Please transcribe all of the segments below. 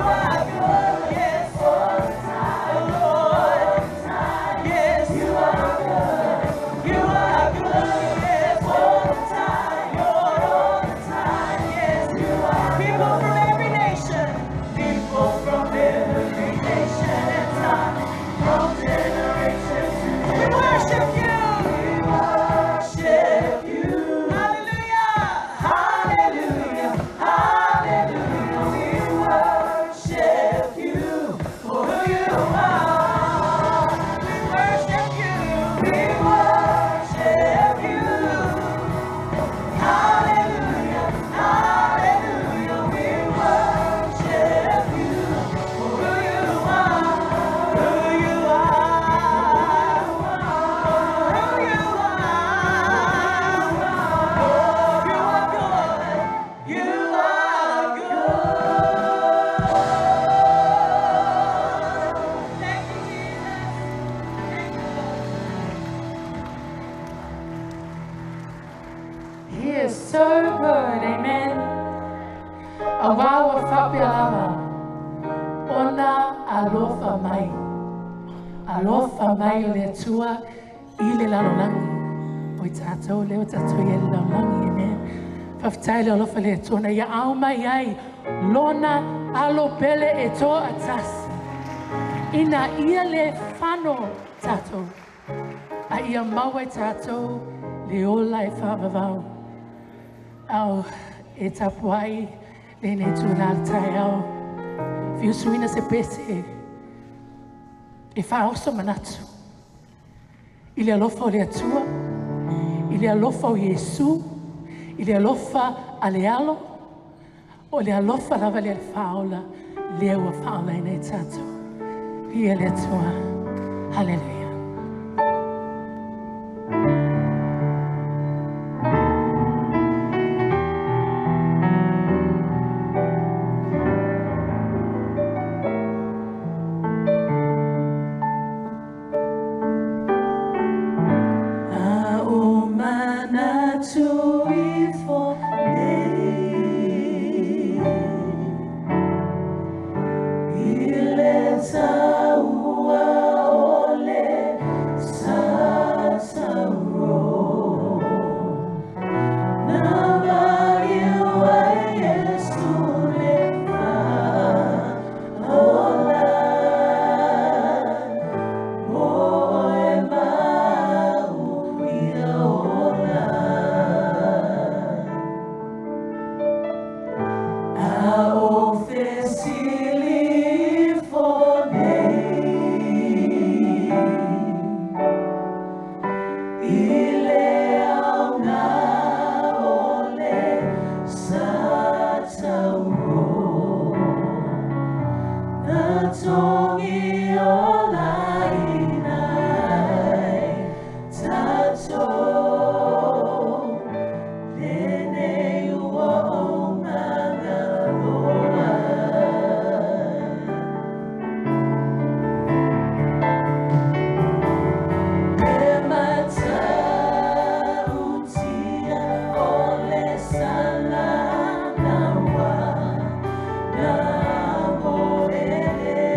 are good, yes, all the time, Lord. Yes, you are good. You are good, yes, all the time, Lord, all the time. Yes, you are. People from every nation, people from every nation and time, from generation to generation. We worship you. We worship you. Hallelujah. Hallelujah. Hallelujah. We worship you for who you are. We worship you. We worship you. Hallelujah. Hallelujah. We worship you for who you are. Who you are. Who you are. You are good. You are good. Thank you, Jesus. Thank you, Lord. He is so good, amen. Auā ua faapea lava ona alofa mai. Alofa mai o le Atua i le lalolagi. O i tatou lea ua tatou i ai le lalolagi, amen. Faafetai le alofa le Atua na ia ao mai ai lona alo pele e toatasi. Ina ia le fano tatou. A ia maua i tatou le ola e faavavau. Au e tapuai lenei tulaga le taeao. Fiusuina se pese e faaoso manatu. I le alofa o le Atua, i le alofa o Iesu, i le alofa a le alo, o le alofa lava le faaola, lea ua faaola ai nei tatou. Ia le Atua. Hallelujah. A o manatu ifo nei i le taua o le sataro na maliu ai Iesu le faaola mo oe ma a'u ia ola. A o fesili ifo nei i le aoga o le sataro na togi olaina ai tatou lenei ua ou magaloa. E matautia o le salanaua na mo ele.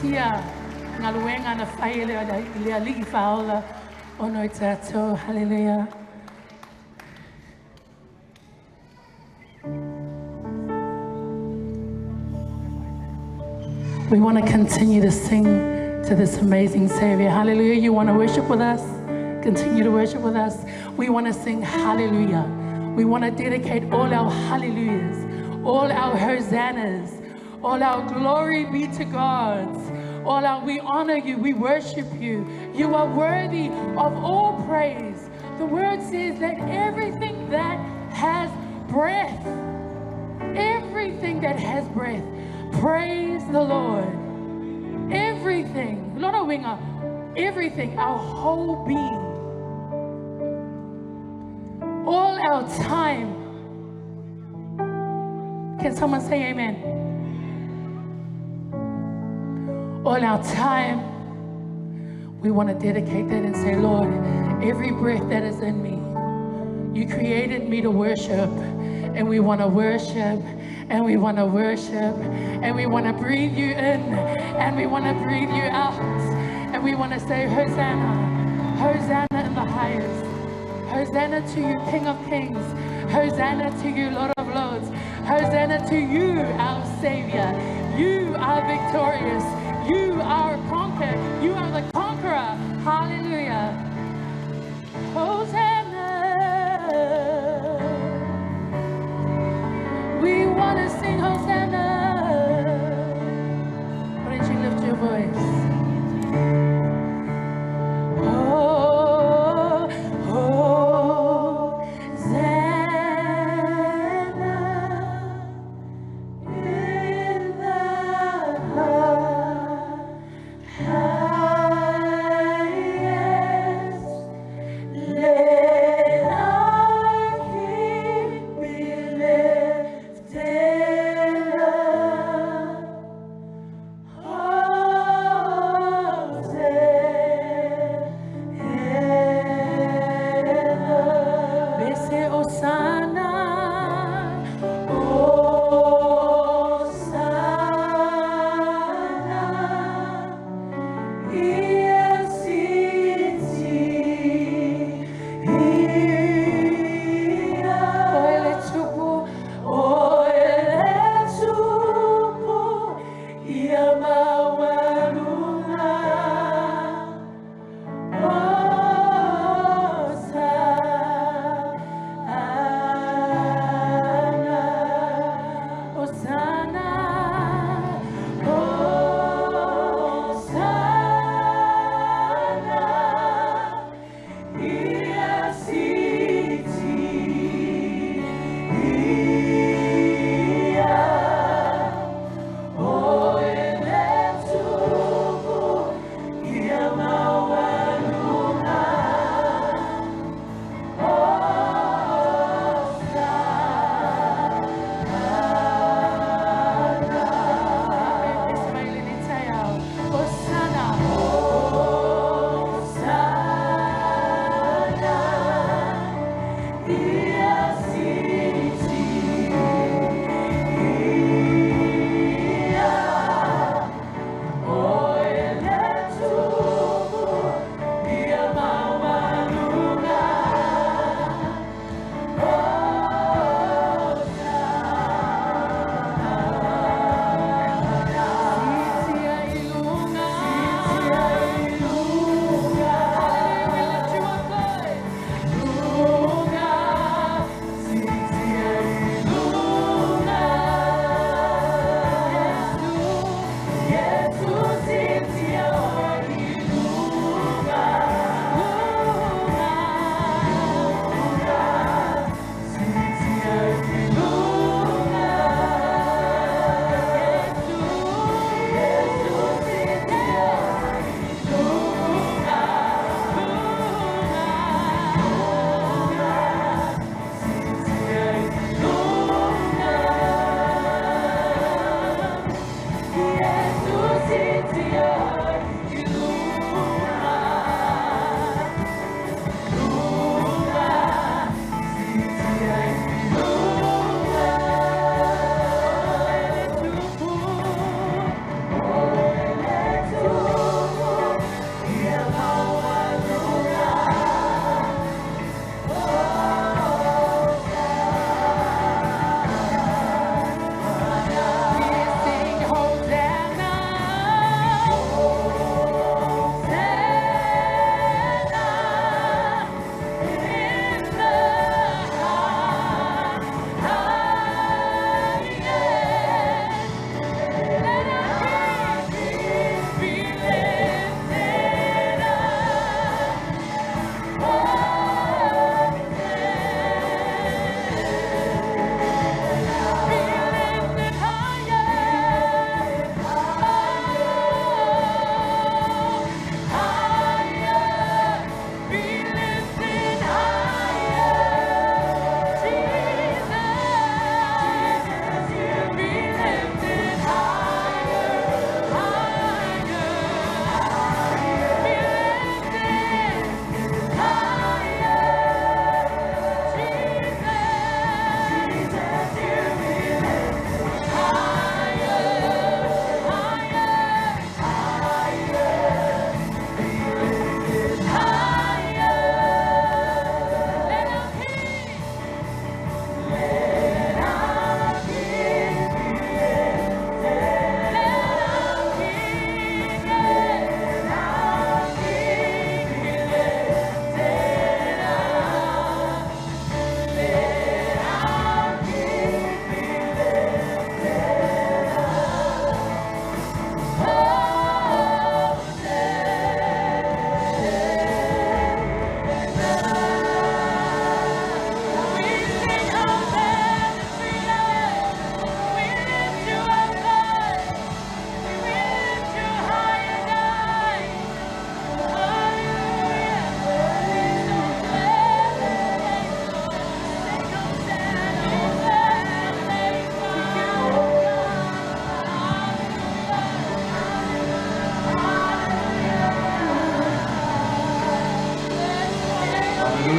Fa'amausīa galuega na fai e le, le Ali'i Fāola ona o tatou. Haleluia. We want to continue to sing to this amazing Savior. Hallelujah. You want to worship with us? Continue to worship with us. We want to sing hallelujah. We want to dedicate all our hallelujahs, all our hosannas, all our glory be to God. All our we honor you, we worship you. You are worthy of all praise. The word says, let everything that has breath, everything that has breath, praise the Lord. Everything, Lord Winga, everything, our whole being, all our time. Can someone say amen? All our time, we want to dedicate that and say, Lord, every breath that is in me, you created me to worship, and we want to worship, and we want to worship, and we want to breathe you in, and we want to breathe you out, and we want to say, Hosanna, Hosanna in the highest. Hosanna to you, King of Kings. Hosanna to you, Lord of Lords. Hosanna to you, our Savior. You are victorious. You are conquered. You are the conqueror. Hallelujah. Hosanna. We want to sing Hosanna. Why don't you lift your voice? Oh, Hosanna in the highest. Let our King be lifted up. Hosanna. Bese Hosanna. Hosanna. Ia siti ia. O le Tupu, o le Tupu, ia maualuga. Hosanna, Hosanna, Hosanna.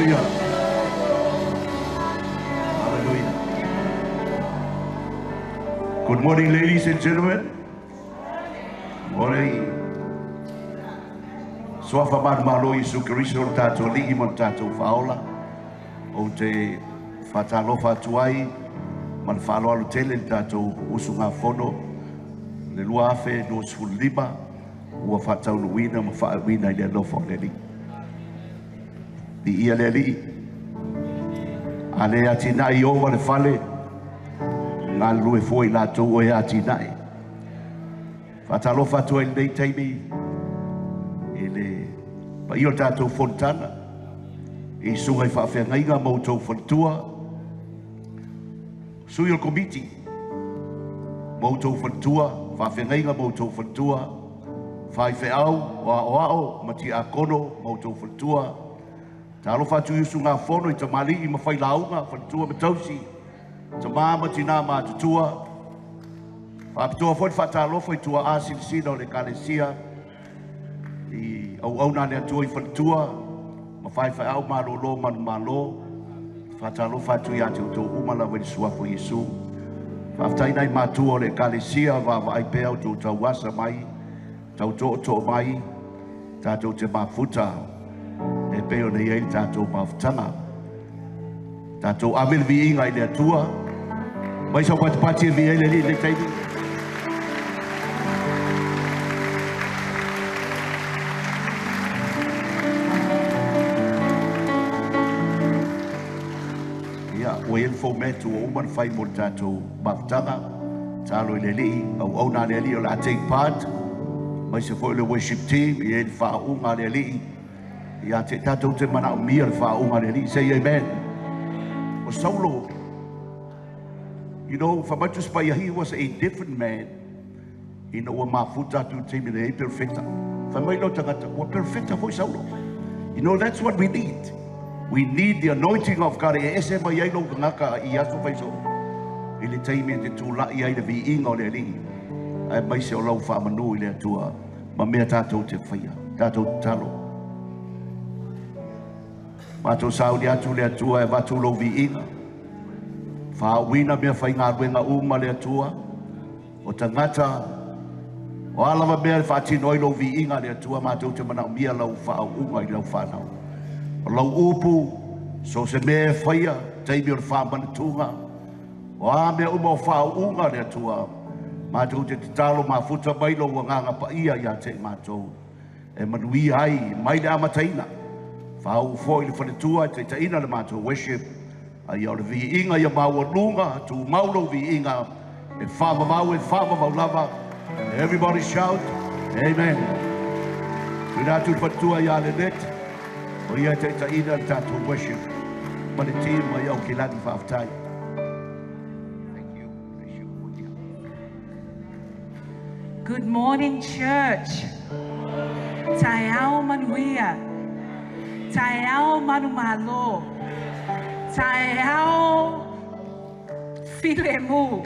Hallelujah. Hallelujah. Good morning, ladies and gentlemen. Morning. Suafa manumalo Iesu Keriso lo tatou Alii ma lo tatou Faaola. Ou te faatalofa atu ai ma le faaaloalo tele i le tatou usugafono le 2025 ua faataunuuina ma faauuina i le alofa o le Alii. Viia le Alii. A le atinae ova le fale, galulue fua i latou o e atinae. Faatalofa atu ai i lenei taimi i le paia o le tatou fonotaga i susuga i faafeagaiga ma outou faletua, sui o le komiti ma outou faletua, faafeagaiga ma outou faletua, faifeau, o aoao ma tiakono ma outou faletua. Talofa atu i usugafono i tamalii ma failauga, faletua ma tausi, tamā ma tinā matutua. Faapitoa foi le faatalofa i tuaa silasila o le Ekalesia i auauna a le Atua i faletua ma faifeau malolo manumalo. Faatalofa atu ia te outou uma lava i le suafa o Iesu. Faafetai nai matua o le Ekalesia vaavaai pea outou tauasa mai, tau tootoo mai, tatou te mafuta e pei ona i ai le tatou mafutaga. Tatou ave le viiga i le Atua. Mai sau patipati e viia ai le Alii i lenei taimi. Ia, ua i ai le format ua uma ona fai mo le tatou mafutaga. Tatalo i le Alii, auauna a le Alii o le a take part, aemaise foi o le worship team, e i ai le faauuga a le Alii. Ia te tatou te manaomia le faauuga a le Alii. Say amen. O Saulo, fai mai le Tusi Paia, he was a different man ina ua mafuta atu i le taimi na i ai perofeta. Fai mai lou tagata, ua perofeta foi Saulo. That's what we need. We need the anointing of God e ese mai ai lou tagata i aso faiso. I le taimi e te tula'i ai le viiga o le Alii. Aemaise o lau faamanu i le Atua ma mea tatou te faia, tatou tatalo. Matou sauni atu le Atua e avatu lou viiga. Faauuina mea faigaluega uma le Atua. O tagata, o a lava mea e faatino ai lou viiga le Atua, matou te manaomia lau faauuga i lau whanau. O lau upu, so se mea e faia, taimi o le faamanatuga, o a mea uma o faauuga le Atua, matou te tatalo mafuta mai lou agaga paia ia te i matou. E manuia ai mai le amataina. Faauu foi le faletua e taitaiina le matou worship. Ai o le viiga ia maualuga, tumau lou viiga, e faavavau e faavavau lava. Everybody shout, amen. Tuina atu le faletua ia Lenet, o ia e taitaiina le tatou worship. Ma le team mai au kilani faafetai. Thank you. Bless you. Good morning, church. Taeao manuia. Taeao manumalo. Taeao filemu.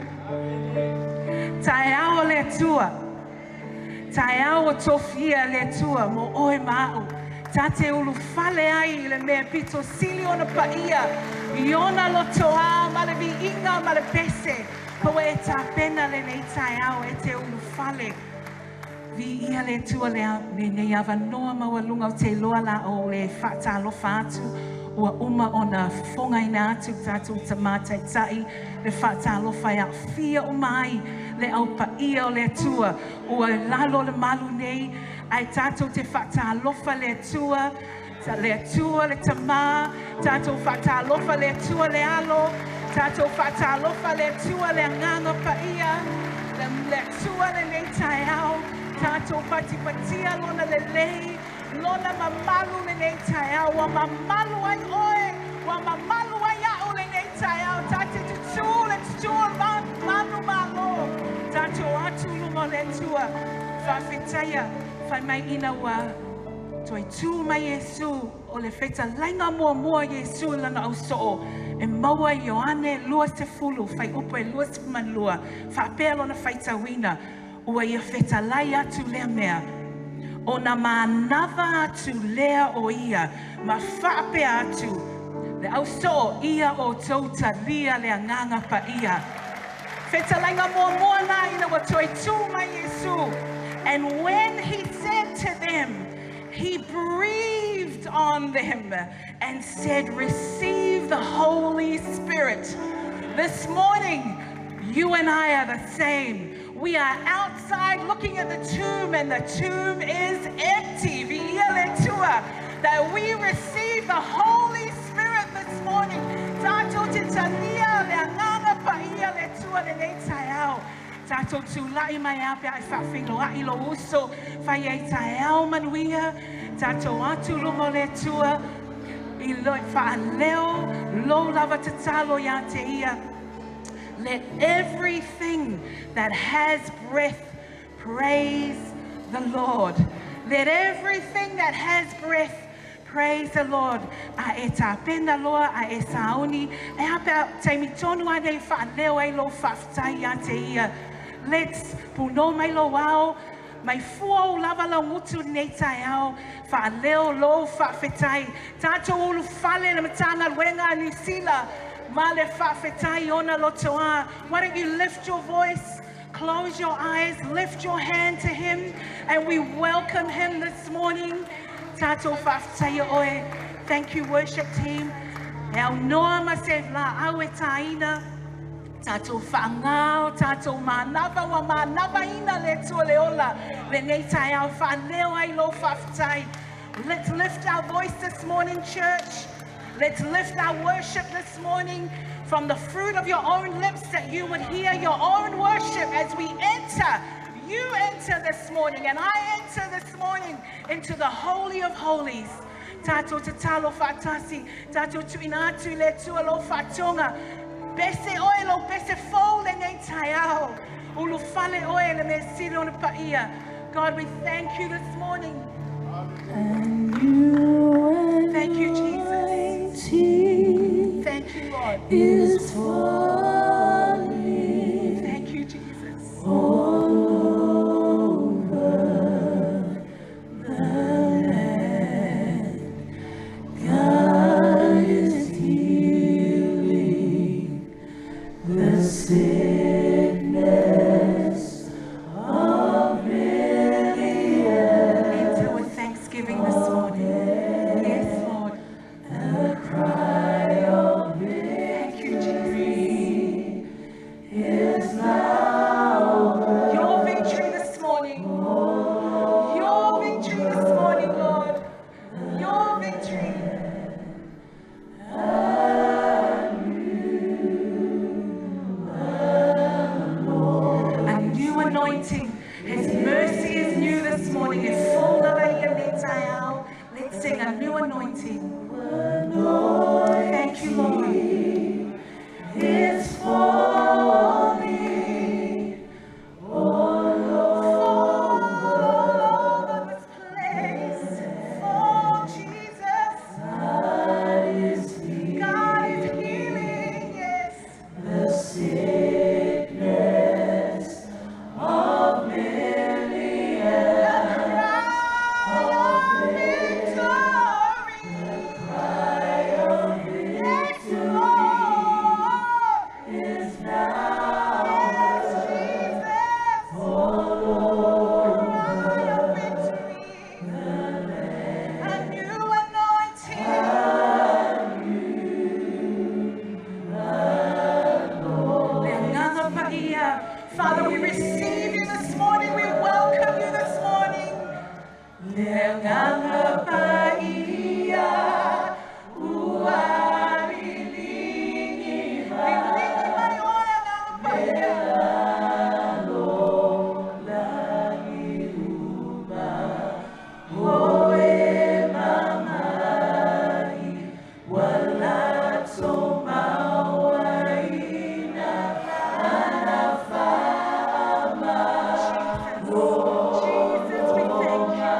Taeao o le Atua. Taeao o tofia le Atua mo oe ma'u. Ta te ulufale ai i le mea pito sili ona paia. I ona lotoa ma le viiga ma le pese. Kaua e tapena lenei taeao e te ulufale. Viia le Atua le lenei avanoa maualuga o te iloa la o le faatalofa atu ua uma ona fofogaina atu tatou tamātaitai le faatalofa e aafia uma ai le aupaia o le Atua ua lalo le malu nei ae tatou te faatalofa le Atua le Atua le Tamā, tatou faatalofa le Atua le Alo, tatou faatalofa le Atua le Agaga Paia, le Atua lenei taeao, tatou patipatia lona lelei, lona mamalu lenei taeao, ua mamalu ai oe, ua mamalu ai a'u lenei taeao, ta te tutū le tutū o manu malo, tatou atu i luma o le Atua, faafetaia, fai mai ina ua toe tū mai Iesu o le fetalaiga muamua Iesu i lana ausoo e maua i Ioane 20 fuaiupu e 22 faapea lona faitauina ua ia fetalai atu lea mea Ona manava atu lea o ia ma faapea atu, le ausoo ia outou talia le agaga paia. Fetalaiga muamua na ina ua toe tū mai Iesu. And when he said to them, he breathed on them and said, Receive the Holy Spirit. This morning, you and I are the same. We are outside looking at the tomb, and the tomb is empty. Viia le Atua. That we receive the Holy Spirit this morning. Tātou te talia le agaga paia le Atua lenei taeao. Tātou tūla'i mai a pe ai whaawhilo ai lo uso, whai ai taeao manuia, tātou atu luma o le Atua, i lo whaaleo, lo lava tatalo ia te ia. Let everything that has breath praise the Lord. Let everything that has breath praise the Lord. A e tāpena loa, a e sauni, e hape taimi tonu ane whaaleo ai lo whaafetai ia te ia. Let's puno mai lo ao, mai fua o lava lau ngutu nei taeao, whaaleo lo whaafetai. Tātou ulu fale le matanga wenga ni sila, ma le whaafetai ona lotoa. Why don't you lift your voice? Close your eyes, lift your hand to him, and we welcome him this morning. Tātou whaafetai oe. Thank you, worship team. E au noa ma se la au e tāina. Tātou whaangao, tātou mānava wa mānava ina le tua le ola. Le nei taeao whaaleo ai lo whaafetai. Let's lift our voice this morning, church. Let's lift our worship this morning from the fruit of your own lips, that you would hear your own worship as we enter. You enter this morning, and I enter this morning into the Holy of Holies. Tātou te talo whaatasi, tātou tuina atu le tua lo whaatonga. Pese oe lo pese fou le nei taeao. Ulu fale oe le me sili ona paia. God, we thank you this morning. And you Thank you, Jesus. anointing Thank you, Lord. is falling Thank you, Jesus. all over the land. God is healing the sickness of many. Enter with thanksgiving this morning. Yes, Lord. The cry of Thank you, Jesus. victory is loud. Your victory this morning. Your victory this morning, Lord. Your victory. A new anointing. His mercy is new this morning. It's full of a. Let's sing a new anointing. Thank you, Lord. Is falling all Fall all over this place. Fall, Jesus. God is God is healing, yes. the sickness of many. The cry of victory. Yes, Lord. Is now Yes, Jesus. all over Cry of victory. A new anointing. Le agaga paia. Father, we receive you this morning. We welcome you this morning. Le agaga paia, ua liligi mai. Liligi mai oe agaga paia. Lagi uma oe mamai wala tomawaina Jesus, Jesus, we thank you.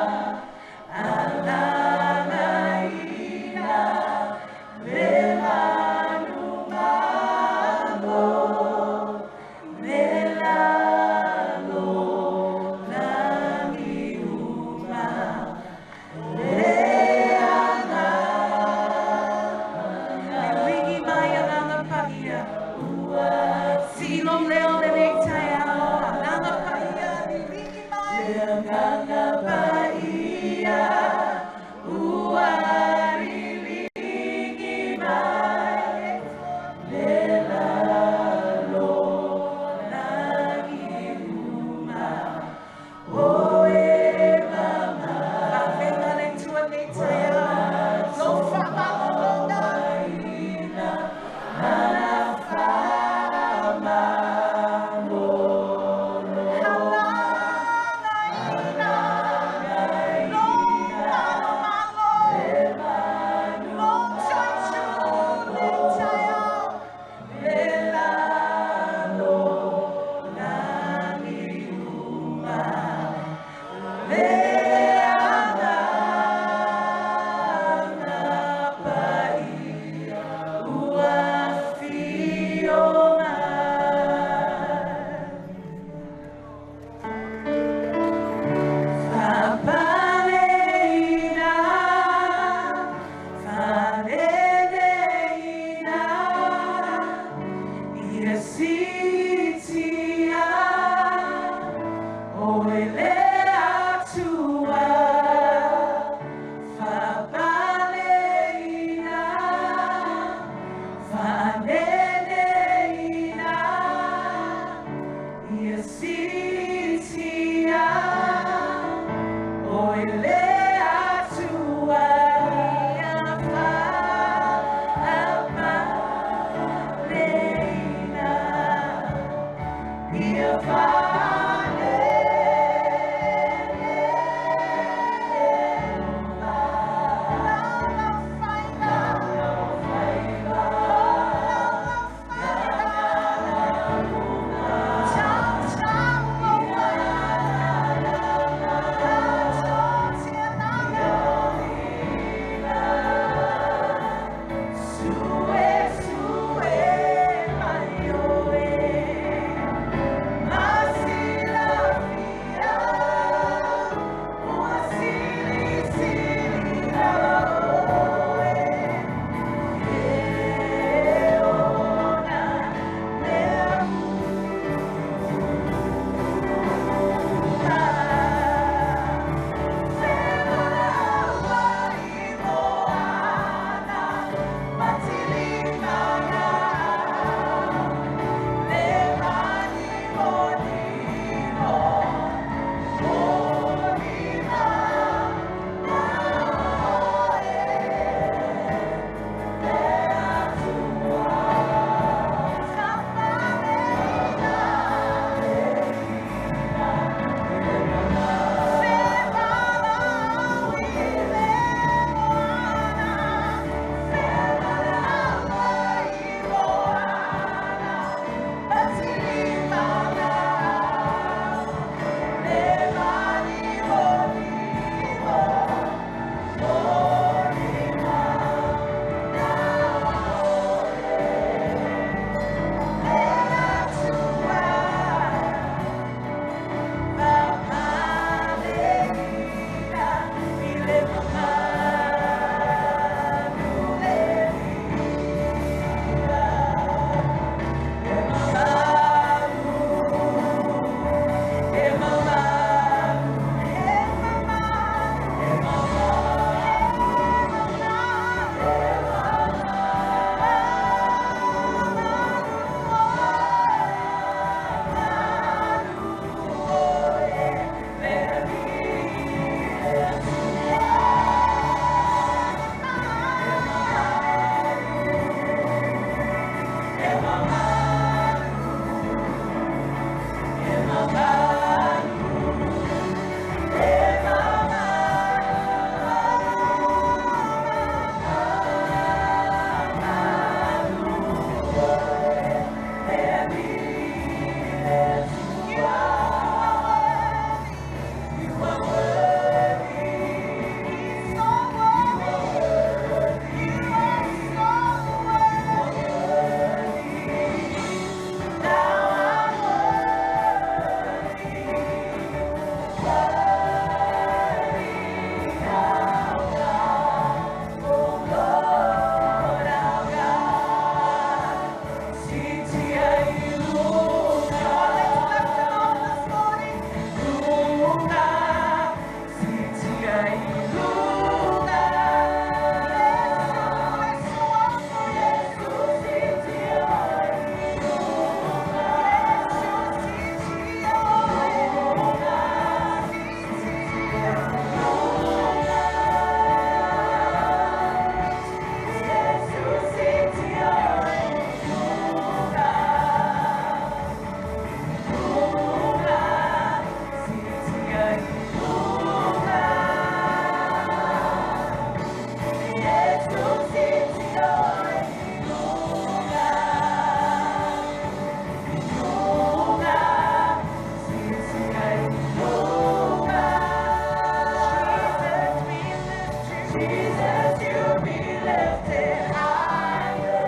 Jesus, you be lifted higher.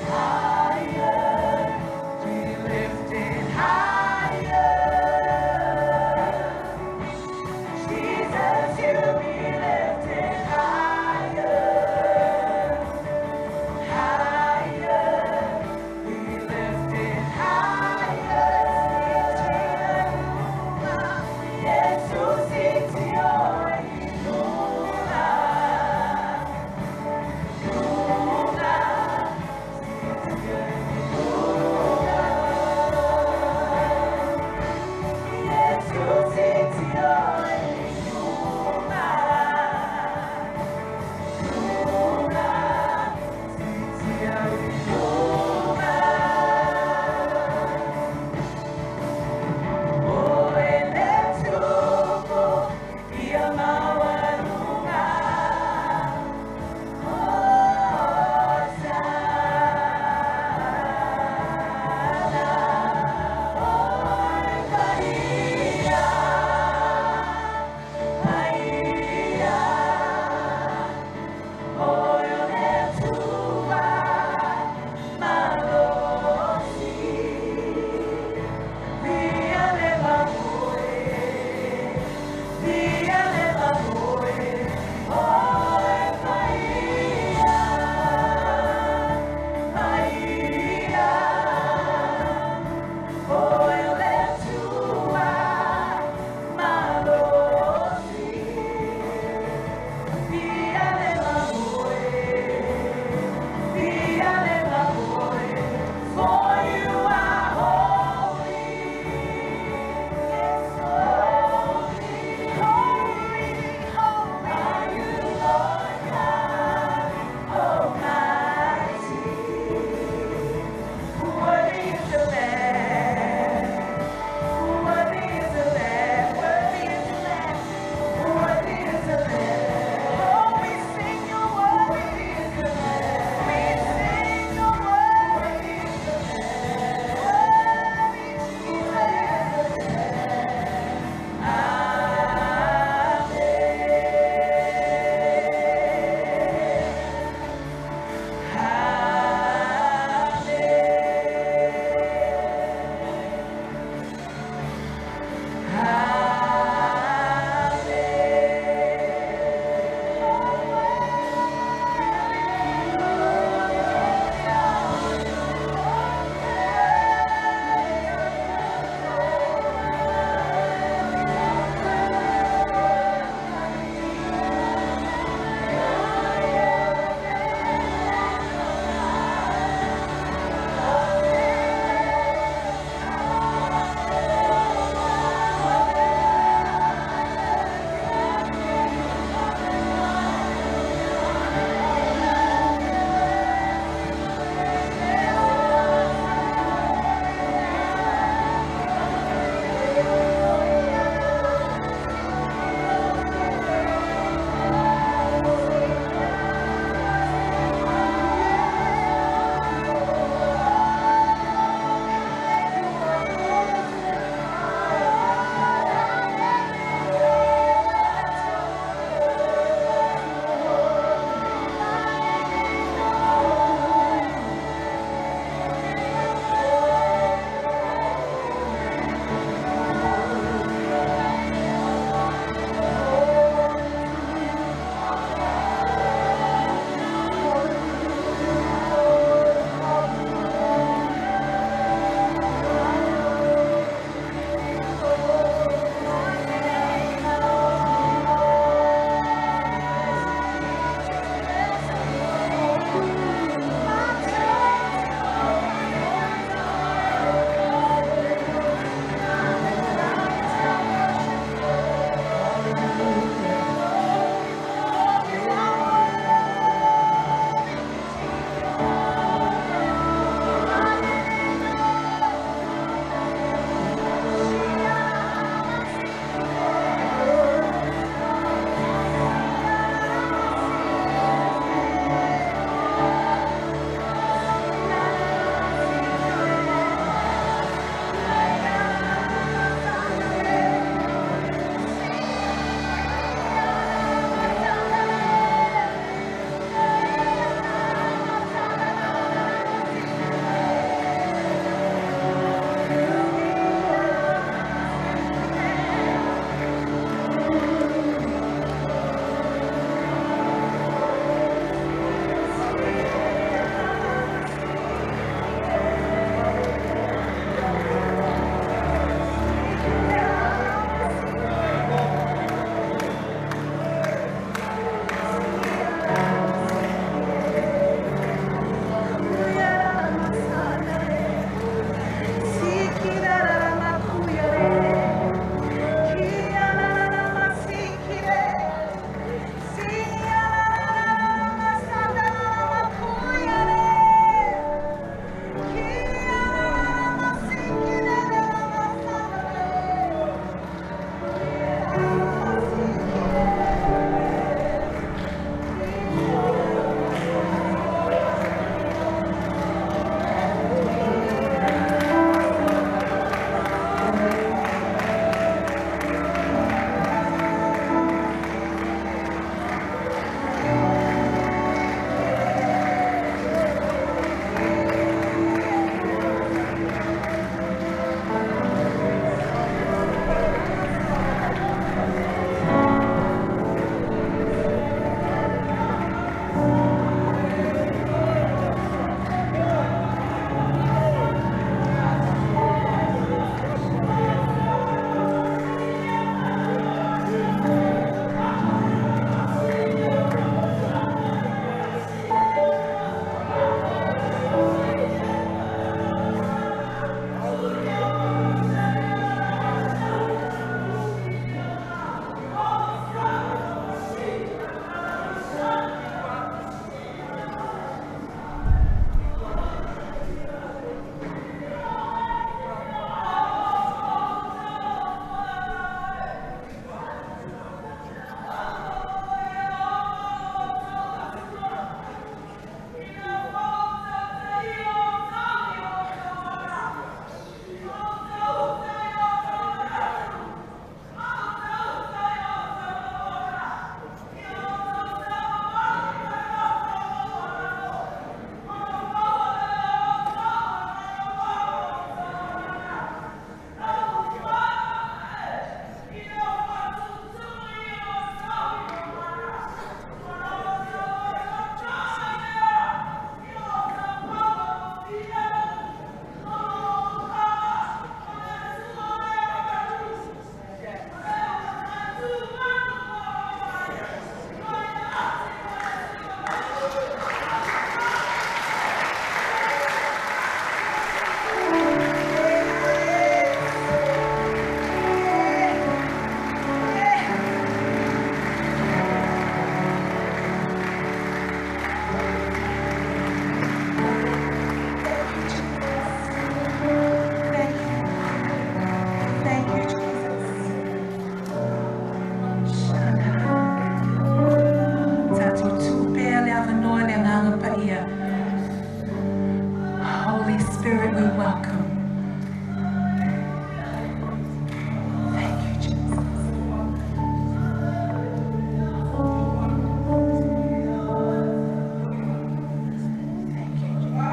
Higher, be lifted higher. Jesus, you be lifted higher, higher, be lifted higher. Jesus, Welcome. Thank you, Jesus. Thank you, Jesus.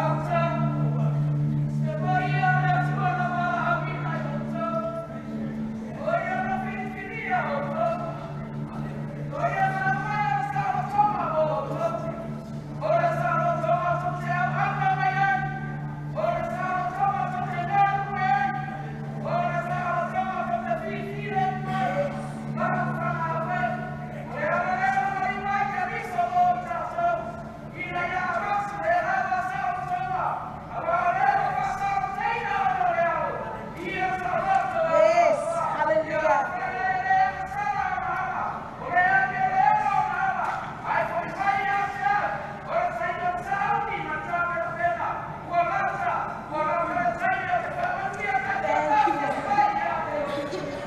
Yes, hallelujah. Thank you, Lord. Thank you, Jesus.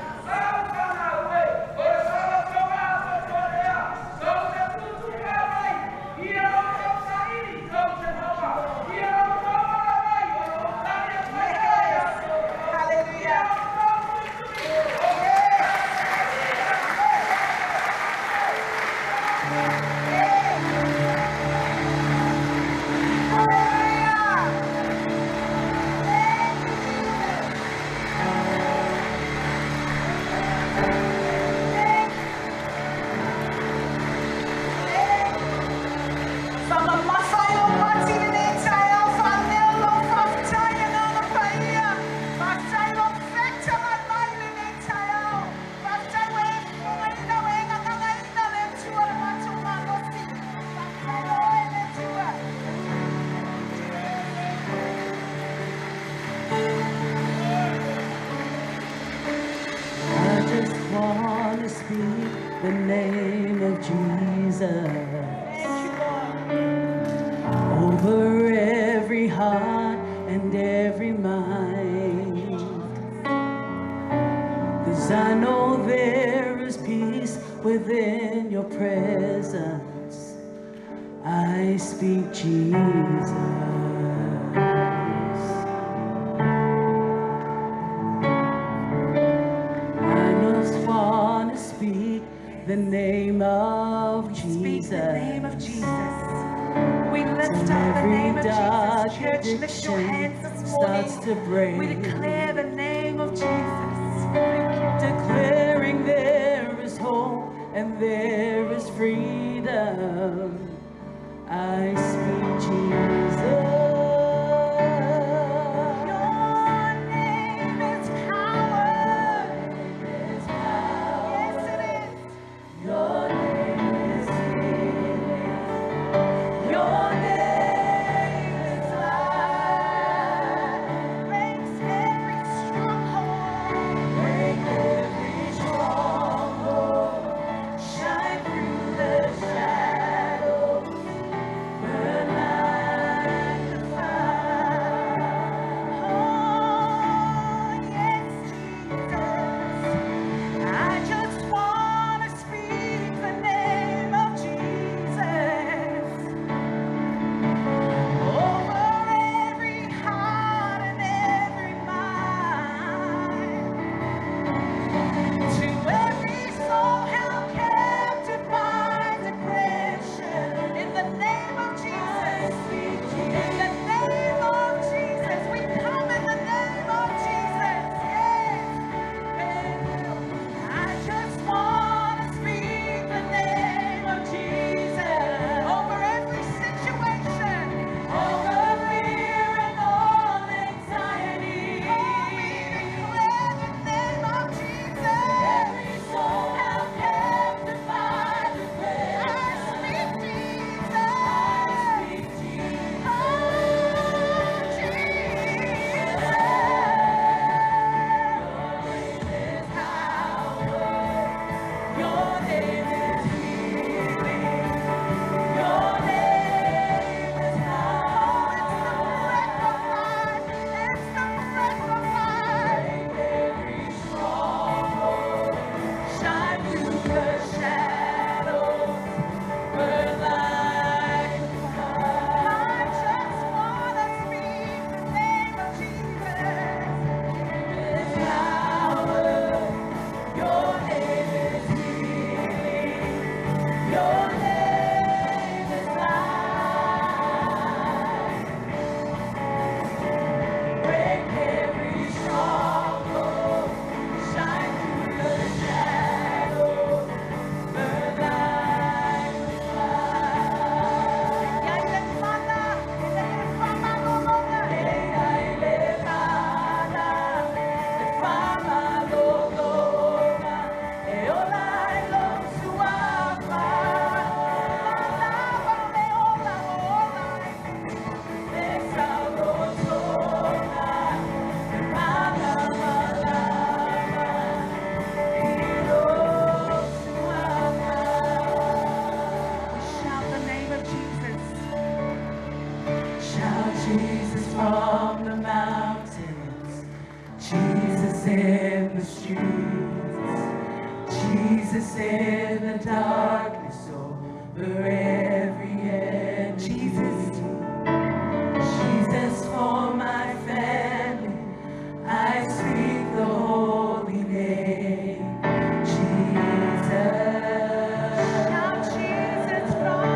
Yes, hallelujah. Hallelujah. Thank you, Jesus. Thank you. Thank you. Faamamafa i lou mati lenei taeao, faaleo lou faafetai Agaga Paia. Faafetai lou fetalai mai lenei taeao. Faafetai ua e fofogaina, ua e gagagaina le Atua le matou malosi. Faafetai oe le Atua. I just want to speak the name of Jesus Thank you, Lord. over every heart and every mind. 'Cause I know there is peace within your presence. I speak Jesus. I just want to speak the name of Speak Jesus. the name of Jesus. We lift Till up the every name of dark Jesus. Church, lift your addiction hands this morning. starts to break. We declare the name of Jesus. Thank you. Declaring there is hope and there is freedom. I speak Jesus. Your name is power. Yes, it is. Your name is healing. Your name is life. Breaks every stronghold. Break every stronghold. Shine through the shadows. Burn like a the streets. Jesus in the darkness over every enemy. Jesus, Jesus for my family, I speak the holy name, Jesus. Shout Jesus from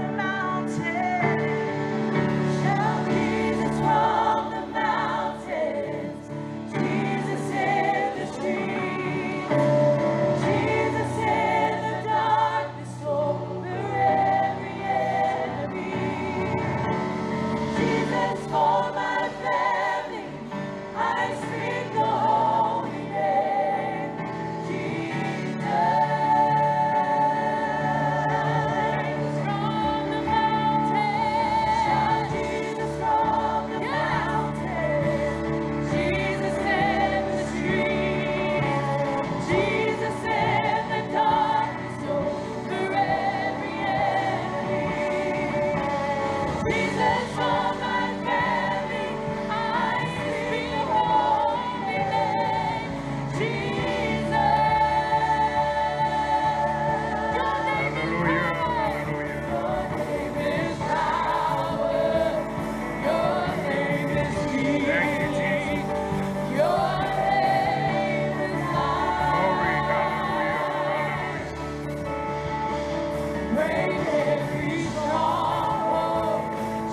the mountains. Shout Jesus from the mountains, Jesus in the streets, Jesus in the darkness over every enemy. Jesus for my family, I speak the holy name, Jesus. From the mountains, shout Jesus from the mountains, Jesus in the streets, Jesus in the darkness over every enemy. Jesus for my family, I speak the holy name, Jesus. Your name is Hallelujah, power. hallelujah. Your name is power. Your name is Thank you, healing. Jesus. Your name is Glory, life. hallelujah, hallelujah. Break every stronghold.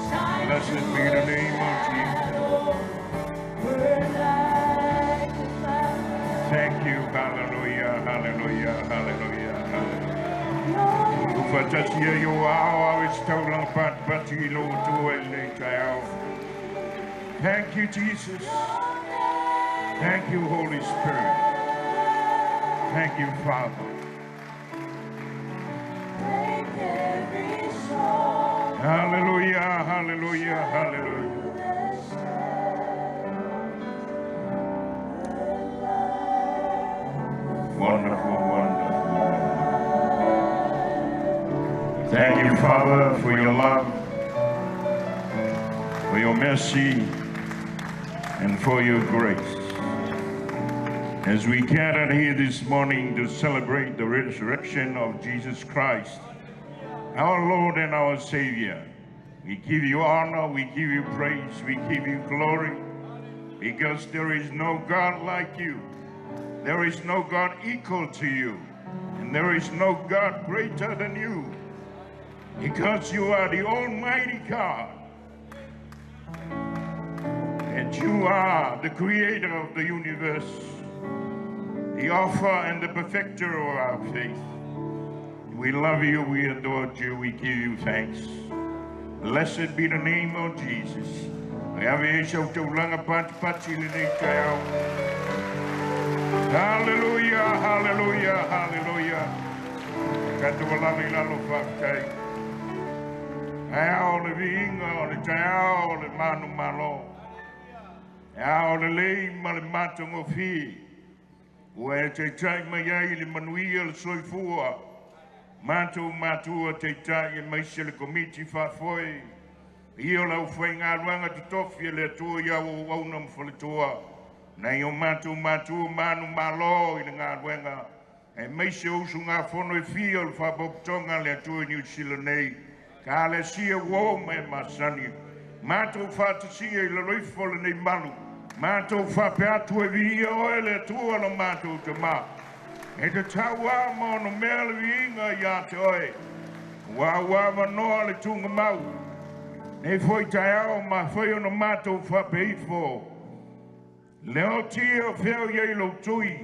Shine Blessed through be the the name of Jesus. shadows. Burn like a fire. Thank you, hallelujah, hallelujah, hallelujah, hallelujah. Ufatasia yo ao au e tauranga patipati i lo tua i nei taeao. Thank you, Jesus. Thank you, Holy Spirit. Thank you, Father. Break every stronghold. Hallelujah, hallelujah, hallelujah. Wonderful, wonderful, wonderful. Thank you, Father, for your love, for your mercy, and for your grace. As we gathered here this morning to celebrate the resurrection of Jesus Christ, our Lord and our Savior, we give you honor, we give you praise, we give you glory, because there is no God like you. There is no God equal to you, and there is no God greater than you, because you are the Almighty God, and you are the creator of the universe, the author and the perfecter of our faith. We love you, we adore you, we give you thanks. Blessed be the name of Jesus. Ave e sau taulaga patipati lenei taeao. Hallelujah, hallelujah, hallelujah. Katualala i lalo faafetai. E ao le viiga o le taeao o le manumalo. E ao lelei ma le matagofie. Ua e taitai mai ai le manuia le soifua. Matou matua taitai aemaise le komiti faafoe. Ia o le aufaigaluega totofi a le Atua i au auauna ma faletua. Nai o matou matua manumalo i le galuega. Aemaise o usugafono e fia o le Faalapotopotoga a le Atua i Niu Sila nei. Ka alasiā uō ma e masani. Matou faatasia i lalo ifo o lenei malu. Matou faapea atu e viia oe le Atua lo matou Tamā. E tatau lava ma onomea le viiga iā te oe. Ua ua avanoa le tugamau. Nei foi taeao mafai ona matou faapea ifo. Le oti e o fea o i ai lou tui.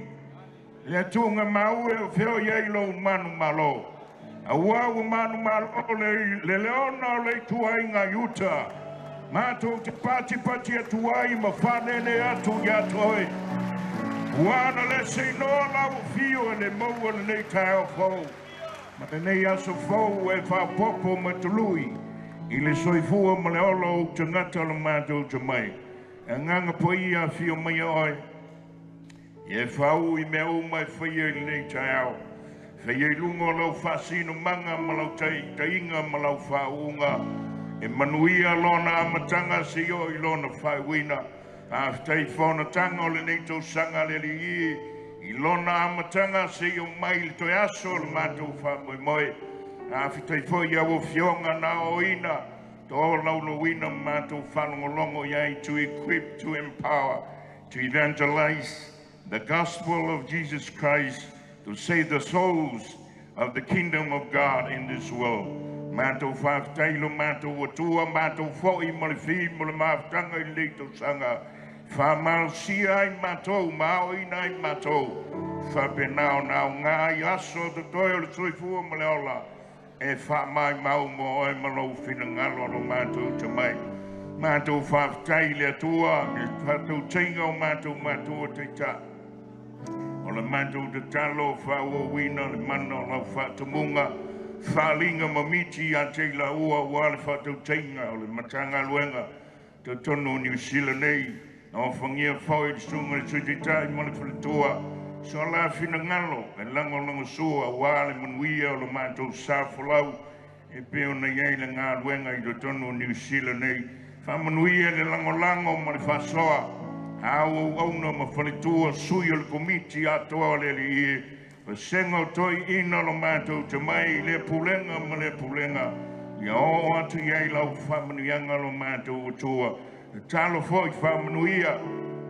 Le tugamau e o fea o i ai lou manumalo. Auā ua manumalo le, le leona o le ituaiga Iuta. Matou te patipati atu ai ma faalele atu iā te oe. Ua na le seinoa lau afio e le maua lenei taeao fou. Ma lenei aso fou e faaopoopo ma tului i le soifua ma le ola o ou tagata o le matou tamai. E Agaga Paia afio mai oe. Ia e faauu i mea uma e faia i lenei taeao. Faia i luga o lau faasinomaga ma lau taitaiga ma lau faauuga. E manuia lona amataga seia oo i lona faaiuina. Faafetai i fonotaga o lenei tausaga le Alii e. I lona amataga seia oo mai i le toe aso o le matou faamoemoe. Faafetai foi i au Afioga na aoaoina, tolaulauina ma matou faalogologo i ai to equip, to empower, to evangelize the gospel of Jesus Christ, to save the souls of the kingdom of God in this world. Matou faafetai i lo matou Atua, matou foi ma le fi ma le mafutaga i lenei tausaga, faamalosia ai matou ma aoaoina ai matou, faapena ona aoga ai aso o totoe o le soifua ma le ola e faamaumau mo oe ma lou finagalo lo matou tamai. Matou faafetai i le Atua i le faatautaiga o matou matua taitai. O le matou tatalo faaauauina le mana o lau faatomuga, faaliga ma miti ia te i laua ua le faatautaiga o le Matagaluega totonu o Niu Sila nei. Na ofagia foi le susuga i le Sui Taitai ma le faletua, so la finagalo e lagolagosua aua le manuia o lo matou sa folau e pei ona i ai le galuega i totonu o Niu Sila nei. Faamanuia le lagolago ma le faasoa a auauauna ma faletua, sui o le Komiti atoa o le Alii, vasega o toeaiina lo matou tamai i lea pulega ma lea pulega, ia oo atu i ai lau faamanuiaga lo matou Atua. Tatalo foi faamanuia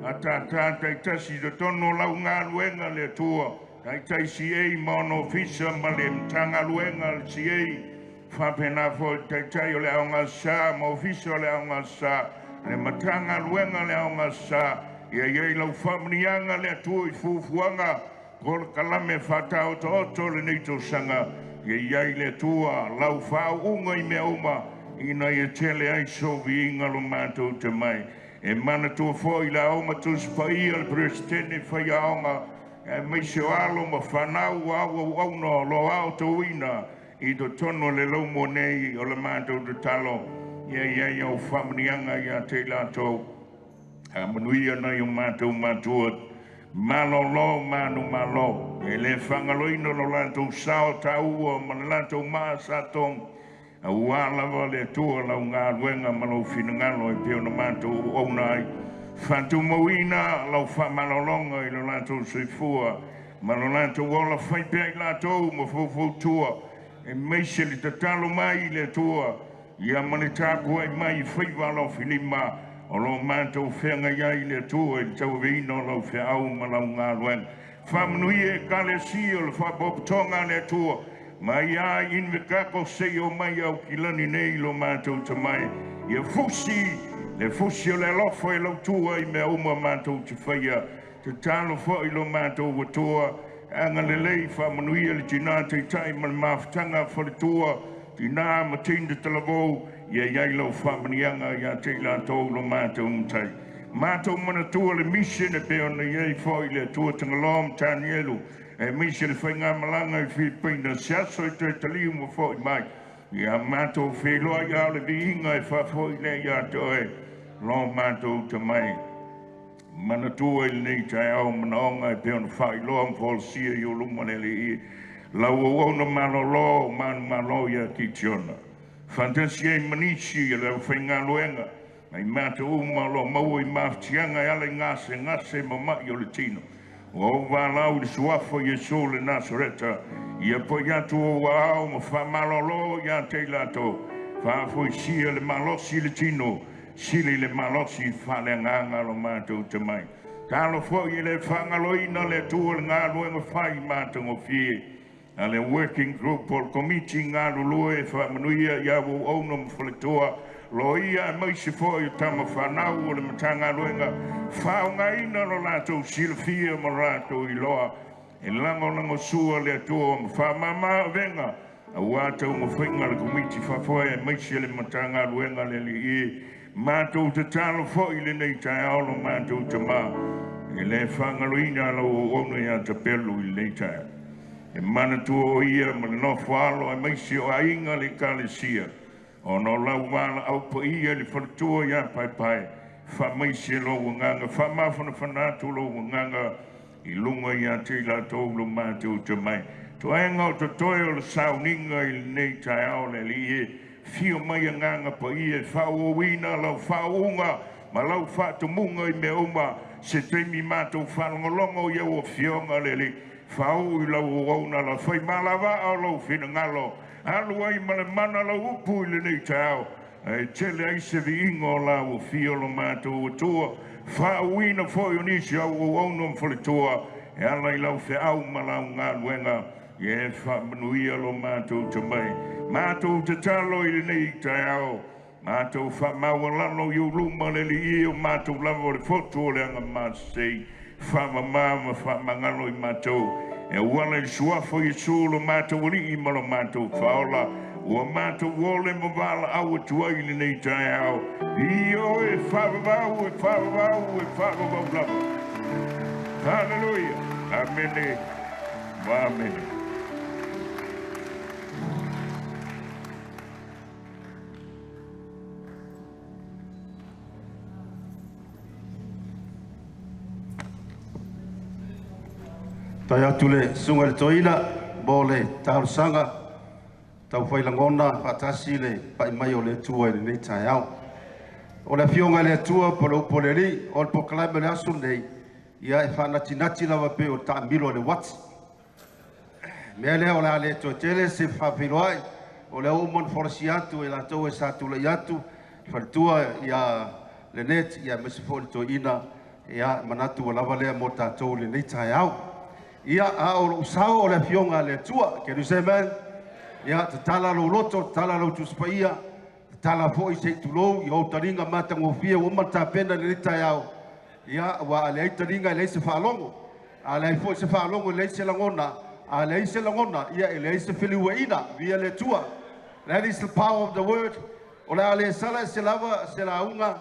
a tātā taitasi i totonu o lau galuega le Atua, taitai CA ma ona ofisa ma le Matagaluega a le CA, faapena foi le taitai o le Aoga Sa ma ofisa o le Aoga Sa, le Matagaluega o le Aoga Sa, ia i ai lau faamanuiaga le Atua i fuafuaga polokalame faataotooto o lenei tausaga, ia i ai le Atua lau faauuga i mea uma, ina ia tele ai so viiga lo matou tamai. E manatua foi le Aoga Tusi Paia, le Peresetene Faiaoga, aemaise o alo ma fanau ua auauauna o lo o aotauina i totonu o le laumua nei. O le matou tatalo, ia i ai au faamanuiaga ia te i latou. Faamanuia nai o matou matua malolo manumalo, e le faagaloina lo latou sao taua ma le latou maa sa togi, aua lava le Atua lau galuega ma lou finagalo e pei ona matou auauna ai. Faatumauina lau faamalologa i lo latou soifua ma lo latou ola, fai pea i latou ma faufautua, aemaise le tatalo mai i le Atua ia ma le tapuai mai i faiva alofilima o lo matou feagai ai le Atua i le tauaveina o lau feau ma lau galuega. Faamanuia Ekalesia o le Faapotopotoga a le Atua mai ai Invercargill seia oo mai Aukilani nei lo matou tamai, ia fusi le fusi o le alofa e lautua i mea uma matou te faia. Tatalo foi lo matou Atua agalelei faamanuia le tinā taitai ma le mafutaga a faletua, tinā ma teine talavou, ia i ai lau faamanuiaga ia te i latou lo matou matai. Matou manatua le mission e pei ona i ai foi le Atua Tagaloa ma Tanielu, aemaise le faigamalaga i Filipaina, se aso e toe taliu ma foi mai, ia matou feiloai a o le viiga e faafoi lea ia te oe lo matou tamai. Manatua i lenei taeao manaoga e pei ona faailoa ma folasia i ou luma le Alii, lau auauna malolo manumalo ia Kitiona, faatasi ai ma nisi o le aufaigaluega nai matou uma o lo o maua i mafatiaga e ala i gasegase ma mai o le tino. Ua ou valaau i le suafa o Iesu le Nasareta, ia pai atu ou aao ma faamalolo ia te i latou, faafoisia le malosi i le tino, sili le malosi faaleagaga lo matou tamai. Talofa foi e le faagaloina le Atua le galuega fai matagofie a le working group o le Komiti galulue e faamanuia i auauauna ma faletua, loia aemaise foi o tama fanau o le Matagaluega, faaaogaina lo latou silafia ma lo latou iloa e lagolagosua le Atua ma faamama avega aua taumafaiga a le Komiti faafoe aemaise le Matagaluega le Alii. Matou tatalo foi i lenei taeao lo matou tamā, e le faagaloina lau auauna ia Tapelu i lenei taeao. E manatua o ia ma le nofo alo aemaise o aiga le Ekalesia, ona o lau valaau paia i le faletua ia Paepae, faamaise lou agaga, faamafanafana atu lou agaga i luga ia te i latou lo matou tamai. Toega o totoe o le sauniga i lenei taeao le Alii e, fio mai agaga paia e faaauauina lau faauuga ma lau faatomuga i mea uma, Se taimi matou faalogologo i au afioga le Alii, faauu i lau auauna la faimalavaa o lou finagalo, alu ai ma le mana lau upu i lenei taeao, ae tele ai se viiga o lau afio lo matou Atua, faauuina foi o nisi au auauna ma faletua, e ala i lau feau ma lau galuega, ia e faamanuia lo matou tamai. Matou tatalo i lenei taeao, matou faamaualalo i ou luma le Alii o matou lava o le fotu o le agamasei, faamama ma faamagalo i matou, e auala i le suafa o Iesu lo matou Alii ma lo matou Faaola, ua matou ole ma valaau atu ai i lenei taeao, i oe faavavau, e faavavau, e faavavau lava. Haleluia. Amene. Amene. Tai atu le susuga i le toeaina mo le talosaga taufai lagona faatasi le pai mai o le Atua i lenei taeao. O le afioga i le Atua po o le upu a le Alii, o le polokalame o le aso lenei, ia e faanatinati lava pei o le taamilo a le uati. Mea lea o le a le toe tele se faafeiloai, o lea ua uma ona folasia atu e latou e sa tulai atu, le faletua ia Lenet, ia aemaise foi le toeaina, ia manatu ua lava lea mo tatou i lenei taeao. Ia, a o lou sao o le afioga a le Atua. Can you say amen? Ia, tatala lou loto, tatala lou Tusi Paia, tatala foi se i tulou i ou taliga matagofie ua uma ona tapena i lenei taeao. Ia, aua a leai taliga e leai se faalogo. A leai foi se faalogo e leai se lagona. A leai se lagona, ia e leai se feliuaiina. Viia le Atua. That is the power of the word. O le a le sala ese lava se lauga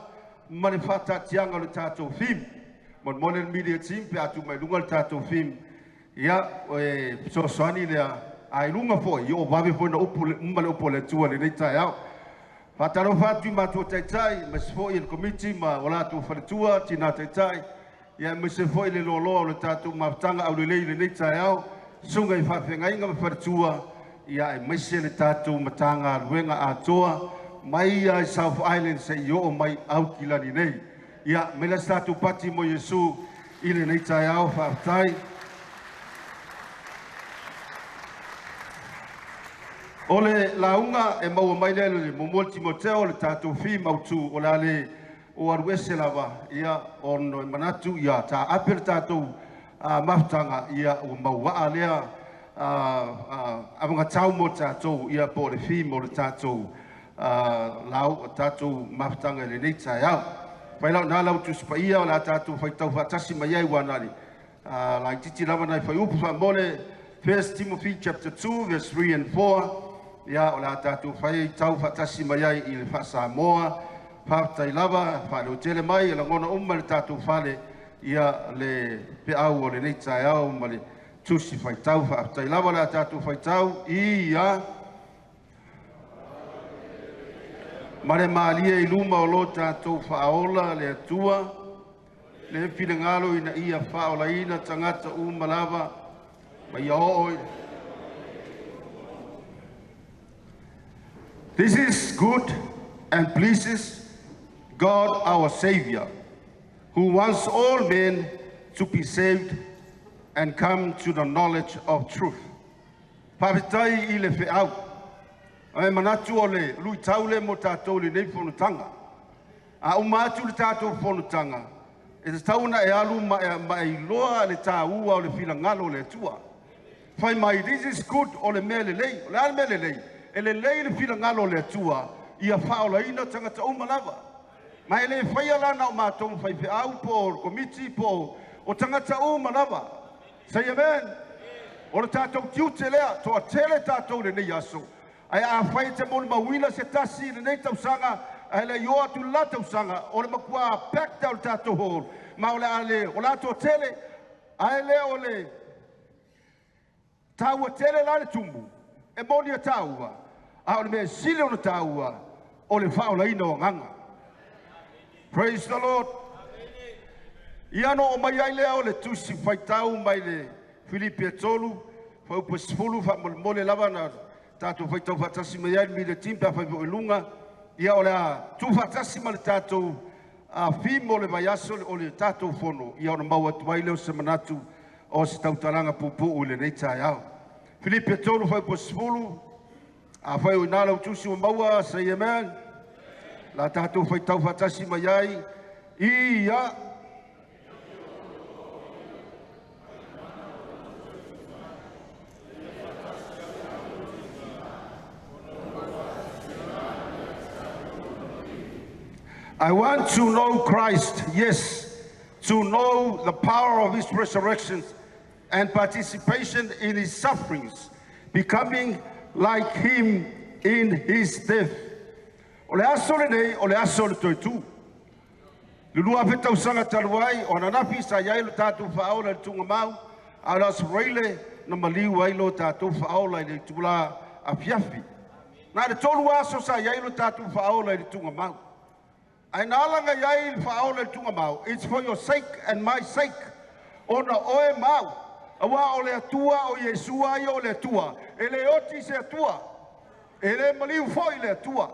ma le faataatiaga o le tatou theme. Molemole le media team pe a tuu mai luga le tatou theme. Ia, e fesoasoani lea, a i luga foi, ia ua vave foi ona upu uma le upu a le Atua i lenei taeao. Faatalofa atu i matua taitai, aemaise foi le komiti ma o latou faletua, tina taitai, ia aemaise foi le loaloa o le tatou mafutaga aulelei i lenei taeao, susuga i faafeagaiga ma faletua, ia aemaise le tatou Matagaluega atoa mai lava i South Island seia oo mai Aukilani nei. Ia, aumai la se tatou pati mo Iesu i lenei taeao, faafetai. O le lauga e maua mai lea i le muamua Timoteo, le tatou theme autu o le a le o alu ese lava, ia, ona e manatu ia taape le tatou mafutaga, ia ua mauaa lea avagatau mo tatou, ia po o le theme o le tatou tatou mafutaga i lenei taeao. Fai lau na lau Tusi Paia o le a tatou faitau faatasi mai ai ua na laitiiti lava nai fuaiupu faamole 1 Timothy chapter 2 verse 3 and 4. Ia o le a tatou faitau faatasi mai ai i le faa-Samoa. Faafetai lava, faaleotele mai e lagona uma le tatou fale ia le peau o lenei taeao ma le tusi faitau. Faafetai lava le a tatou faitau ia ma le malie i luma o lo tatou faaola le Atua, le finagalo ina ia faaolaina tagata uma lava ma ia oo i. This is good and pleases God our Savior, who wants all men to be saved and come to the knowledge of truth. Faafetai i le feau. Ae manatu o le luitau lea mo tatou i lenei fonotaga. A uma atu le tatou fonotaga, e tatau ona e alu ma e iloa le taua o le finagalo o le Atua. Fai mai, this is good, o le mea lelei. O le a le mea lelei? E lelei le finagalo o le Atua ia faaolaina tagata uma lava. Ma e le faia la na o matou ma faifeau po o le komiti po o tagata uma lava. Say amen. O le tatou tiute lea, toatele tatou i lenei aso. Ae afai e te molimauina se tasi i lenei tausaga, ae le i oo atu i le la tausaga, o le matua packed o le tatou hall, ma o le a le, o le a toatele, ae le o le taua tele la le tumu, e moni a taua, a o le mea sili ona taua, o le faaolaina o agaga. Praise the Lord. Ia no o mai ai lea o le tusi faitau mai le Filipi e 3, fuaiupu e 10, faamolemole lava na tatou faitau faatasi mai ai le media team pe afai foi i luga. Ia o le a tuufaatasi ma le tatou fimo o le vaiaso o le tatou fono, ia ona maua atu ai lea o se manatu o se tautalaga puupuu i lenei taeao. Filipi 3 fuaiupu 10, afai o i ina lau tusi ua maua, say amen. La tatou faitau faatasi mai ai, ia. I want to know Christ, yes, to know the power of his resurrection and participation in his sufferings, becoming like him in his death. O le aso lenei, o le aso o le toe tu. Le 2000 tausaga talu ai, o ananafi sa i ai lo tatou faaola i le tuugamau, a o le aso Faraile na maliu ai lo tatou faaola i le itula afiafi. Na le 3 aso sa i ai lo tatou faaola i le tuugamau. Ae na ala ona i ai le faaola i le tuugamau, it's for your sake and my sake, ona oe ma au, aua o le Atua o Iesu lava ia o le Atua, e le oti se Atua, e le maliu foi le Atua.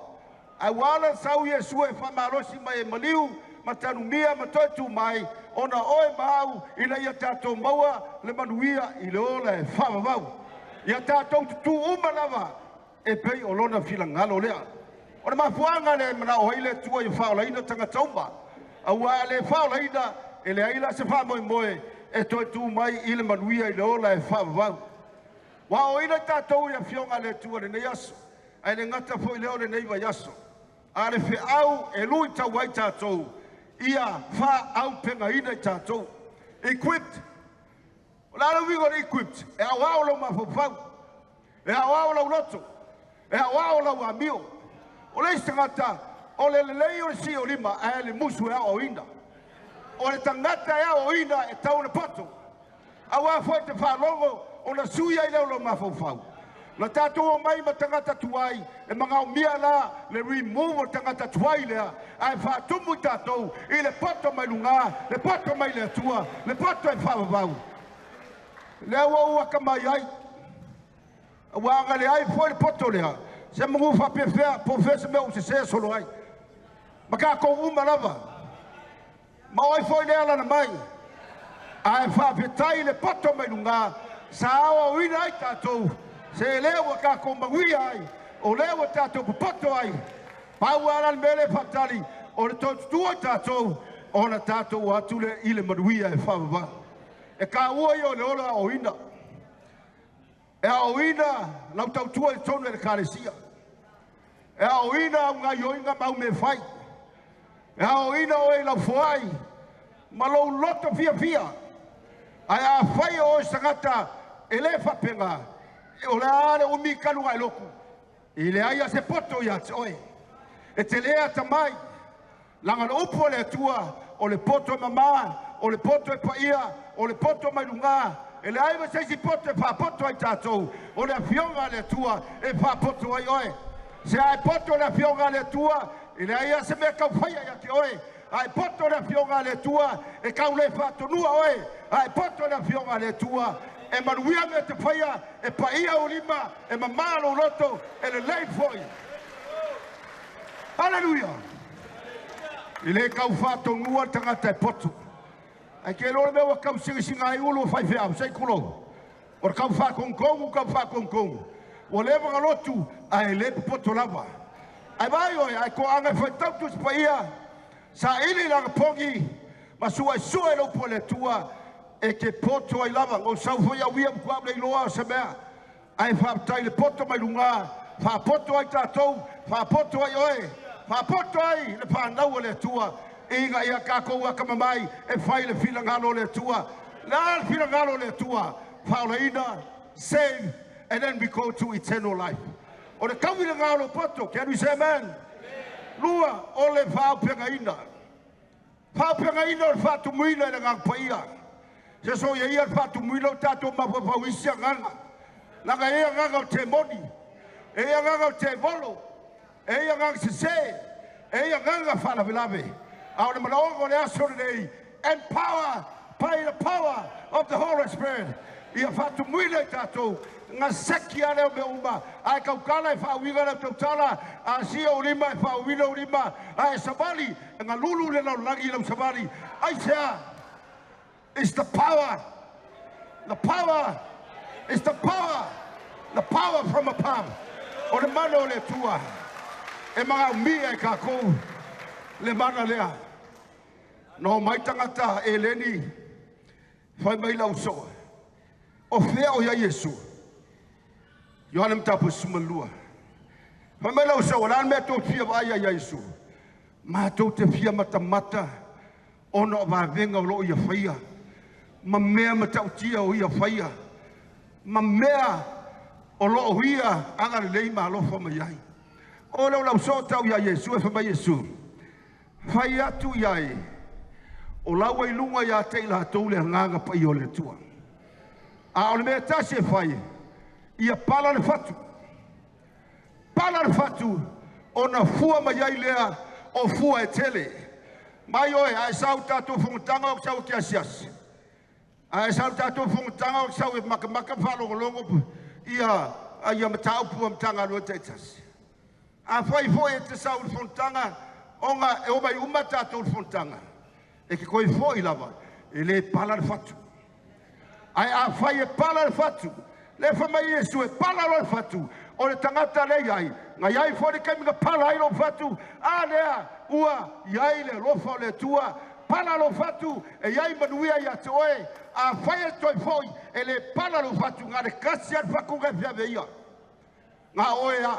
Ae ua ala ona sau Iesu e faamalosi mai e maliu ma tanumia ma toe tu mai, ona oe ma au ina ia tatou maua le manuia i le ola e faavavau. Ia tatou tutū uma lava e pei o lona finagalo lea. O le mafuaaga lea e manao ai le Atua ia faaolaina tagata uma, aua a le faaolaina, e leai la se faamoemoe e toe tu mai i le manuia i le ola e faavavau. Ua aoaoina i tatou i Afioga a le Atua i lenei aso, ae le gata foi lea o lenei vaiaso. A o le feau e luitau ai tatou, ia faaaupegaina i tatou. Equipped. O le a le uiga o le equipped? E aoao lou mafaufau, e aoao lau loto, e aoao lau amio. O le isi tagata, o le lelei o le sii o lima, ae le musu e aoaoina. O le tagata e aoaoina e tau ona poto. Aua foi te faalogo ona sui ai lea o lou mafaufau. Na tatou omai ma tagata tuai, e magaomia la le remove o le tagata tuai lea, ae faatumu i tatou i le poto mai luga, le poto mai le Atua, le poto e faavavau. Lea ua ou atamai ai, aua a na leai foi le poto lea, se manu faapefea, po o fea se mea ua sese solo ai. Ma tatou uma lava. Ma o ai foi lea alala mai. Ae faafetai le poto mai luga, sa aoaoina ai tatou, se lea ua tatou manuia ai, o lea ua tatou popoto ai. Pau lava la le mea lea e faatali, o le toe tutua i tatou, ona tatou o atu lea i le manuia e faavavau. E taua ia o le ola aoaoina. E aoaoina lau tautua i totonu o le Ekalesia. E aoaoina au gaioiga ma au mea fai. E aoaoina oe i lau foai ma lou loto fiafia. Ae afai o oe se tagata e le faapena, o le a le umi talu ona e lotu, e leai lava se poto ia te oe. E te le atamai, leaga o le upu a le Atua, o le poto e mama, o le poto e paia, o le poto mai luga, e leai ma se isi poto e faapoto ai tatou, o le Afioga a le Atua e faapoto ai oe. Se a e poto le Afioga a le Atua, e leai lava se mea e tau faia ia te oe. A e poto le Afioga a le Atua, e tau le faatonua oe. A e poto le Afioga a le Atua, e manuia mea te faia, e paia ou lima, e mama lou loto, e lelei foi. Haleluia! E le tau faatonua le tagata e poto. Ae te iloa le mea ua tau sigasiga ai ulu o faifeau, se i tulou. O le tau faatonutonu, tau faatonutonu. Ua leva ona lotu, ae le popoto lava. Ae vaai oe, ae toaga e faitau Tusi Paia, saili i le anapogi, ma suesue le upu a le Atua, e te poto ai lava. Na ou sau foi au ia matua le iloa o se mea. Ae faafetai i le poto mai luga, faapoto ai tatou, faapoto ai oe, faapoto ai le fanau a le Atua, ina ia tatou atamamai e fai le finagalo o le Atua. O le a le finagalo o le Atua? Faaolaina, save, and then we go to eternal life. O le taui lena o lou poto. Can we say amen? Lua, o le faaaupegaina. Faaaupegaina o le faatumuina i le Agaga Paia. Se soia ia le faatumuina o tatou mafaufau i isi agaga. Leaga e i ai agaga o temoni, e i ai agaga o tevolo, e i ai agaga sese, e i ai agaga faalavelave. A o le manaoga o le aso lenei, empower by the power of the Holy Spirit. Ia faatumuina i tatou Gaseki a lea o mea uma. Ae tautala e faauiga lau tautala, a sia ou lima e faauiga ou lima, a e savali, e galulu le lalolagi i lau savali. Aisea? It's the power. The power. It's the power. The power from above. O le mana o le Atua. E magaumia e kākou le mana lea. Na omai tagata Eleni fai mai lau soa. O fea o ia Iesu. Ioane Mataupu 12. Fai mai lau soa, la mea tou fia vaai ia Iesu. Matou te fia matamata ona o vavega o loo ia faia. Ma mea matautia o ia faia. Ma mea o loo ia agalelei ma alofa mai ai. O leo lau soa tau ia Iesu e fai mai Iesu. Fai atu ia e. O laua i lunga ia te i latou le agaga paia o le Atua. A o le mea tasi e fai, ia pala le fatu. Pala le fatu, ona fua mai ai lea o fua e tele. Mai oe, ae sau tātou fonotaga o sau e te asiasi. Ae sau tātou fonotaga o sau e makamaka whaalongolongo ia ia mataupu a Matagaluega taitasi. A fai foi e te sau i le fonotaga, ona e omai uma tātou i le fonotaga. E te toe foi lava, e le pala le fatu. Ae a fai e pala le fatu, le fai mai Iesu e pala loa le fatu, o le tagata lea iai, na iai foi le taimi na pala ai lou fatu, a lea ua iai le alofa o le Atua, pala lou fatu, e iai manuia ia te oe, a fai e toe foi, e le pala lou fatu, na le kasi a le fatu na e fiave ia. Na oe a.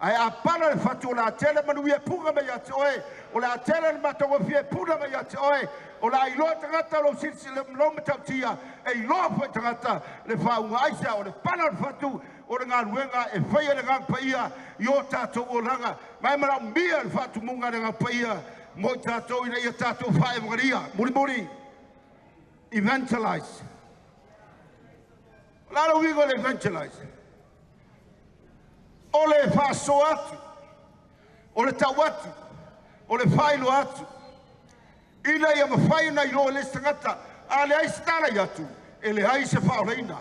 Ae a pala le fatu o le a tele manuia e puga mai ia te oe, o le a tele le matagofie e puna mai ia te oe, o le a iloa tagata lou silisili lou matautia, e iloa foi tagata le faauga aisea o le pala o le fatu o le galuega e faia le agaga paia i o tātou olaga. Ma e manaomia le faatumuga a le agaga paia mo i tātou ina ia tātou faaevagalia. Mulimuli, evangelize. O le a le uiga o le evangelize? O le faasoa atu, o le tau atu, o le faailoa atu, ina ia mafai ona iloa e le isi tagata, a leai se talai atu, e leai se faaolaina.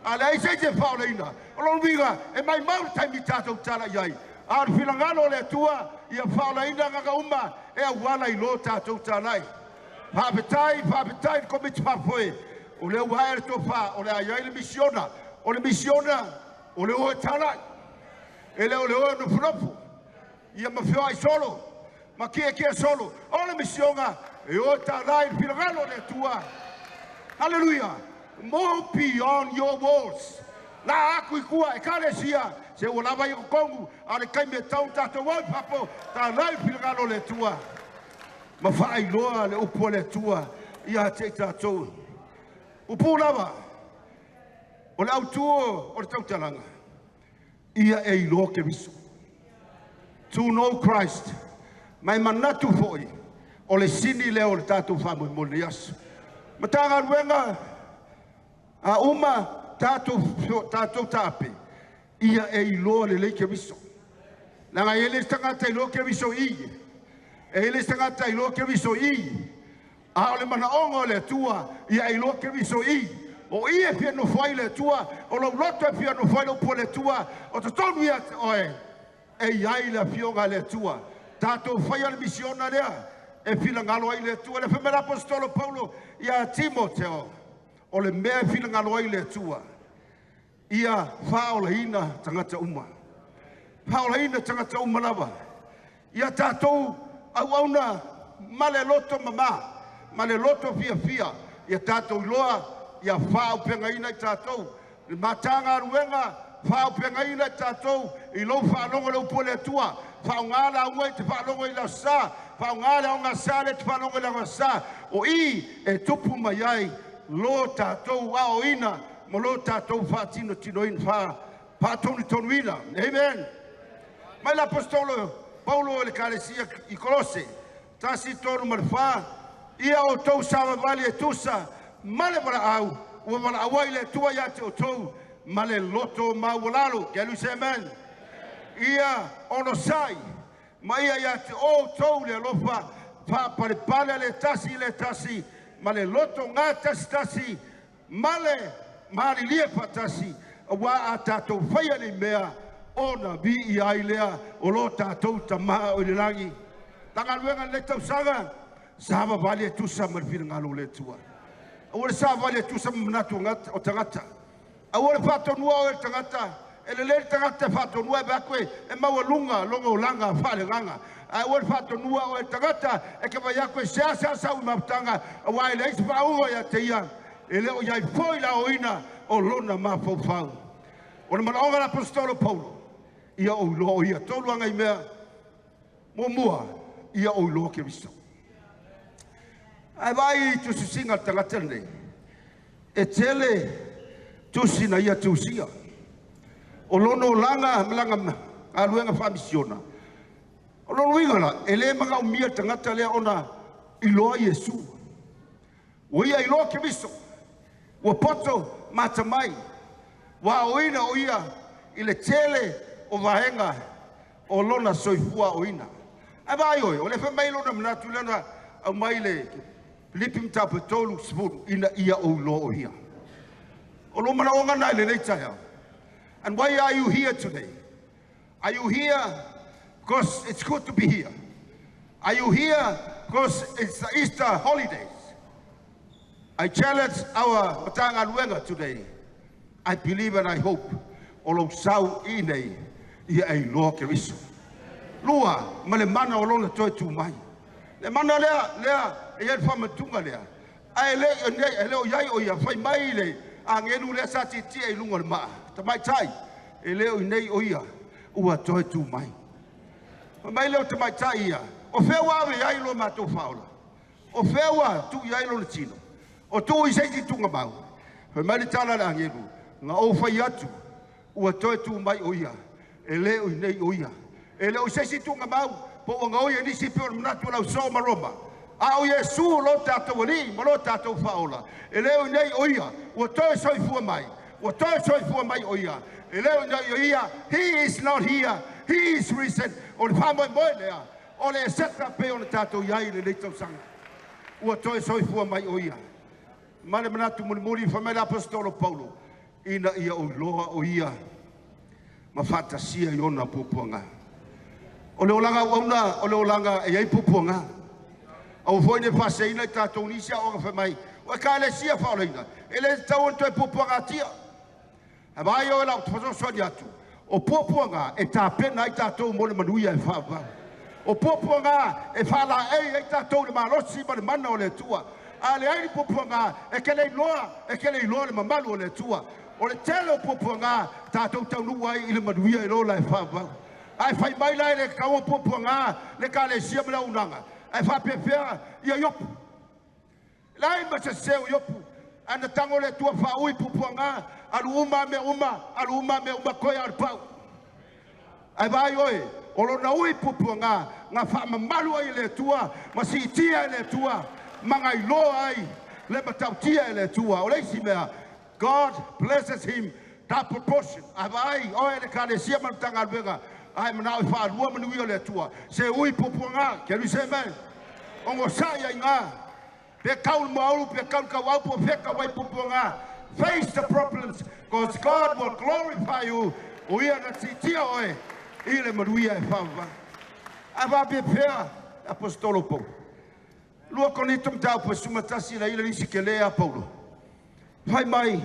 A leai se isi e faaolaina, o lona uiga e maumau le taimi tatou tala i ai. A o le finagalo o le Atua, ia faaolaina agaga uma e auala i lo tatou talai. Faafetai, faafetai i le komiti faafoe, o lea ua ae le tofa, o le a i ai le misiona. O le misiona, o le o e talai. E le o le o e nofonofo, ia ma feoai solo, ma kiekie solo. O le misioga, e o e talai le finagalo o le Atua. Hallelujah. Move beyond your walls. La aku i kua e kalesia, se ua lava i totonu, a o le taimi e tau tātou o i fafo, talai le finagalo o le Atua. Ma faailoa le upu a le Atua ia te i tātou. Upu lava, o le autu o le tautalaga, ia e iloa Keriso. To know Christ. Ma e manatu foi, o le sini lea o le tātou faamoemoe i lenei aso. Matagaluega a uma tātou taape, ia e iloa lelei Keriso. Leaga e le isi tagata iloa Keriso i. E le isi tagata iloa Keriso i. A o le manaoga o le Atua, ia e iloa Keriso i. O i e fia nofo ai le Atua, o lou loto e fia nofo ai le upu a le Atua, o totonu ia te oe, e i ai le afioga a le Atua. Tatou faia le misiona lea, e finagalo ai le Atua. Le fai mai le aposetolo Paulo ia Timoteo, o le mea e finagalo ai le Atua, ia faaolaina tagata uma. Faaolaina tagata uma lava. Ia tatou auauna ma le loto mama, ma le loto fiafia, ia tatou iloa, ia faaaupegaina i tatou. Le Matagaluega, faaaupegaina i tatou i lou faalogo i le upu a le Atua. Faaaoga le auga i te faalogo i le Aso Sa, faaaoga le aoga sa lea e te faalogo i le aoga sa. O i e tupu mai ai lo tatou aoaoina ma lo tatou faatinotinoina, faatonutonuina. Amen. Mai le aposetolo Paulo i le Ekalesia i Kolose, 1:3-4, ia outou savavali e tusa ma le valaau, ua valaau ai le Atua ia te outou, ma le loto maualalo. Can you say amen? Ia onosai, ma ia ia te outou le alofa, faapalepale le tasi i le tasi, ma le loto gatasitasi, ma le malilie faatasi, Auā a tatou faia nei mea, ona viia ai lea o lo tatou Tamā o i le lagi. Matagaluega i lenei tausaga, savavali e tusa ma le finagalo o le Atua. Aua le savavali e tusa ma manatu o tagata. Aua le faatonua oe e le tagata. E lelei le tagata e faatonua e vaai atu e maualuga lona olaga faaleagaga. Ae aua le faatonua oe e le tagata e te vaai atu e seasea sau i mafutaga, auā e leai se faauuga ia te ia, e le o i ai foi le aoina o lona mafaufau. O le manaoga o le Aposetolo Paulo, ia ou iloa o ia. Tolu lava nai mea. Muamua, ia ou iloa Keriso. Ae vaai i tusitusiga a le tagata lenei, e tele tusi na ia tusia. O lona olaga ma lana galuega faamisiona, o lona uiga la, e le manaomia le tagata lea ona iloa Iesu. Ua ia iloa Keriso, ua poto ma atamai, ua aoina o ia i le tele o vaega o lona soifua aoina. Ae vaai oe, o lea e fai mai lona manatu lea na aumai i le Filipi mataupu e 30, ina ia ou iloa o ia. O lou manaoga lena i lenei taeao. And why are you here today? Are you here because it's good to be here? Are you here because it's the Easter holidays? I challenge our Matagaluega today. I believe and I hope o lou sau i nei ia e iloa Keriso. Lua, ma le mana o lona toe tu mai. Le mana lea, lea e i ai le faamanatuga lea. Ae le i nei, e le o i ai o ia, fai mai le agelu lea sa tietie i luga o le maa, tamaitai, e le o i nei o ia, ua toe tu mai. Fai mai lea o tamaitai ia, o fea ua ave i ai lo matou faaola? O fea ua tuu i ai lona tino? O tuu i se isi tuugamau? Fai mai le tala a le agelu, na ou fai atu, ua toe tu mai o ia, e le o i nei o ia. E le o i se isi tuugamau, po ua gaoi e nisi pei o le manatu o le ausoo ma Roma. A o Iesu lo tatou Alii ma lo tatou Faaola, e le o i nei o ia, ua toe soifua mai, ua toe soifua mai o ia, e le o i nei o ia, he is not here, he is risen. O le faamoemoe lea, o le Eseta pei ona tatou i ai i lenei tausaga. Ua toe soifua mai o ia. Ma le manatu mulimuli, fai mai le Aposetolo Paulo, ina ia ou iloa o ia ma faatasia i ona puapuaga. O le olaga auauna, o le olaga e i ai puapuaga. Aua foi ne i faaseseina i tatou nisi aoga fai mai, o Ekalesia faaolaina, e le tatau ona toe puapuagatia. Ae vaai oe lau fesoasoani atu, o puapuaga e tapena ai tatou mo le manuia e faavavau. O puapuaga e faalaei ai tatou i le malosi ma le mana o le Atua. A leai ni puapuaga, e te le iloa, e te le iloa le mamalu o le Atua. O le tele o puapuaga tatou taunuu ai i le manuia i le ola e faavavau. Ae fai mai la e le tatau ona puapuaga le Ekalesia ma le auaunaga, ae faapefea ia Iopu? Leai ma se sese o Iopu, ae na tago le Atua faaui puapuaga, alu uma mea uma, alu uma mea uma, toe lava o le pau. Ae vaai oe, o lona ui puapuaga na faamamalu ai e le Atua ma siitia e le Atua ma na iloa ai le matautia e le Atua. O le isi mea, God blesses him double portion. Ae vaai oe le Ekalesia ma le Matagaluega, ae manao e faalua manuia o le Atua. Se ui puapuaga, can you say amen? Onosai ai ina, pe kau le moaulu, pe kau le tauau, po o fea e kau ai puapuaga. Face the problems, because God will glorify you. O ia na siitia oe i le manuia e faavavau. Ae faapefea le Aposetolo Paulo? 2 Korinito mataupu e 11 na ila nisi kele a Paulo. Fai mai,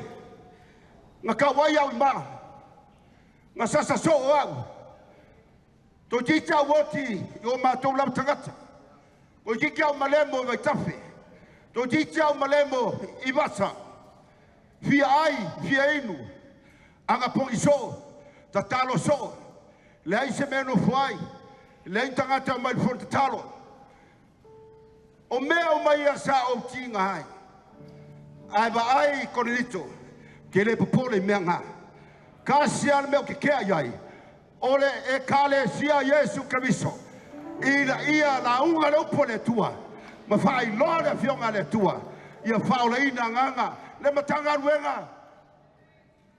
na kau ai au i maa, na sasa soo au, toeitiiti au oti i o matou lava tagata, toeitiiti au malemo i Vaitafe, toeitiiti au malemo i Vasa, fia ai, fia inu, agapogi soo, tatalo soo, leai se mea e nofo ai, leai ni tagata e omai i le fono tatalo. O mea uma ia sa ou tiga ai. Ae vaai Korinito, ke le popole i mea na. Tasi lava le mea ou te tea i ai, o le Ekalesia a Iesu Keriso, ina ia lauga le upu a le Atua ma faailoa le Afioga a le Atua, ia faaolaina agaga le Matagaluega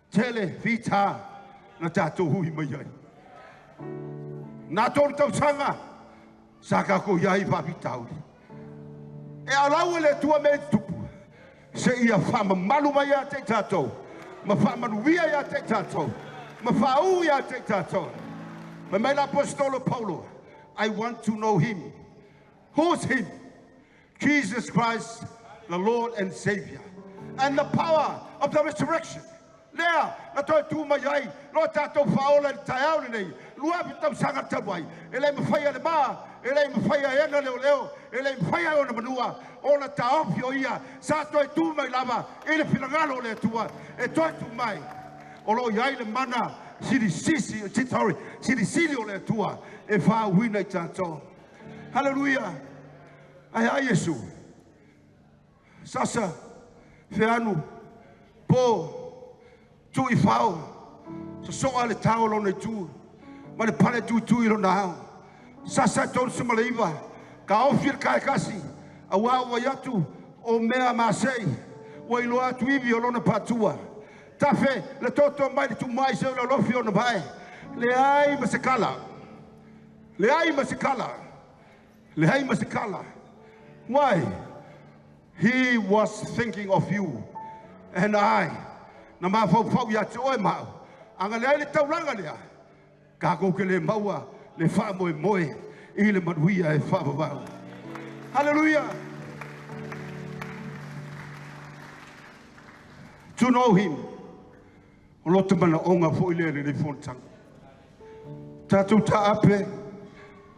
tele fita na tatou hui mai ai. Na tolu tausaga sa tatou i ai i faafitauli. E alau e le Atua mea i tutupu, seia faamamalu mai ia te i tatou. Ma faamanuia iā te i tatou. Ma faaū iā te i tatou. Fai mai le Aposetolo Paulo, I want to know him. Who's him? Jesus Christ, the Lord and Savior. And the power of the resurrection. Lea na toe tu mai ai lo tatou faaola i le taeao lenei, 2000 tausaga talu ai, e le mafaia le ma, e le mafaia e ana leoleo, e le mafaia e ona manua, ona taofi o ia, sa toe tu mai lava i le finagalo o le Atua, e toe tu mai. O lo o i ai le mana silisisi, sorry, silisili o le Atua e faauuina i tatou. Haleluia! Ae a Iesu? Sasa, feanu, po, tuu i fao, sosoa le tao o lona itu, ma le pale tuitui i lona ao. Sasa e 39, taofi le kaekasi, auā ua vaai atu o mea masei, ua iloa atu ivi o lona paatua. Tafe le toto mai le tumai seia lolofi ona vae. Leai ma se kala. Leai ma se kala. Leai ma se kala. Why? He was thinking of you and I. Na mafaufau ia te oe ma au. A na leai le taulaga lea, tatou te le maua le faamoemoe i le manuia e faavavau. Hallelujah! To know him. O lota manaoga foi lea i lenei fonotaga. Tatou taape,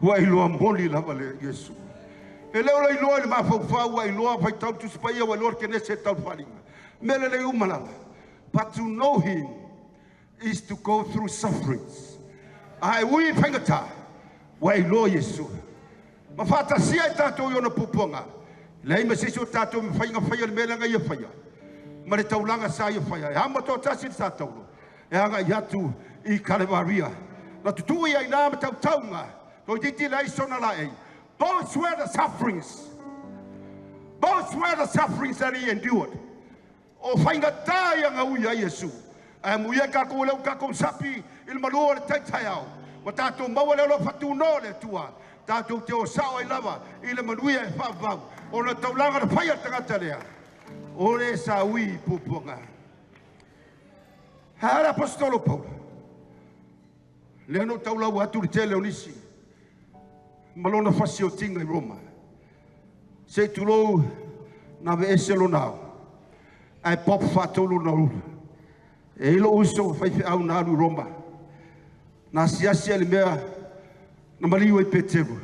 ua iloa moni lava le Iesu. E le o le iloa i le mafaufau, ua iloa faitau Tusi Paia, ua iloa le Kenese e tau le faaaliga. Mea lelei uma lava. But to know him is to go through sufferings. A e ui i faigata, ua e iloa Iesu. Ma faatasia i tatou i ona puapuaga. Leai ma se isi o tatou e mafai ona faia le mea lea na ia faia. Ma le taulaga sa ia faia. E amo toatasi le sa taulo. E agai atu i Kalevaria. Na tutuu ia i ina ma tautauga. Toeitiiti leai sona laei. Those were the sufferings. Those were the sufferings that he endured. O faigata ia na ui ai Iesu. Ae amuia tatou e le o tatou sapi i le malu o le tai taeao. Ua tatou maua le alofa tunoa o le Atua. Tatou te o sao ai lava i le manuia e faavavau. Ona o le taulaga na faia e le tagata lea. O le sa ui i puapuaga. Ae a le Aposetolo Paulo? Lea na ou taulaua atu le tele o nisi ma lona fasiotiga i Roma. Se i tulou na aveese lona ao, ae pop faatolu lona ula. E i ai lou uso faifeau na alu i Roma, na asiasi ai i le mea na maliu ai Peteru.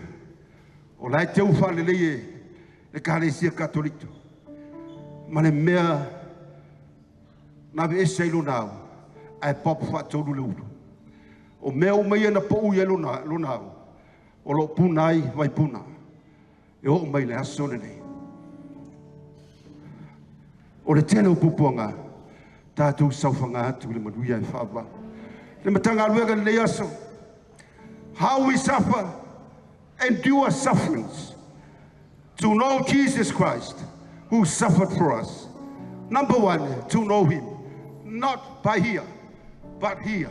O la e teu faalelei e le Ekalesia Katoliko ma le mea na aveese ai lona ao, ae pop faatolu le ulu. O mea uma ia na pau i ai lona ao, o lo o puna ai vaipuna e oo mai le aso lenei. O le tele o puapuaga, tatou saofaga atu i le manuia e faavavau. Le Matagaluega i lenei aso, how we suffer, endure sufferings, to know Jesus Christ who suffered for us. Number one, to know him, not by here, but here.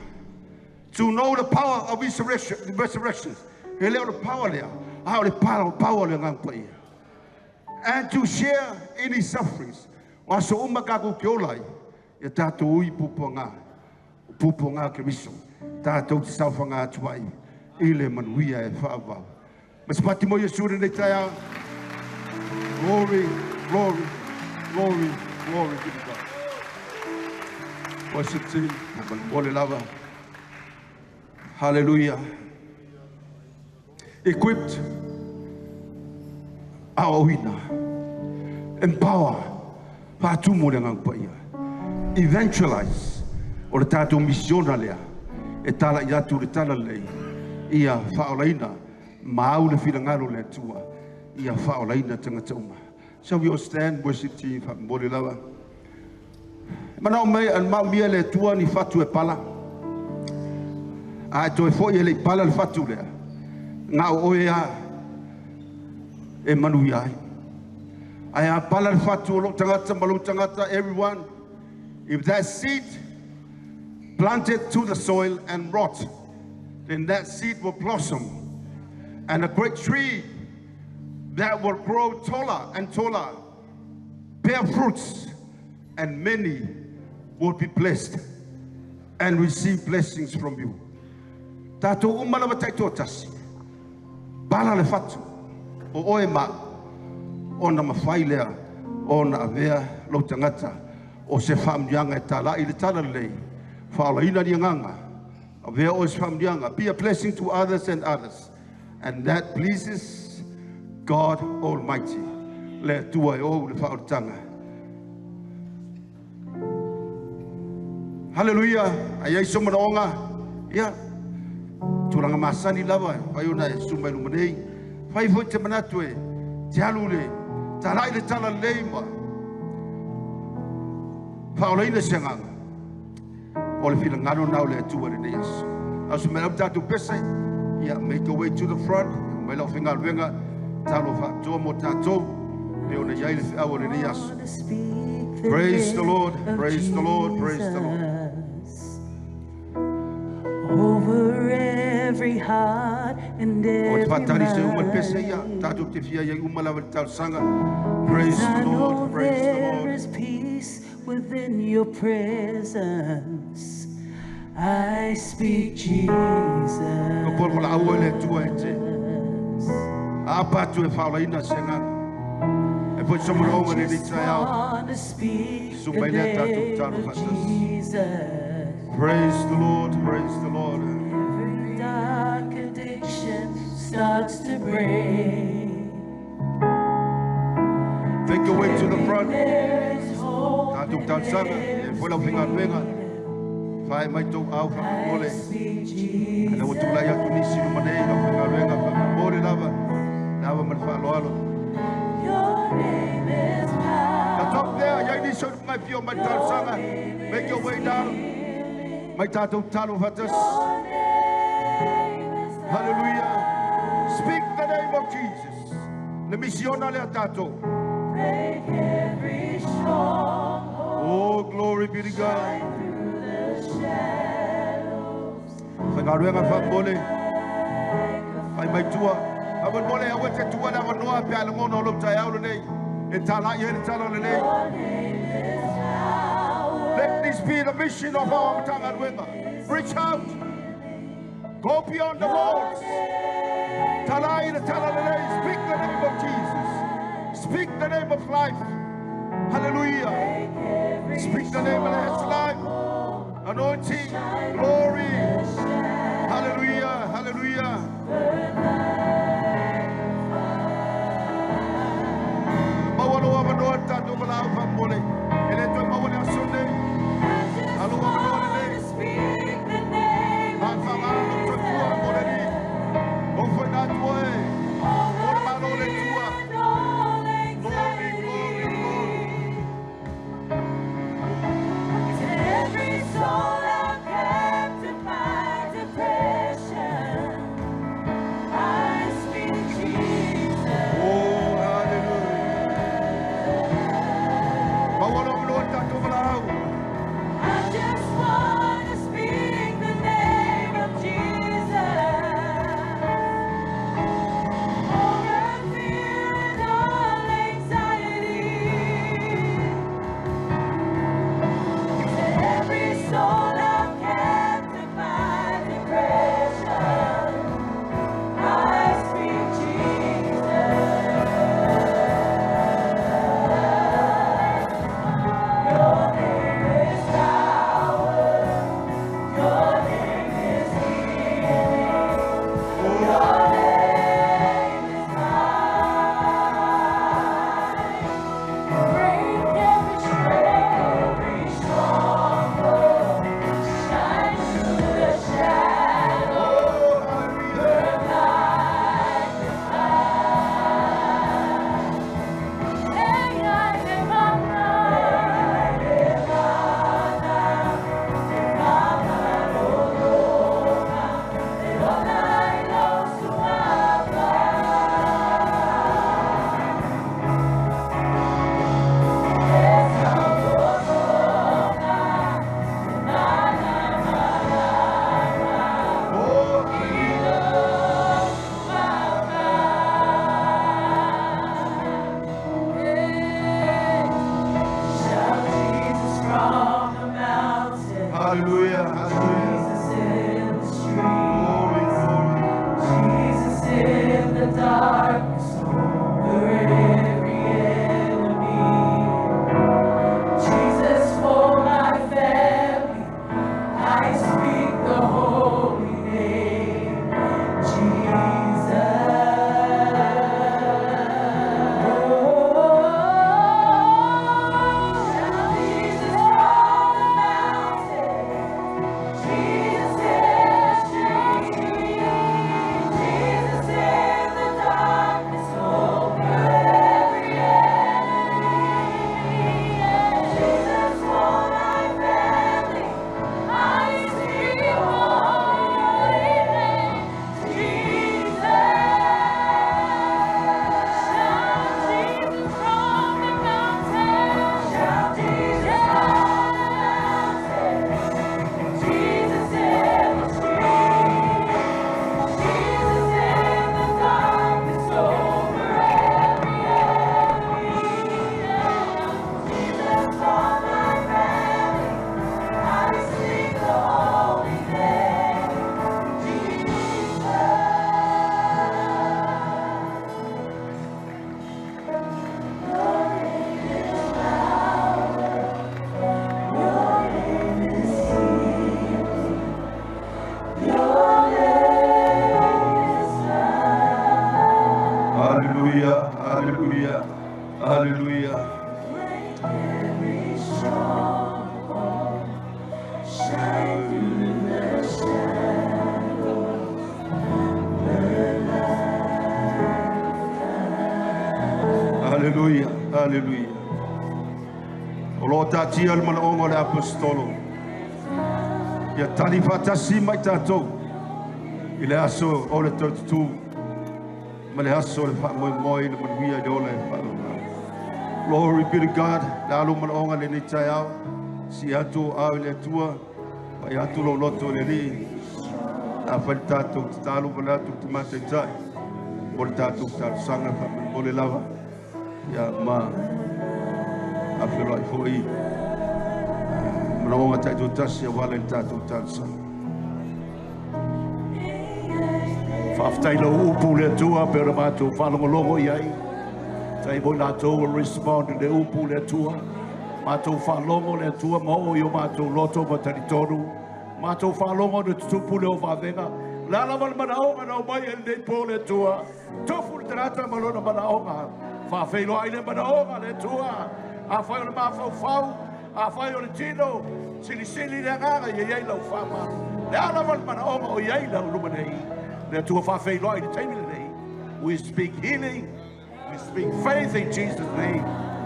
To know the power of his resurrection. E le o le power lea, a o le power, power le Agaga Paia. And to share in his sufferings. O aso uma tatou te ola ai, ia tatou ui puapuaga, o puapuaga Keriso, tatou te saofaga atu ai i le manuia e faavavau. Ma se pati mo Iesu lenei taeao. Glory, glory, glory, glory to God. Worship team, mo le lava. Hallelujah. Equipped, aoaoina, empower, faatumu le Agaga Paia. Evangelize, o le tatou misiona lea, e talai atu le talalelei, ia faaolaina ma au le finagalo o le Atua, ia faaolaina tagata uma. Shall we all stand, worship team, faamomoli lava. E manao mai, maomia le Atua ni fatu e pala. A e toe foi e le i pala le fatu lea, na o oe a e manuia ai. Ae a pala le fatu o lou tagata ma lou tagata, everyone, if that seed planted to the soil and rot, then that seed will blossom, and a great tree that will grow taller and taller, bear fruits, and many will be blessed and receive blessings from you. Tatou uma lava taitoatasi. Pala le fatu. O oe ma ona mafai lea ona avea lou tagata o se faamanuiaga e tala'i le tala lelei faaolaina le agaga avea oe se faamanuiaga. Be a blessing to others and others, and that pleases God Almighty, le Atua e ou le faaolataga. Haleluia. Ai ai so manaoga ia tulaga masani lava fai ona e suma i luma nei fai foi te manatu e te alu le tala'i le tala lelei ma faaolaina se agaga o le finagalo na o le Atua lenei aso. Aso mai lau tatou pese, ia make your way to the front, mai lau faigaluega talo faatoa mo tatou pe ona iai le feau o lenei aso. Praise the Lord, praise the Lord, praise the Lord. Over every heart and O te every whātari se uma le pese ia, mind. tātou te fia ia uma lava le talosaga. Praise I the know Lord, praise the there Lord. is peace within your presence. I speak Jesus. Ka pol wala aua le Atua e te. A patu e whaolaina se ngana. E po so mona onga le Just nei ao. want to speak the Sumai lea tātou name talo of whaatasi. Jesus. Praise the Lord, praise the Lord. Every dark addiction starts to break. Make your way to the front. There is hope Tātou and talosaga, there e is foi lau faigaluega. Whae mai tau au whakamole. I speak Jesus. Ana ua tūlai atu nisi luma nei lau faigaluega whakamole lava. Lava ma le whaaloalo. Your name is The power. top there, iai nisi o ngai fio mai talosaga. Make your way down. Mai tātou talo whaatasi. Your name is Hallelujah. Speak the name of Jesus. Le misiona lea tātou. Break every stronghold Oh, glory be to God. through the shadows. Whakaruenga whamole. Whai mai tua. Awan mole awa te tua na wanoa pe ala ngono lo tai au nei. E tala i hele tala le nei. Your name is power. Let this be the mission of our Matagaruenga. Reach out. Go beyond the walls. Tala i le tala le nei. Speak the name of Jesus. Speak the name of life. Hallelujah. Speak the name that has life. Anointing. Glory. Hallelujah. Hallelujah. Maua loa manoa tātou malau whamole. E le toe maua le aso nei. Aloha manoa le nei. Speak the name Mā whangaro no toe pua mole ni. O whai nā tua e. O le malo le tua. and all Glory, glory, glory. To every soul held captive by the darkness over every enemy. Jesus for my family, I speak the holy name, Jesus. Shout Jesus from the mountain, Jesus in the street, Jesus in the darkness over every enemy. Jesus for my family, I speak the holy name, Jesus. Shout Jesus from the mountain, shout Jesus from the mountain, Jesus in the street, Jesus in the darkness over every enemy. Jesus for my family, I speak the holy name, Jesus. Your name is power. Your name is healing. Your name is life. Haleluia, haleluia, haleluia. Break every stronghold. Shine through the shadows. Burn like Haleluia, haleluia. O lo tātia le manaonga o le apostolo. Ia tali faatasi mai tatou i le aso o le taututu ma le aso o le faamoemoe i le manuia i le ola e faalaulao. Glory be to God. Le alu manaonga lenei taeao. Si atu o au i le Atua. Pai atu lou loto i le Alii. Afai le tatou tatalo ma le atu te mataitai. Mo le tatou talosaga faamolemole lava. Ia ma afeloai foi manaoga taitoatasi auala i le tatou talosaga. Faafetai lau upu le Atua pe ona matou faalogologo i ai. Tai mo i latou will respond i le upu le Atua. Matou faalogo le Atua ma oo i o matou loto ma talitonu. Matou faalogo na tutupu le o vavega. O le a lava le manaoga na aumai ai lenei po le Atua. Tofu le tagata ma lona manaoga. Faafeiloai le manaoga le Atua. Afai o le mafaufau, afai o le tino, silisili le agaga ia i ai lau faamalo. Le a lava le manaoga o i ai lau luma nei. Le Atua faafeiloai i le taimi lenei. We speak healing. We speak faith in Jesus' name.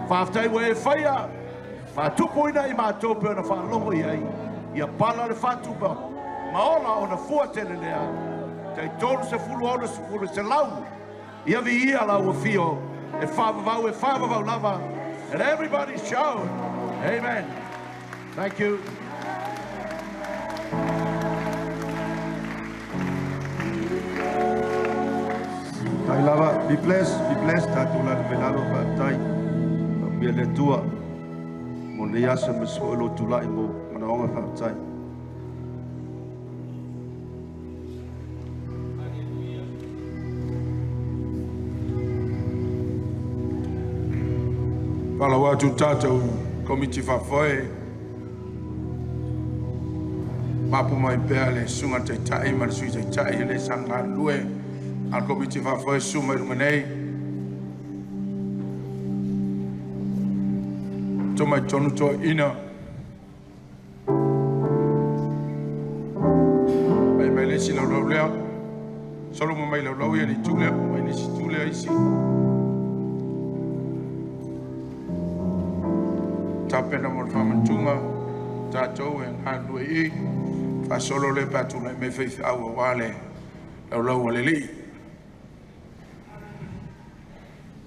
Faafetai ua e faia. Faatupuina i matou pe ona faalogo i ai. Ia pala le fatu ma ola ona fua tele lea. Tai 30 60 100. Ia viia lau afio. E whaavavau, e whaavavau lava. And everybody shout. Amen. Thank you. Tai lava, be blessed, be blessed. Tatou lala mai lalo faafetai. Faamanuia le Atua mo lenei aso aemaise foi o lou tulai mo manaoga faafetai. Faalaua atu le tatou Komiti Faafoe, mapu mai pea le Susuga i le Taitai ma le Sui Taitai e le saga galulue a le Komiti Faafoe, susu mai luga nei. To mai tonu toeaina, mai mai le isi laulau lea, solo ma mai laulau ia le itu lea, mai le isi itu lea isi. Tapena mo le faamanatuga, tatou e galulue i i, faasolo lea pe a tulai mai faifeau aua le laulau a le Alii.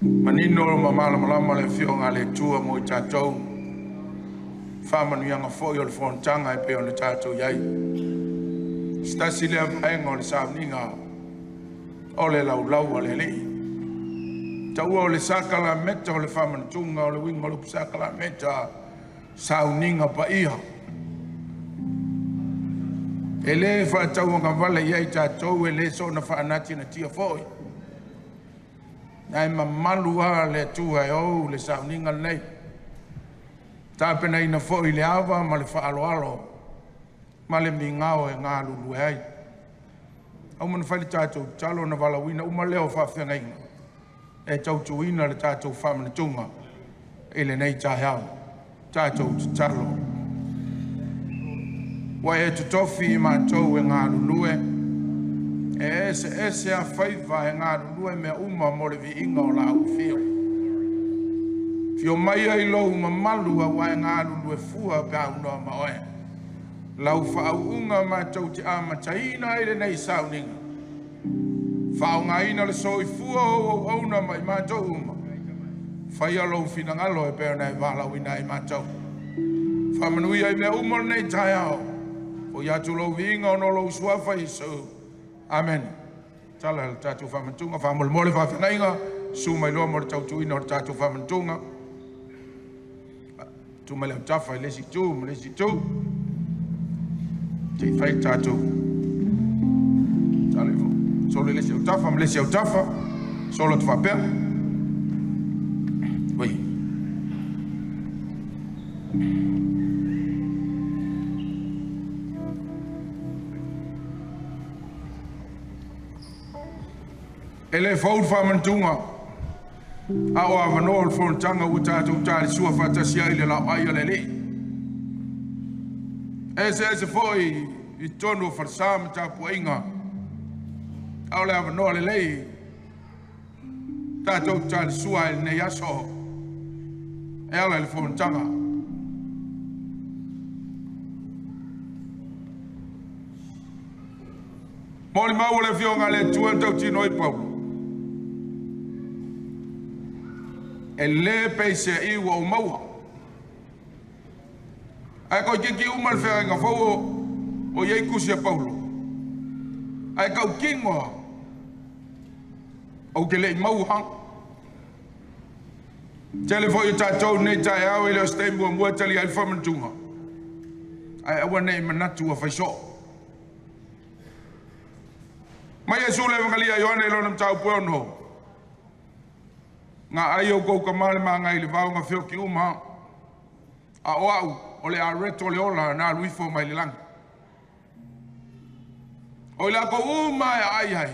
Manino ma malamalama le Afioga a le Atua mo i tatou, faamanuiaga foi o le fonotaga e pei ona tatou i ai. Se tasi lea vaega o le sauniga o le laulau a le Alii. Taua o le sakalameta o le faamanatuga o le uiga o le upu sakalameta, sauniga paia. E le faatauagavale i ai tatou, e le soona faanatinatia foi. Ae mamalu lava le Atua e ou le sauniga lenei. Tapenaina foi le ava ma le faaaloalo ma le migao e galulue ai. Ua uma ona fai le tatou tatalo ona valaauina uma lea o faafeagaiga e tautuina le tatou faamanatuga i lenei taeao. Tatou tatalo. Ua e totofi i matou e galulue, e eseese afaiva e galulue mea uma mo le viiga o lau afio. Afio maia i lou mamalu aua e galulue fua pe a aunoa ma oe. Lau faauuga matou te amataina ai lenei sauniga. Faaaogaina le soifua o ou auauna ma i matou uma. Faia lou finagalo e pei ona e valaauina ai matou. Faamanuia i mea uma o lenei taeao. Foi atu lou viiga ona o lou suafa Iesu. Amene. Tala le tatou faamanatuga faamolemole faafeagaiga. Susu mai loa mo le tautuina o le tatou faamanatuga. Tu mai le autafa i le isi itu ma le isi itu. Se i fai le tatou tala ifo. Solo i le isi autafa ma le isi autafa. Solo atu faapea. Oi. E le fou le faamanatuga, a o avanoa o le fonotaga ua tatou talisua faatasi ai le laoai a le Alii. E eseese foi i totonu o falesa ma tapuaiga, a o le avanoa lelei tatou talisua ai i lenei aso e ala i le fonotaga. Molimau o le Afioga a le Atua na tautino ai Paulo. E le peiseai ua ou maua. Ae toeitiiti uma le feagaiga fou o i ai tusi a Paulo. Ae tautino ou te le i maua. Tele foi o tatou nei taeao e le o se taimi muamua e tali ai le faamanatuga. Ae aua ne i manatu ua fai soo. Mai Iesu le Evangelia Ioane i lona mataupu e 6. Nga ai outou tama le magai i le vao na feoti uma, a o au o le areto o le ola na alu ifo mai le lagi. O i lakou uma e aai ai,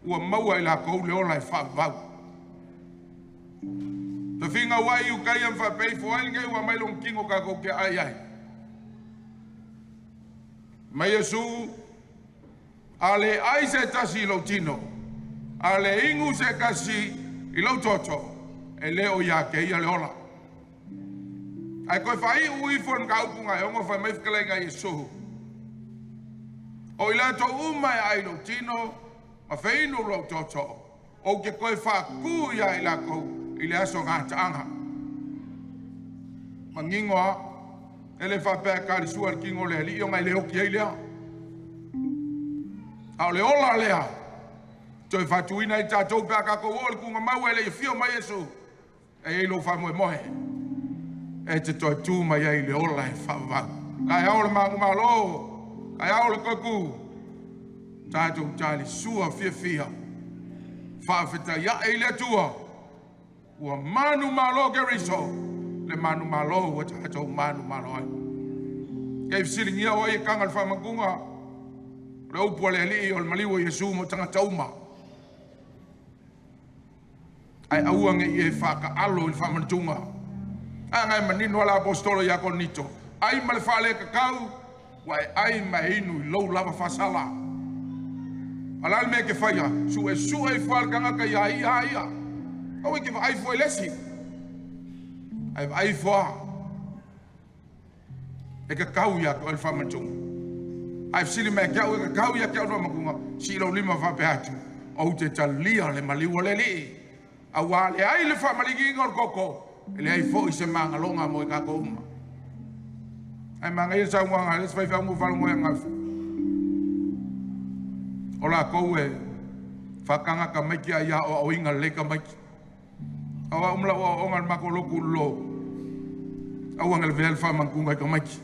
ua maua i lakou le ola e faavavau. Tafiga ua i ukai am faapei fo ai lenei ua mai lona tino tatou te aai ai. Mai Iesu, a le ai se tasi i lou tino, a le inu se tasi i lou toto, e le o ia te ia le ola. Ae toe faaiu ifo le mataupu na e ono fai mai fetalaiga Iesu. O i latou uma e aai i lou tino, ma feinu lou toto, ou te toe faatu ia i latou i le aso gataaga. Manino a, e le faapea e talisua le tino o le Alii ona e le oti ai lea. A o le ola lea, toe faatuina ai tatou pe a tatou oo i le tuugamau e le i afio mai Iesu, e i ai lou faamoemoe, e te toe tu mai ai le ola e faavavau. Ae ao le manumalo, ae ao le toetu, tatou talisua fiafia, faafetai ae i le Atua, ua manumalo Keriso, le manumalo ua tatou manumalo ai. Ke fesiligia o ai e taga le faamanatuga, o le upu a le Alii o le maliu o Iesu mo tagata uma. Ae aua ne i e faataalo i le faamanatuga. A ngai manino ala apostolo ia Korinito, ai ma le faaletatau, ua e ai ma e inu i lou lava faasala. A o le a le mea e te faia, suesue ifo lava le tagata ia ia a ia. Aua e te vaai fua i le isi. Ae vaai ifo lava. E tatau ia te oe le faamanatuga. Ae fesili mai ia te au e tatau ia te au le faamanatuga, sii lou lima faapea atu, ou te talia le maliu o le Alii. Aua leai le faamaligiina o le toto, e leai foi se magaloga mo i tatou uma. Ae manaia le saunoaga a le isi faifeau mo faalogo ai ananafi. O latou e faataga tamaiti a ia aoaoina lelei tamaiti. A o au ma lau aoaoga i le matou lotu i lalo, aua ne i lavea le faamanatuga i tamaiti.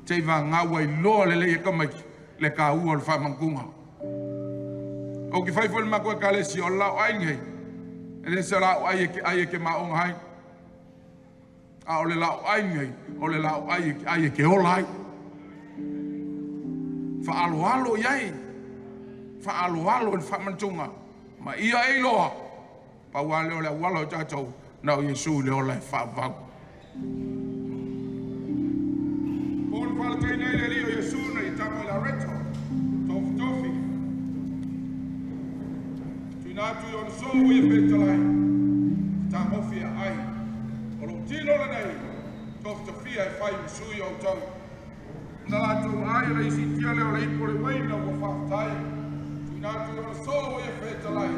Se i vagana ua iloa lelei e tamaiti le taua o le faamanatuga. O ki fai foi le makou ekalesia o le lao'ai lenei, e lē se lao'ai e ke ai e ke maoga ai, a o le lao'ai lenei o le lao'ai e ke ai e ke ola ai, fa'aaloalo i ai, fa'aaloalo i le fa'amanatuga ma ia e iloa pau a lea o le auala o tatou na o Iesu i le ola e fa'avavau. Po le fa'alataina ai le Alii o Iesu na i tama i la reto tofitofi tuina atu i ona sō ua ia fetalai tagofi e ai o lou tino lenei tofitofia e fai ma sui o outou na latou ai o le isitia lea o le ipu o le uaina ua fa'afetai tuina atu i ona sō ua ia fetalai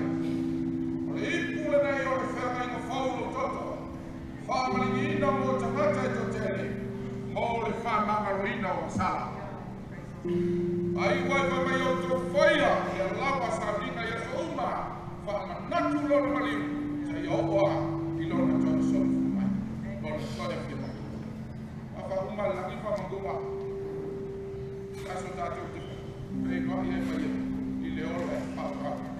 o le ipu lenei o le feagaiga fou lou toto fa'amaligiina mo tagata e toatele mo le fa'amagaloina o sala ai uai fai mai outou faia ia lava sauniga i aso uma fa'amanatu lona maliu seia o'o a i lona toe soifua mai lona toe afio mai afa uma le lagi fa'amaguga aso tatou te feiloa'i ai mai i le ola e fa'avavau.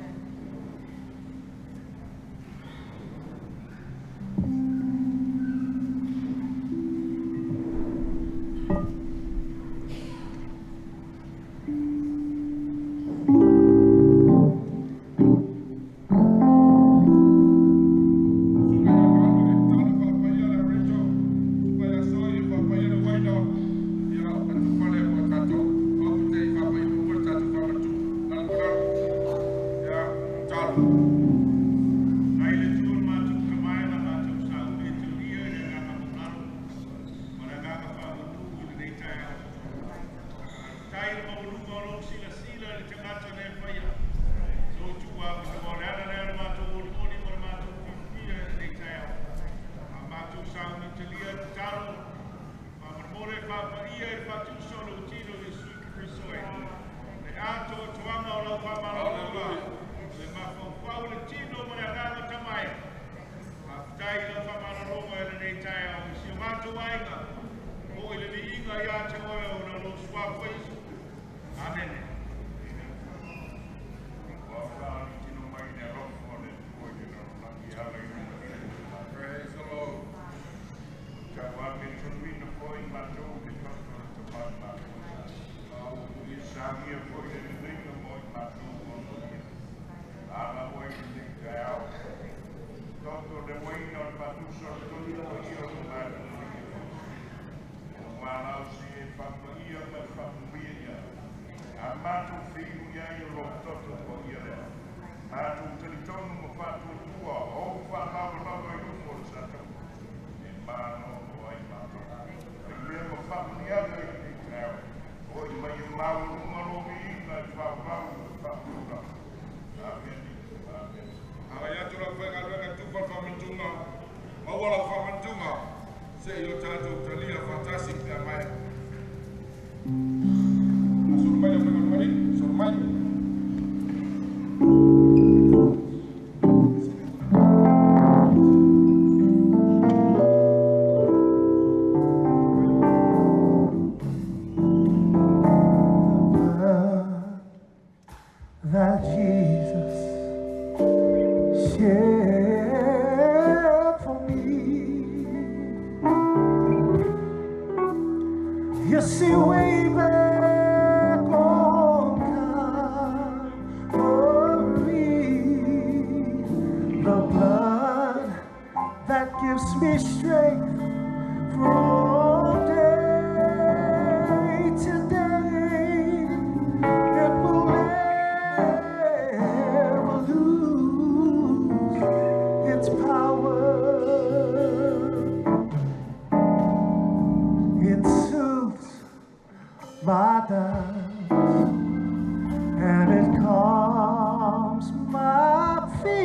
Ai le tua matou tamae na matou sauni e tulia i le agaga maualalo ma le agaga faamanu i lenei taeao. Tai le maualuga o lou silasila i le tagata le faia. Soitua ma o le ala lea o le matou olioli ma le matou fiafia i lenei taeao. A matou sauni talia e tatalo, faamolemole faapaia i le faatusa o lou tino Iesu Keriso e. Le atoatoaga o lau faamalologa, le mafaufau le tino ma le agaga tamae. Faafetai i lau faamalologa i lenei taeao i si o matou aiga, o i le viiga ia te oe o na lou suafa Iesu. Amene. Praise the Lord. A matou fiu ia i o lou toto o ia lea. Matou talitonu ma faatuatua o faalavalava i lufo o le Satani. E mano o ai matou. Ai mea ma faamuniaga i lenei taeao. O i mai e maualuga lo viiga e faavau e faatula. Amene. Amene. Agai atu lau faigaluega tufa le faamanatuga maua lau faamanatuga se'i o tatou talia faatasi pea mai asolo mai lau faigaluega solo mai. That Jesus shed for me. You see, way back on Calvary, the blood that gives me strength from day to day, it will never lose its power. It soothes my doubts and it calms my fears.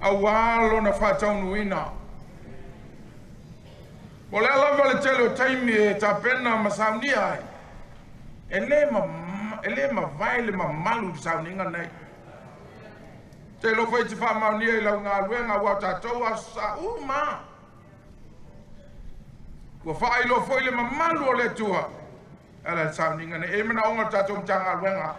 Auā lona faataunuuina. O le a lava le tele o taimi e tapena ma saunia ai, e lē e lē mavae le mamalu i le sauniga lenei. Te iloa foi e te faamaonia i lau galuega aua o tatou aso sa uma lava. Ua faailoa foi le mamalu o le Atua e ala i le sauniga nei. E i ai manaoga o le tatou Matagaluega,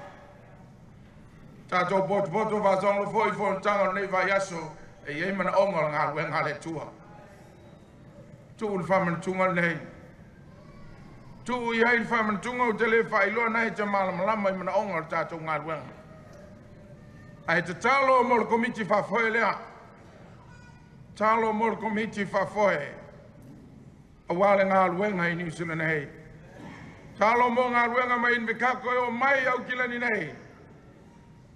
tatou potopoto faasolo foi i fonotaga o lenei vaiaso, e i ai manaoga o le galuega a le Atua. Tuu le faamanatuga lenei. Tuu i ai le faamanatuga ou te le faailoa na e te malamalama i manaoga o le tatou galuega. Ae tatalo mo le komiti faafoe lea. Tatalo mo le komiti faafoe aua le galuega i Niu Sila nei. Tatalo mo galuega mai Invercargill e oo mai i Aukilani nei.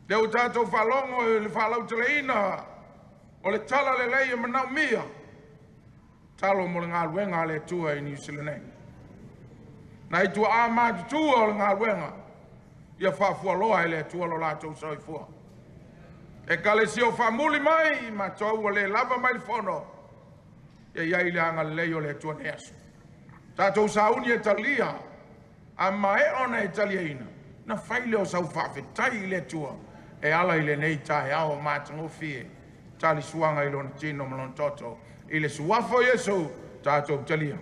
Lea ua tatou faalogo i le faalauteleina o le tala lelei e manaomia. Tatalo mo le galuega a le Atua i Niu Sila nei. Nai tuaa matutua o le galuega, ia faafualoa e le Atua lo latou soifua. Ekalesia o faamuli mai matou ua le lava mai le fono, ia i ai le agalelei o le Atua i lenei aso. Tatou sauni e talia, a maea ona e taliaina, na fai lea o sau faafetai i le Atua e ala i lenei taeao matagofie, talisuaga i lona tino ma lona toto. I le suafa o Iesu, tatou talia.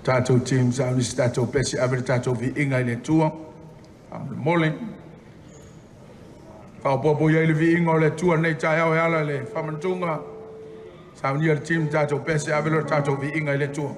Tatou team sauni se tatou pese ave le tatou viiga i le Atua. Faamolemole. Faaopoopo i ai le viiga o le Atua nei taeao e ala i le faamanatuga. Saunia le team tatou pese ave le tatou viiga i le Atua.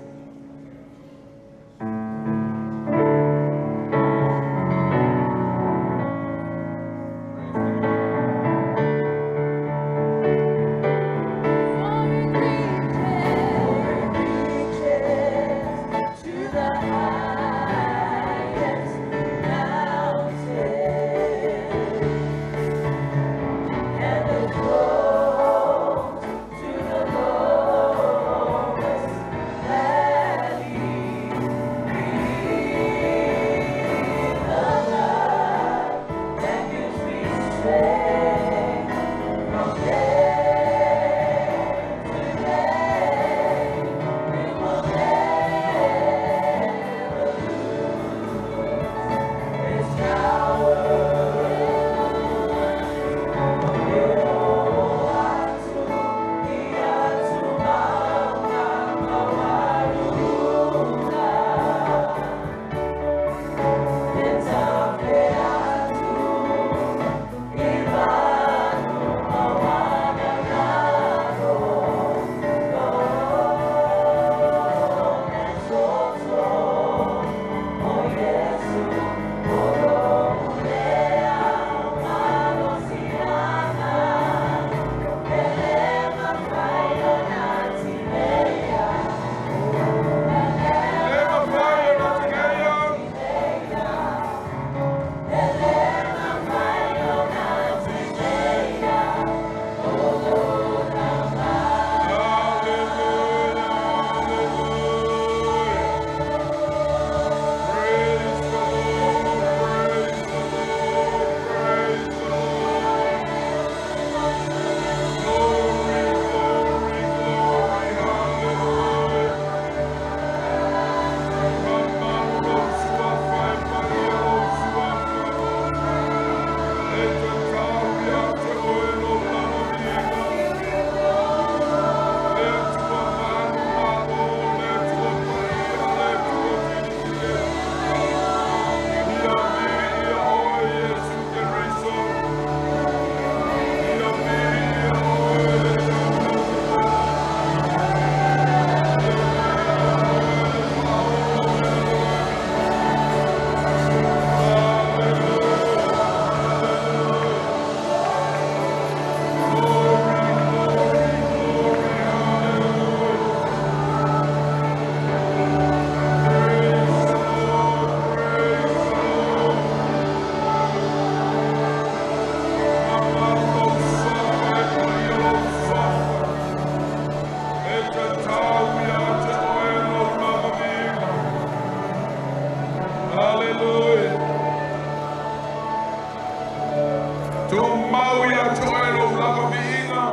Tumau ia te oe lou lava viiga.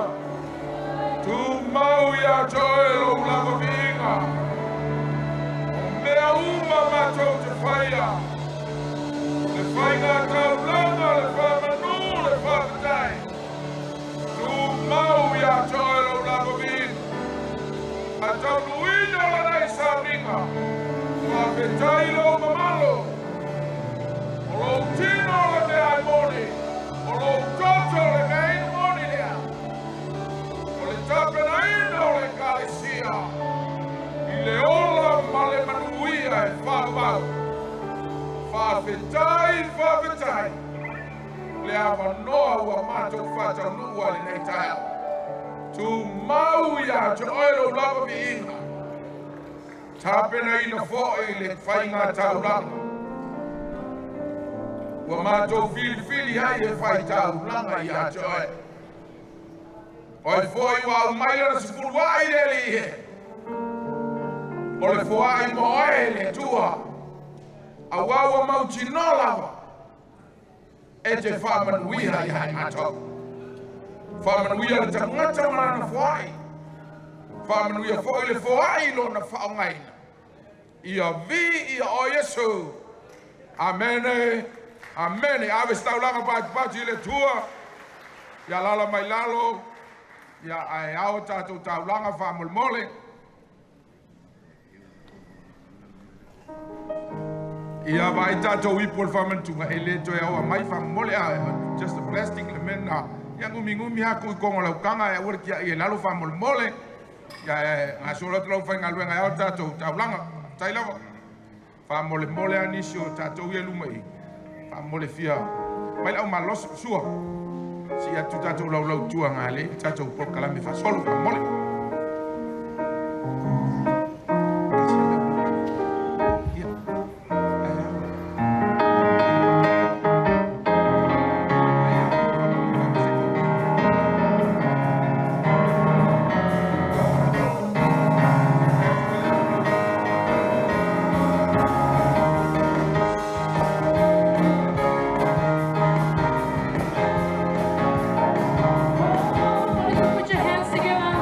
Tumau ia te oe lou lava viiga. O mea uma matou te faia. Le faiga taulaga, le faamanu, le faafetai. Tumau ia te oe lou lava viiga. Faataunuuina lenei sauniga. Faafetai lou mamalo. O lou tino le mea e moni. O lou toto le mea inu moni lea. O le tapenaina o le ekalesia. I le ola ma le manuia e faavavau. Faafetai, faafetai. Le avanoa ua matou faataunuu ai lenei taeao. Tumau ia te oe lou lava viiga. Tapenaina foi le faiga taulaga. Ua matou filifili ai e fai taulaga ia te oe. Oe foi ua aumai lana sefuluai le alii e. O le foai mo oe le Atua. Auā ua mautinoa lava. E te faamanuia ia i matou. Faamanuia le tagata ma lana foai. Faamanuia foi le foai lona faaaogaina. Ia viia oe Iesu. Amene. Amene. Ave se taulaga patipati i le Atua. Ia alaala mai lalo. Ia ae ao tatou taulaga faamolemole. Ia vaai tatou ipu o le faamanatuga e le toe aoa mai faamolemole a just a plastic le mea lena. Ia gumigumi lava tuu i toga o le autaga e aua le tiai e lalo faamolemole. Ia e gasolo atu lau faigaluega e ao tatou taulaga. Faafetai lava. Faamolemole lava nisi o tatou ia i luma i i. Faamolemole fia mai le au malolosi sua. Si atu tatou laulau tua galei le tatou polokalame faasolo faamolemole. Oh, why don't you put your hands together?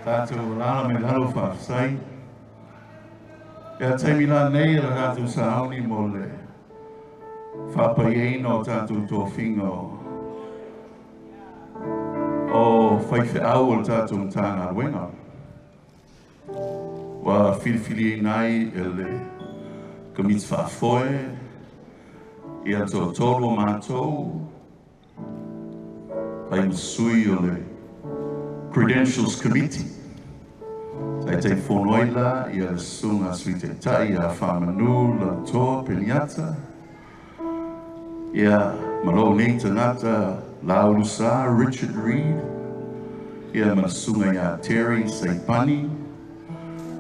Tātou lala me lalo whaafsai. Ia taimi la nei la tātou sauni mo le whapaiaina o tātou tōwhinga o whaiwhe au o le tātou mtānga wenga. Wa whiriwhiri nei e le komiti whaafoe ia tō tōru o mātou kai masui o le Credentials Committee. Tai te whonoila ia le sunga sui te tai a whamanu la toa peniata. Ia malo nei tangata Laulusa Richard Reid. Ia masunga ia Terry Saipani.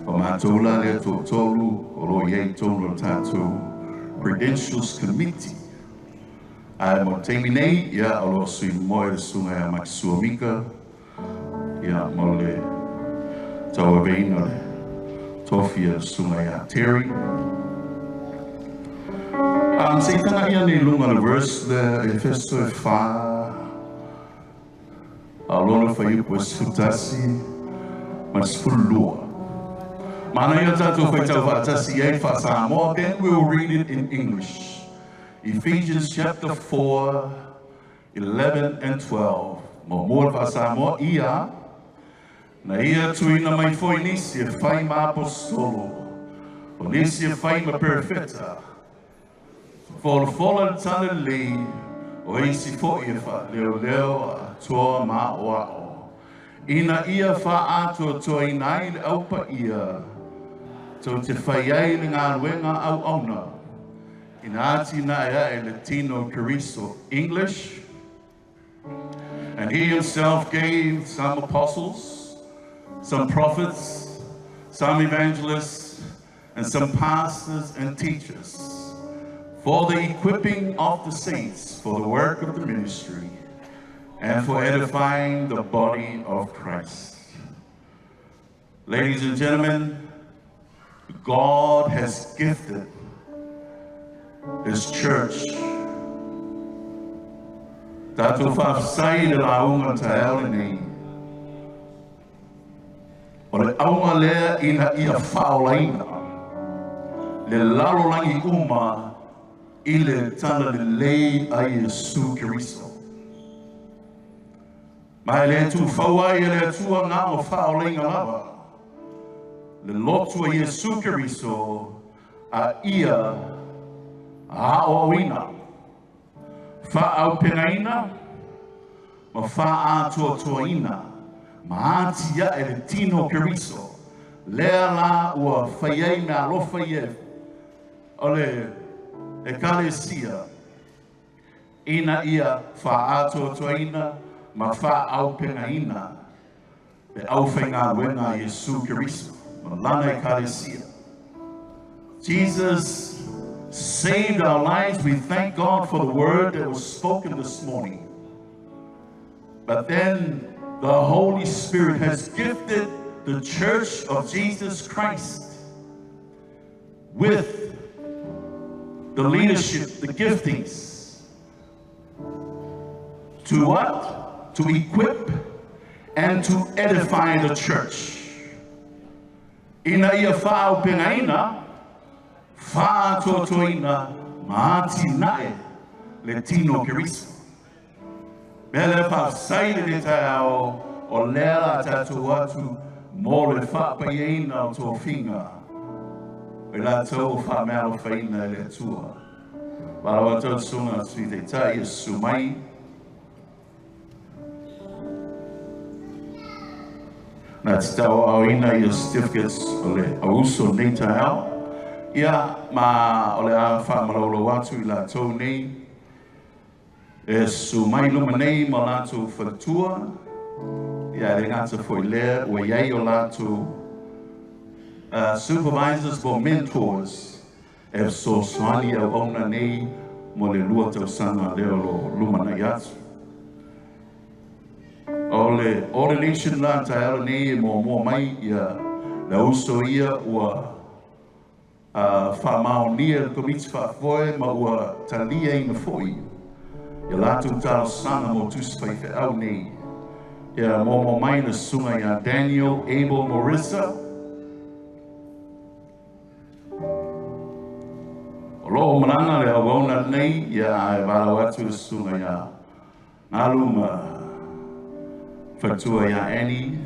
O mātou la lea tōtolu o lo iei tōnu o tātou Credentials Committee. Ai mo teimi nei, ia o lo sui moe le sunga ia Makisua Mika. Ia mo le tau aveina le tofi a sunga ia Terry. Se tanga ia nei lunga le verse le Efeso e whā a lona whaiupu e sefutasi ma sefululua. Mana ia tātou whaitau whaatasi e wha Samoa. Then we will read it in English. Ephesians chapter 4, 11 and 12. Mo mua wha Samoa ia, na ia tuina mai foi nisi e whai ma apostolo, o nisi e whai ma perfeta. Fola fola le tana lei, o isi foi e wha leo leo a toa ma o a o. Ina ia wha atoa toa ina ai le aupa ia, tau te whai ai le ngā wenga au auna. Ina ati na ea e le tino Keriso. English. And he himself gave some apostles, some prophets, some evangelists, and some pastors and teachers for the equipping of the saints for the work of the ministry and for edifying the body of Christ. Ladies and gentlemen, God has gifted His church. Tātou whaafsai le launga ta ele nei. O le aunga lea ina ia whaolaina. Le lalo langi uma i le tana le lei a Iesu Keriso. Mai le tu whaua i le atua ngā o whaolainga lava. Le lotu a Iesu Keriso a ia a oina. Wha au pengaina, ma wha atua tuaina, ma ati ia e le tino Keriso. Lea la ua whaiai me alofa ia o le e kalesia ina ia wha atua tuaina, ma wha au pengaina, le au whainga wenga Iesu Keriso. Ma lana e kalesia. Jesus saved our lives. We thank God for the word that was spoken this morning. But then the Holy Spirit has gifted the Church of Jesus Christ with the leadership, the giftings, to what? To equip and to edify the church. Ina ia whaau pengaina, whaatotoina, maati nae, le tino Keriso. Mea le whaafsai le te ao, o lea la tātou atu, mō le whaapaiaina o tō whinga. O la tau wha mea o whaina le atua. Warawa tau sunga sui te tai e sumai. Nā te tau au ina ia certificates o le auso nei ta ao. Ia ma o le a wha maraulau atu i la tau nei. E sumai luma nei ma lātou whatua. Ia re ngata foi lea ua iai o lātou supervisors po mentors e so swani au auna nei mo le lua tausaga lea o lo luma nei atu. O le ordination la taeao nei e muamua mai ia le uso ia ua faamaonia le komiti faafoe ma ua taliaina fo'i ia latou talosaga mo tusi faifeau nei. Ia muamua mai le susuga ia Daniel Abel Morissa. O lo o malaga le auauna lenei, ia ae valaau atu le susuga ia Galu ma faletua ia Annie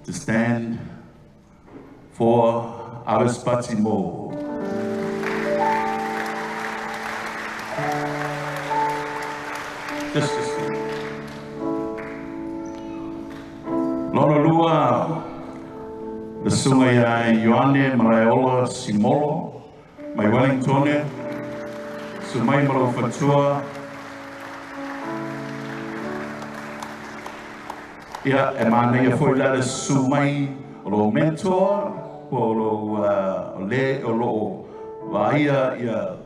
to stand for Alice Patimo. Just, just. Lona lua, le susuga ia Ioane Malaeola Simolo mai Wellingtone, susu mai ma lou faletua. Ia, e manaia foi la le susu mai o lou mentor, po o lou uh, le o lo o vaaia ia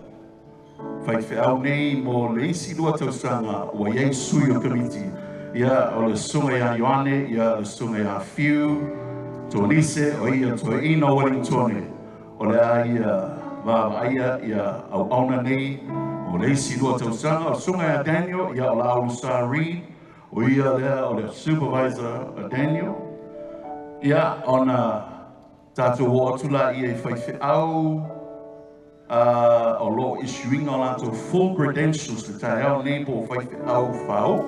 faifeau nei mo le isi lua tausaga ua i ai sui o komiti. Ia, o le susuga ia Ioane, ia le susuga ia Fiu, Tonise, o ia toeaina o Wellingtone, o le a ia vaavaaia ia auauna nei mo le isi lua tausaga. O le susuga ia Daniel, ia o Laulu Sa Reid, O ia lea o le supervisor a Daniel. Ia, ona tatou oo atu laia i faifeau o lo o issue ina o latou full credentials le taeao nei po o faifeau faaoo.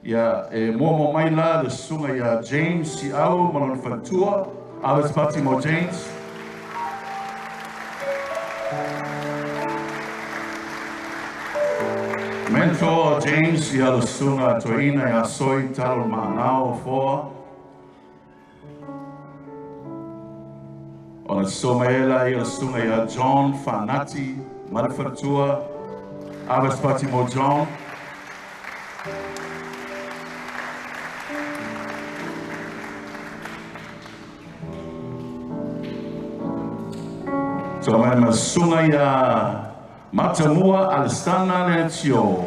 Ia, e muamua mai la le susuga ia James Siau ma lona faletua, Alice Patimo James. Mentor James ia le susuga toeaina ia Soi Talo Maangao Foa. Ona soso mai ai la ia le susuga ia John Fanati ma le faletua Alice Patimo John. Toa mai ma susuga ia Matamua Alessana Leatio.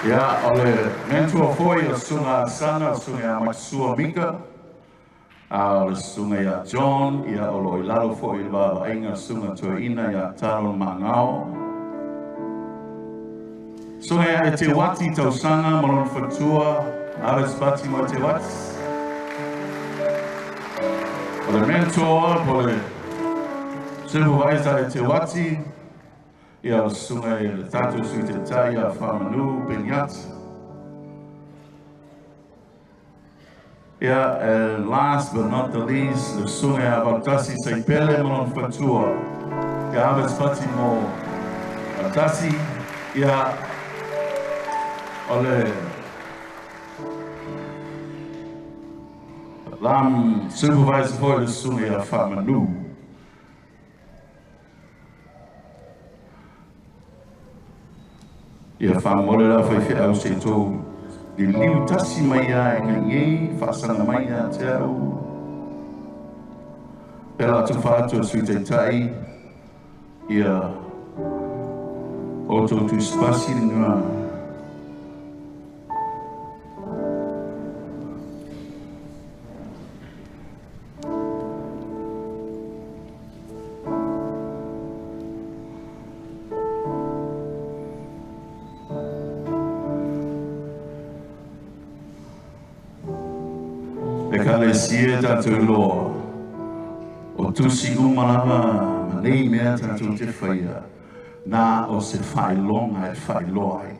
Ia, o le mentor foi o susuga Alessana, o le susuga ia Matasua Mika, a o le susuga ia John, ia o lo o i lalo foi i le vaavaaiga le susuga toeaina ia Taron Maangao. Susuga ia Eteuati Tausaga ma lona faletua, Alice Patimo Eteuati. O le mentor po o le supervisor Eteuati, ia o le susuga i le tatou Sui Taitai ia Faamanu Peniata. Ia, and last but not the least, le susuga ia Valutasi Saipele ma lona faletua, ia ave se fati mo Valutasi, ia, o le lam supervisor foi le susuga ia Faamanu. Ia faamolemole la faifeau se i tou liliu tasi mai a e gaigei faasaga mai ia te au. Pela atu faatu a Sui Taitai ia outou tusipasi lena. Ekalesia tatou iloa, o tusi uma lava ma nei mea tatou te faia, na o se faailoga e faailoa ai.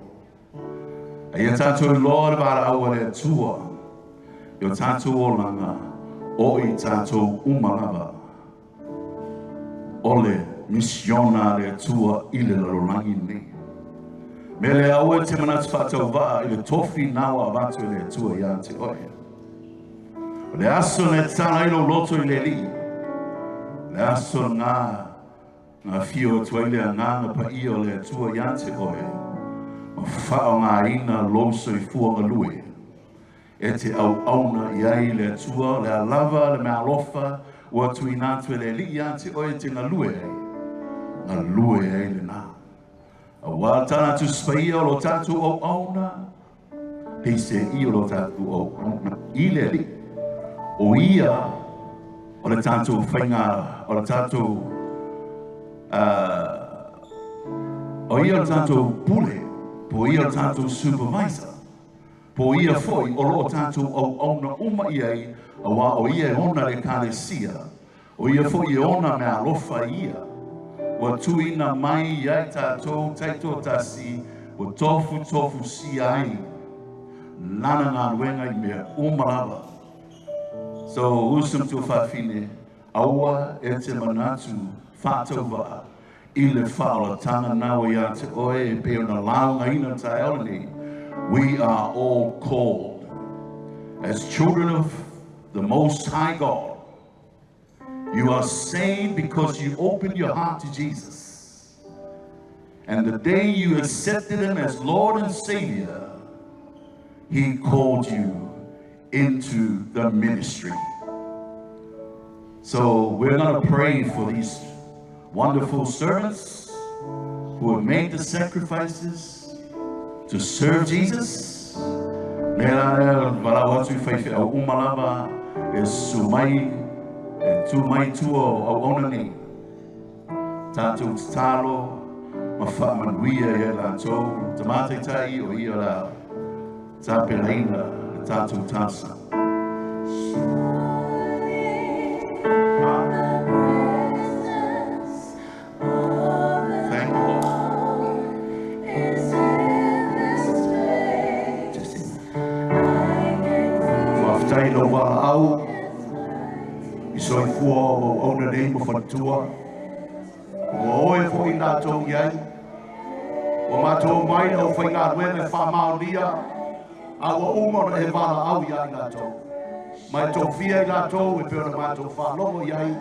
A ia tatou iloa le valaau a le Atua i o tatou olaga o i tatou uma lava. O le misiona a le Atua i le lalolagi lenei. Mea lea aua e te manatu faatauvaa i le tofi na ua avatu e le Atua ia te oe. O le aso na e tatala ai lou loto i le Alii, o le aso na Na afio atu ai le Agaga Paia o le Atua ia te oe, ma faaaogaina lou soifua galue e te auauna i ai le Atua, o le a lava le meaalofa ua tuuina atu e le Alii ia te oe e te galue ai, galue ai lena. Aua le Tala Tusi Paia o lo tatou auauna, peiseai o lo tatou auauna i le Alii, o ia o le tatou faiga, o le tatou, o ia o le tatou pule, Po ia le tatou supervisor. Po o ia foi o lo o tatou auauna uma i ai, auā o ia e ona le Ekalesia, o ia foi e ona meaalofa ia ua tuuina mai ia i tatou taitoatasi ua tofutofusia ai Lana galuega i mea uma lava. So, uso ma tuafafine, aua e te manatu faatauvaa i le faaolataga na ua ia te oe e pei ona laugaina i le taeao lenei, We are all called as children of the Most High God. You are saved because you opened your heart to Jesus. And the day you accepted Him as Lord and Savior, He called you into the ministry. So we're going to pray for these wonderful servants who have made the sacrifices to serve Jesus. Me la lea valaau atu i faifeau uma lava e susu mai, e tu mai i tua o auauna nei. Tatou tatalo ma faamanuia ia i latou, Tama Taitai o ia la tapenaina le tatou talosaga. Thank you, Lord. Faafetai i lou valaau i soifua o auauna nei ma faletua. Ua o e foi latou i ai. Ua matou omai le aufaigaluega e faamaonia, a ua uma ona e valaau ia i latou. Ma e tofia i latou e pei ona matou faalogo i ai,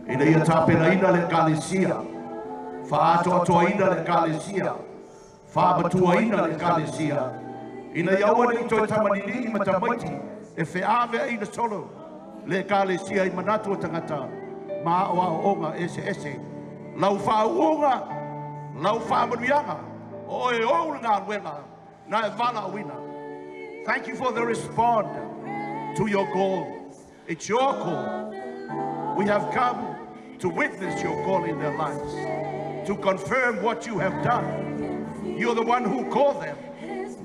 ina ia tapenaina le Ekalesia, faaatoatoaina le Ekalesia, faamatuaina le Ekalesia, ina ia aua ne i toe tamalilii ma tamaiti e feaveaiina solo le Ekalesia i manatu o tagata ma aoaoga eseese. Lau faauuga, lau faamanuiaga, o oe e ou le galuega na e valaauina. Thank you for the respond to your call. It's your call. We have come to witness your call in their lives, to confirm what you have done. You're the one who called them.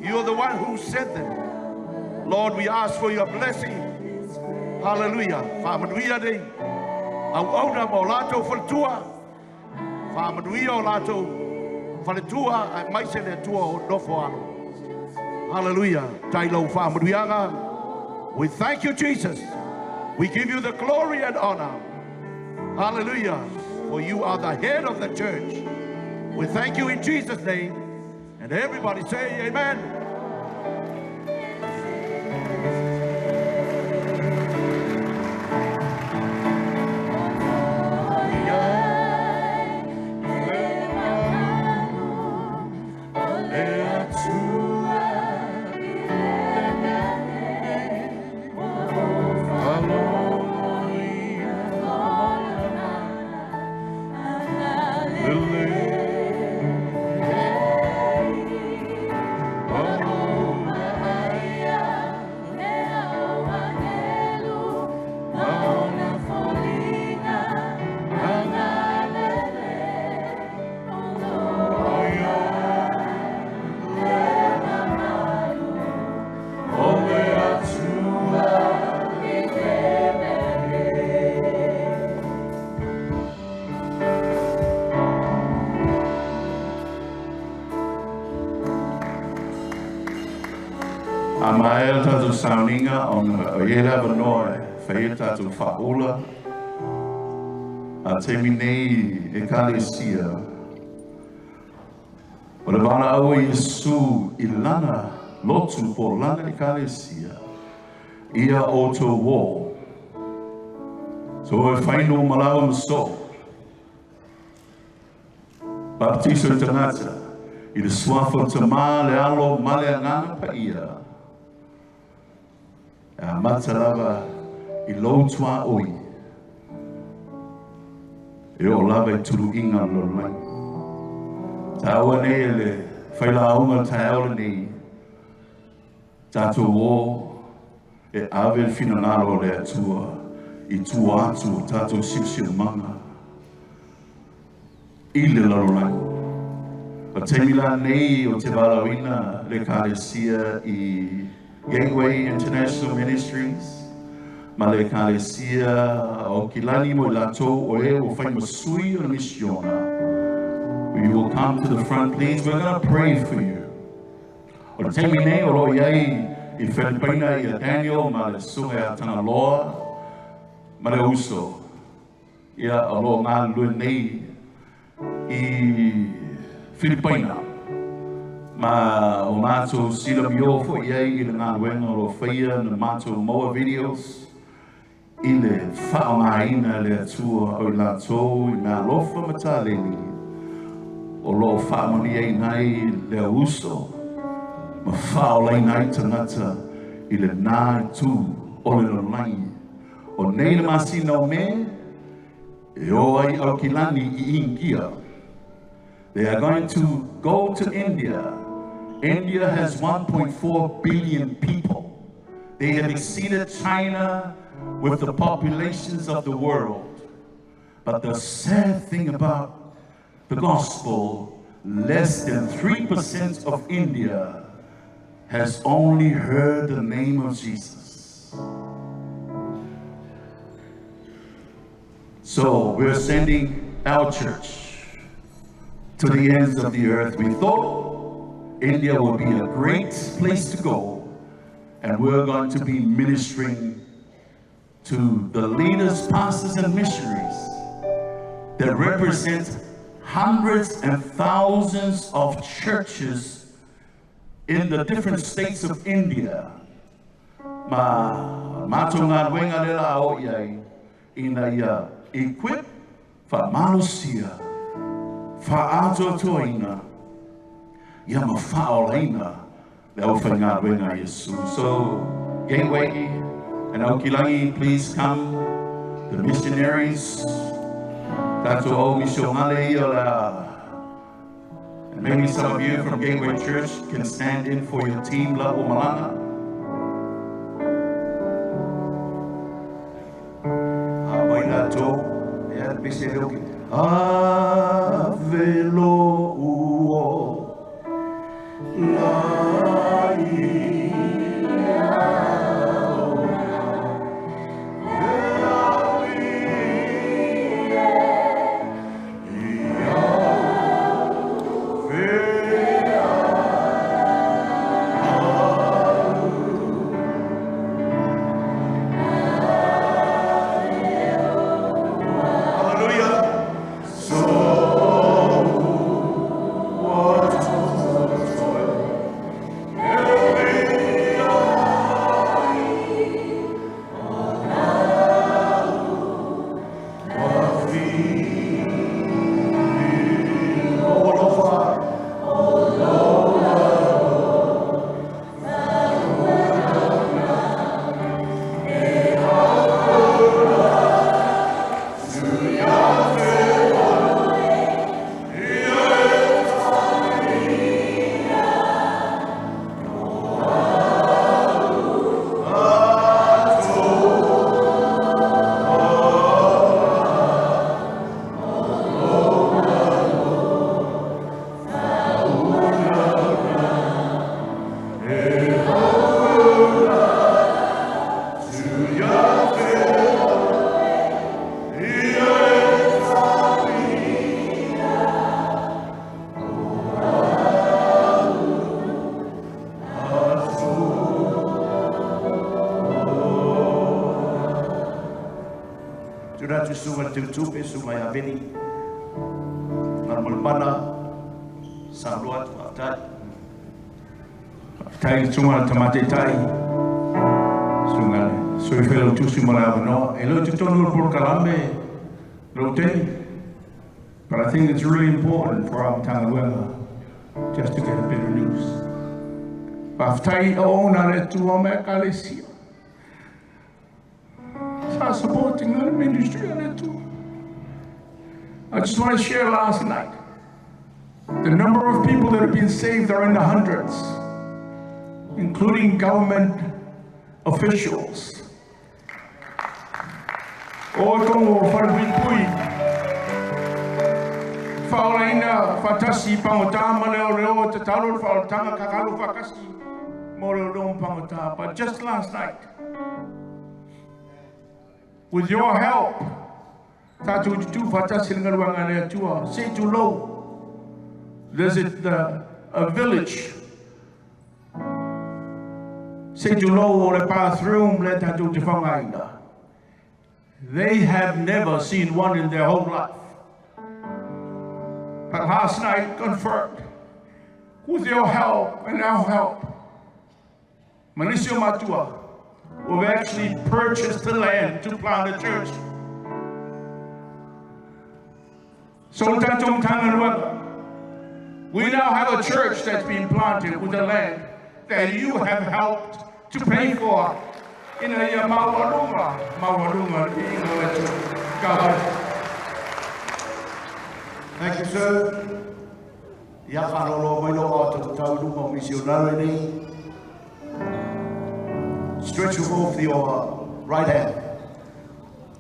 You're the one who sent them. Lord, we ask for your blessing. Hallelujah. Faamanuia nei auauna ma o latou faletua. Faamanuia o latou faletua aemaise le Atua o nofo alo. Hallelujah. Tai lau faamanuiaga. We thank you, Jesus. We give you the glory and honor. Hallelujah. For you are the head of the church. We thank you in Jesus' name. And everybody say amen. A maea le tatou sauniga ona o i ai le avanoa e fai ai le tatou faaula. A taimi nei i Ekalesia, o le valaau a Iesu i lana lotu po o lana Ekalesia, ia outou ō. So e fai no malaua ma soo. Baptiso i tagata i le suafa o le Tama, le Alo ma le Agaga Paia. E amata lava i lou tuaoi e oo lava i tuluiga o le lalolagi. Taua nei e le failauga o le taeao lenei, tatou o e ave le finagalo o le Atua i tua atu o tatou siosiomaga i le lalolagi. O le taimi lanei ou te valaauina le Ekalesia i Gateway International Ministries ma le Ekalesia o Aukilani mo i latou o e ua fai ma sui o le misiona. We will come to the front, please. We're going to pray for you. O le taimi nei o lo o i ai i Filipaina ia Daniel ma le susuga ia Tagaloa ma le uso ia o lo o galulue nei i Filipaina ma o matou silamiō foi i ai i le galuega o lo o faia na matou maua videos i le faaaogaina e le Atua o i latou i meaalofa ma taleni o lo o faamanuiaina ai le auuso ma faaolaina ai tagata i lena itu o le lalolagi. O nei le masina o Me e o ai Aukilani i Inikia. They are going to go to India. India has 1.4 billion people. They have exceeded China with the populations of the world. But the sad thing about the gospel, less than 3% of India has only heard the name of Jesus. So we're sending our church to the ends of the earth. We thought India would be a great place to go, and we're going to be ministering to the leaders, pastors, and missionaries that represent hundreds and thousands of churches in the different states of India. Ma matou galuega lea la o i ai ina ia equip, faamalosia, faaatoatoaina, ia ma faaolaina le aufaigaluega a Iesu. So, Gateway and Aukilani, please come. The missionaries, tatou au misionale ia o le a. And maybe some of you from Gateway Church can stand in for your team la ua malaga. A mai latou, e a le pese leo ke Ave lou ola i Tuina atu i susuga i le Teutupe, susuga ia Veni Malamalmana, saunoa atu, faafetai. Faafetai i le susuga i le Tama Taitai, susuga i le Sui Failautusi mo le avanoa. E le o totonu o le polokalame lou taimi. But I think it's really important for our Matagaluega just to get a bit of news. Faafetai i auauna a le Atua ma Ekalesia. Sa supporting the ministry a le Atua. I just want to share last night. The number of people that have been saved are in the hundreds, including government officials. O tonu o wharepuipui. Fa'aolaina fa'atasi i pagotā ma leoleo e tatalo le fa'aolataga kakalu fa'akasi mo leoleo ma pagotā. But just last night, with your help, tatou tutū fa'atasi le galuega a le Atua, se i tulou, there's a village, se i tulou, o le bathroom le tatou te fa'aaogaina. They have never seen one in their whole life. But last night confirmed, with your help and our help, ma nisi o matua, we've actually purchased the land to plant a church. So tatou Matagaluega, we now have a church that's been planted with the land that you have helped to pay for. Ina ia maualuga, maualuga le viiga o le Atua. God bless. Thank you, sir. Ia whalolo mai lo o te tau lunga o missionary nei. Stretch forth your right hand.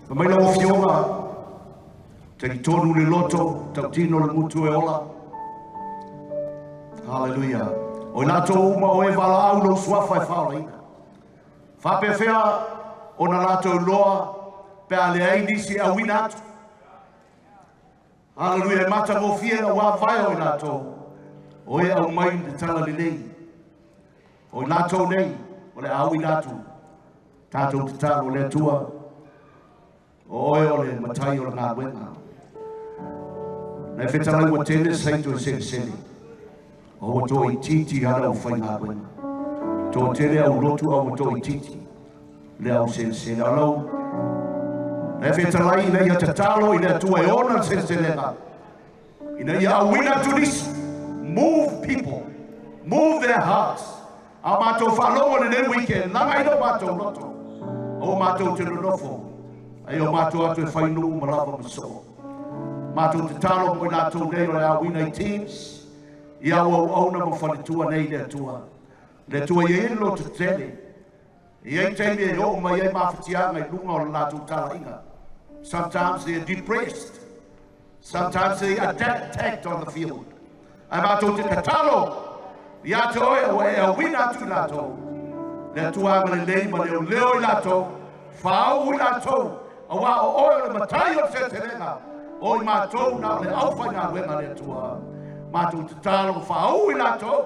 Fa mai lau afioga, talitonu le loto, tautino le gutu e ola. Hallelujah. O i latou uma o e valaau lou suafa e faaolaina. Faapefea ona latou iloa pe a leai nisi e auina atu. Hallelujah. E matagofie na ua vae o i latou. O e au mai le tala lelei. O i latou nei, o le auina atu. Tatou tatalo le Atua. O oe o le matai o le galuega. Na e fetalai ua tele saito e selesele. O ua toaitiiti ala au faigaluega. Toatele au lotu a ua toaitiiti le au selesele. A lau na e fetalai ina ia tatalo i le Atua e ona le seleselega. Ina ia auina atu nisi. Move people. Move their hearts. A matou faalogo lenei weekend, laga ina o matou loto. O matou te nonofo. Ai o matou atu e fai nuu ma lava ma soo. Matou tatalo mo i latou nei o le auina i teams. Ia au auauna ma faletua nei le Atua. Le Atua ia i le loto tele. E i ai taimi e oo mai ai mafatiaga i luga o le latou talaiga. Sometimes they are depressed. Sometimes they are attacked on the field. Ae matou te tatalo ia te oe ua e auina atu i latou. Le Atua agalelei ma leoleo i latou, faauu i latou, auā o oe o le matai o le seleselega, o i matou na o le aufaigaluega a le Atua. Matou tatalo faauu i latou,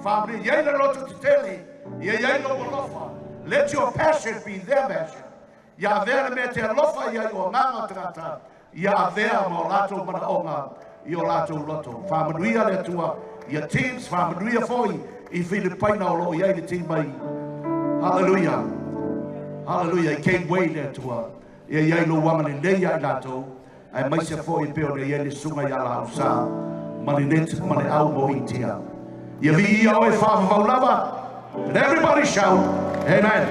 faamanuia i ai le loto tetele, ia i ai lou alofa. Let your passion be their passion. Ia avea le mea te alofa i ai o agaga o tagata, ia avea ma o latou manaoga i o latou loto. Faamanuia le Atua ia teams, faamanuia foi i Filipaina o loo i ai le team mai. Hallelujah. Hallelujah. I came way le Atua. Ia i ai lou agalelei ia i latou, aemaise foi e pei ona i ai le susuga ia Lausa ma le net ma le au mo Initia. Ia viia oe faavavau lava. And everybody shout, Amen.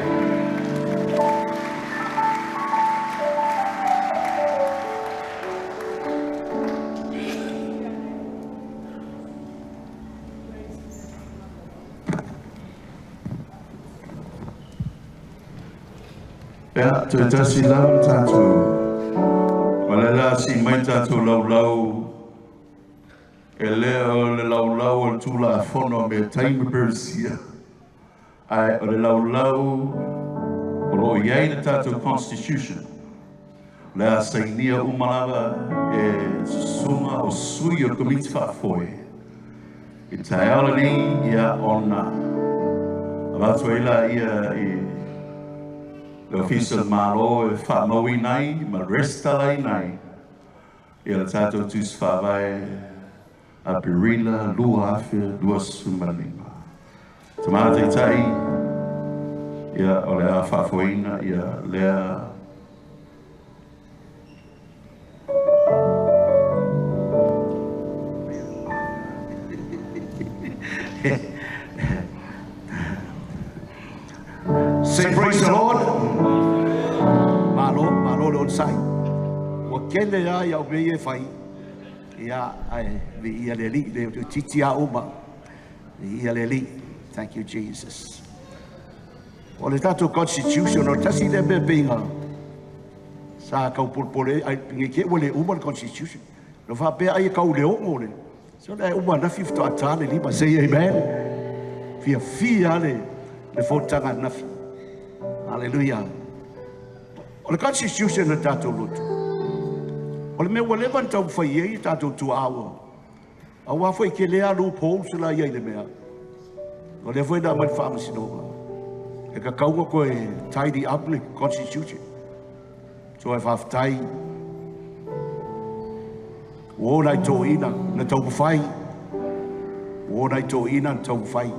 Ia, toe tasi lava le tatou. Ma le la si mai tatou laulau e le o le laulau o le Tulafono a mea tai ma Peresia, ae o le laulau o lo o i ai le tatou Constitution, o le a sainia uma lava e susuga o sui o le Komiti Faafoe i le taeao lenei, ia ona avatu ai laia i le Ofisa o le Malo e faamauina ai ma resitalaina ai ia le tatou Tusi Faavae Aperila 2025. Tama Taitai, ia o le a faafoeina ia lea. Say praise the Lord. Malo, malo le onosai. Ua kele lava i au mea ia e fai. Ia, ae viia le Alii, le titi a uma. Viia le Alii. Thank you, Jesus. O le tatou constitution, o le tasi lea mea peiga sa tau polepole ai, nei te ua le uma le constitution. Na faapea ai e kau le 6 le. So le uma nafi faatoa ta le 5. Say amen. Fiafia le fonotaga nafi. Hallelujah. O le constitution na tatou lotu. O le mea ua leva na taumafai ai tatou tuaaua. Auā foi ke lea loopholes la ia i le mea. O lea foi na aumai le faamasinoga. E kakauga koe tidy up le constitution. So e faafetai. Ua o nai toeaiina na taumafai. Ua o nai toeaiina na taumafai.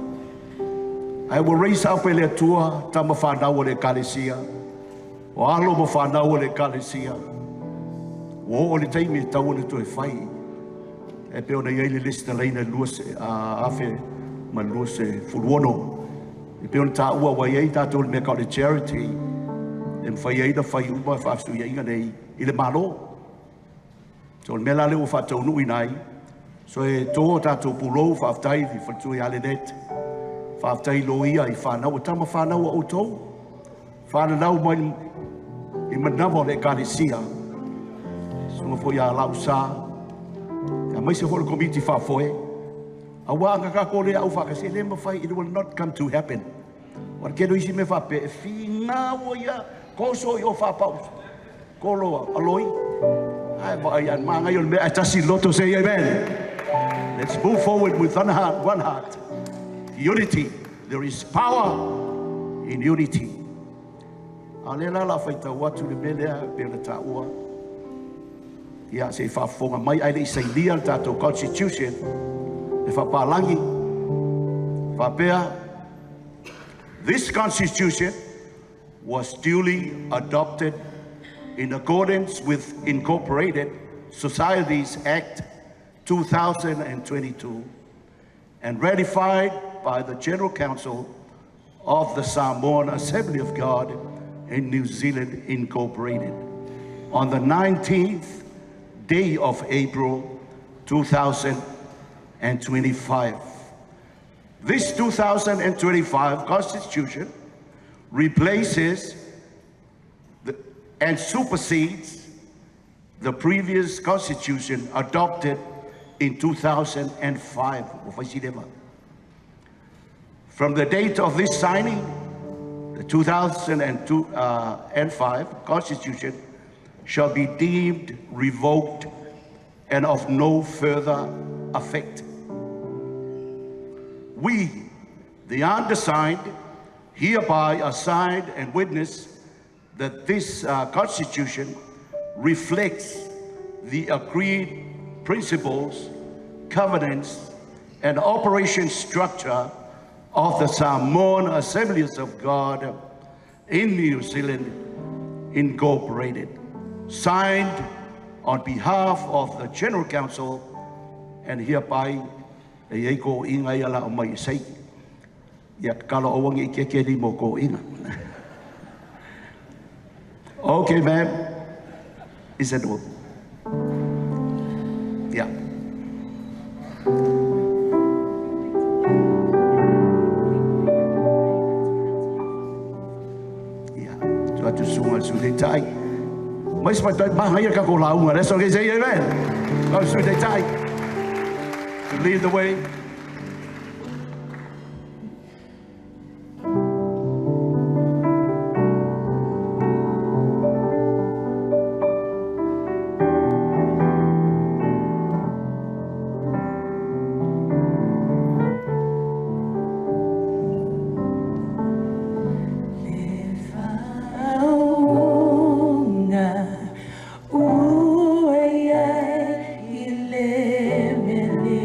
Ae ua raise up e le Atua tama whanau o le ekalesia. O alo ma whanau o le ekalesia. Ua oo le taimi e tau ona toe fai. E pei ona i ai le lesitalaina 2026. E pei ona taua ua i ai tatou le mea ka o le charity. E mafai ai na fai uma faafesuiaiga nei i le Malo. So le mea la lea ua faataunuu ai. So e tō tatou pulou faafetai i faletua ia Lenet. Faafetai loia i whanau, o tama whanau o outou. Whanau mai i manawa o le ekalesia. Sunga foi ia lau sa. Ia mai se fo le komiti faafoe. Auā ka kako le au whakase le mawhai, it will not come to happen. O le kelo isi me whape, e fi ngā ua ia, koso i o whapau. Kolo aloi. Ai va ai an manga i o le mea, tasi loto, say amen. Let's move forward with one heart, one heart. Unity. There is power in unity. A le la la whaitau atu le melea pe o le tāua. Ia se i faafofoga mai ai le isainia le tātou constitution e whapalangi. Whapea, this constitution was duly adopted in accordance with Incorporated Societies Act 2022 and ratified by the General Council of the Samoan Assembly of God in New Zealand Incorporated on the 19th day of April 2025. This 2025 Constitution replaces and supersedes the previous Constitution adopted in 2005. From the date of this signing, the 2005 Constitution shall be deemed revoked and of no further effect. We, the undersigned, hereby assign and witness that this Constitution reflects the agreed principles, covenants, and operation structure of the Samoan Assemblies of God in New Zealand Incorporated, signed on behalf of the General Council and hereby e ei ko inga ia la o mai sei. Ia kalo o wangi i ke ke mo ko inga. Okay, ma'am. Is that all? Yeah. Yeah. So atu sunga su te tai. Mai se mai maha ia ka ko launga. That's okay, say amen. Go su te tai. To lead the way. Ua ia i le mele.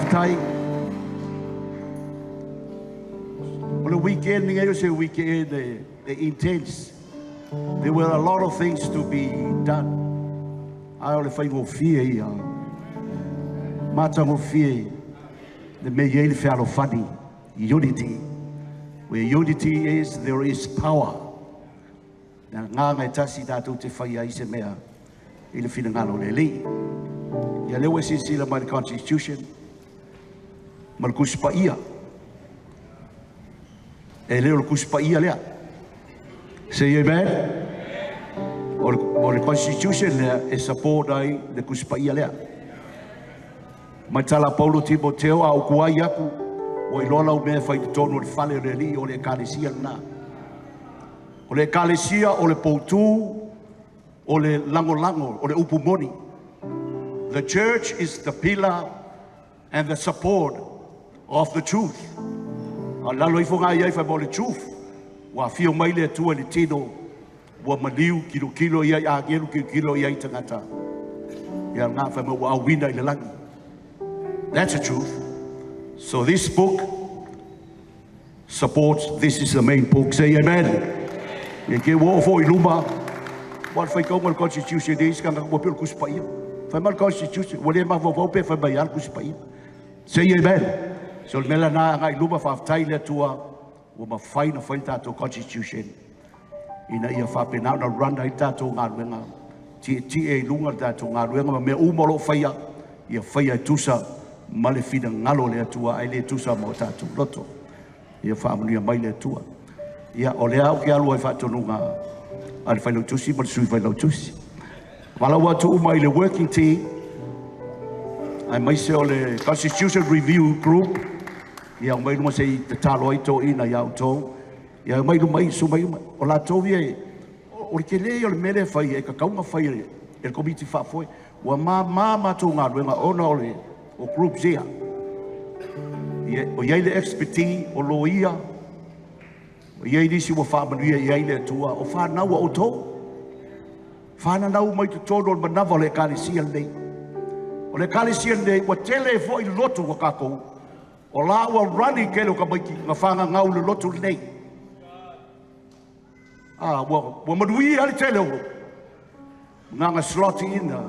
Faafetai. O le weekend lenei o se weekend e intense. There were a lot of things to be done. Ae o le faigofie ia. Matagofie le mea e i ai le fealofani, unity. Where unity is, there is power. Le agaga e tasi tatou te faia ai se mea i le finagalo o le Alii. Ia lea ua e silasila mai i le Constitution ma le Tusi Paia. E le o le Tusi Paia lea. Say amen. O le Constitution lea e support ai le Tusi Paia lea. Mai tala Paulo Timoteo a uku ai aku, ua iloa lau mea e fai i totonu o le fale o le Alii o le Ekalesia lena. O le Ekalesia o le poutu, o le lagolago, o le upu moni. The church is the pillar and the support of the truth. A lalo ifo ngā iai whai mo le truth. Ua fio mai le Atua i le tino, ua maliu kilo kilo ia i agelu, kilo kilo ia i tangata. Ia ngā whai mo ua auina i le langi. That's the truth. So this book supports, this is the main book. Say amen. Ia ke ua ofo i luma, ua whai kaunga le Constitution e isi kanga ua peo le Tusi Paia. Whai mai le Constitution, ua le mafaufau pe whai mai a le Tusi Paia. Say amen. So le mea lena agai i luma faafetai le Atua ua mafai ona fai le tatou Constitution ina ia faapena ona run ai le tatou galuega tietie i luga le tatou galuega ma mea uma o loo faia ia faia e tusa ma le finagalo o le Atua ae le tusa ma o tatou loto. Ia faamanuia mai le Atua. Ia o lea au ke alu ai faatonuga a le failautusi ma le sui failautusi. Valaau atu uma i le working team aemaise o le Constitution Review Group. Ia mai luma se i tatalo ai toeaiina ia outou. Ia mai luma i su mai luma. O latou ia o le tele ia o le mea lea e fai e tatau ona fai e le komiti faafoe. Ua mamā matou galuega ona o le o groups ia. Ia, o iai le expertise o loia, o iai nisi ua faamanuia i ai le Atua, o fanau a outou. Fananau mai totonu o le manava o le Ekalesia lenei. O le Ekalesia lenei ua tele foi le lotu o tatou. O la ua rani tele o tamaiti na whangangau le lotu lenei. Ah, ua manuia le tele o nganga slot ina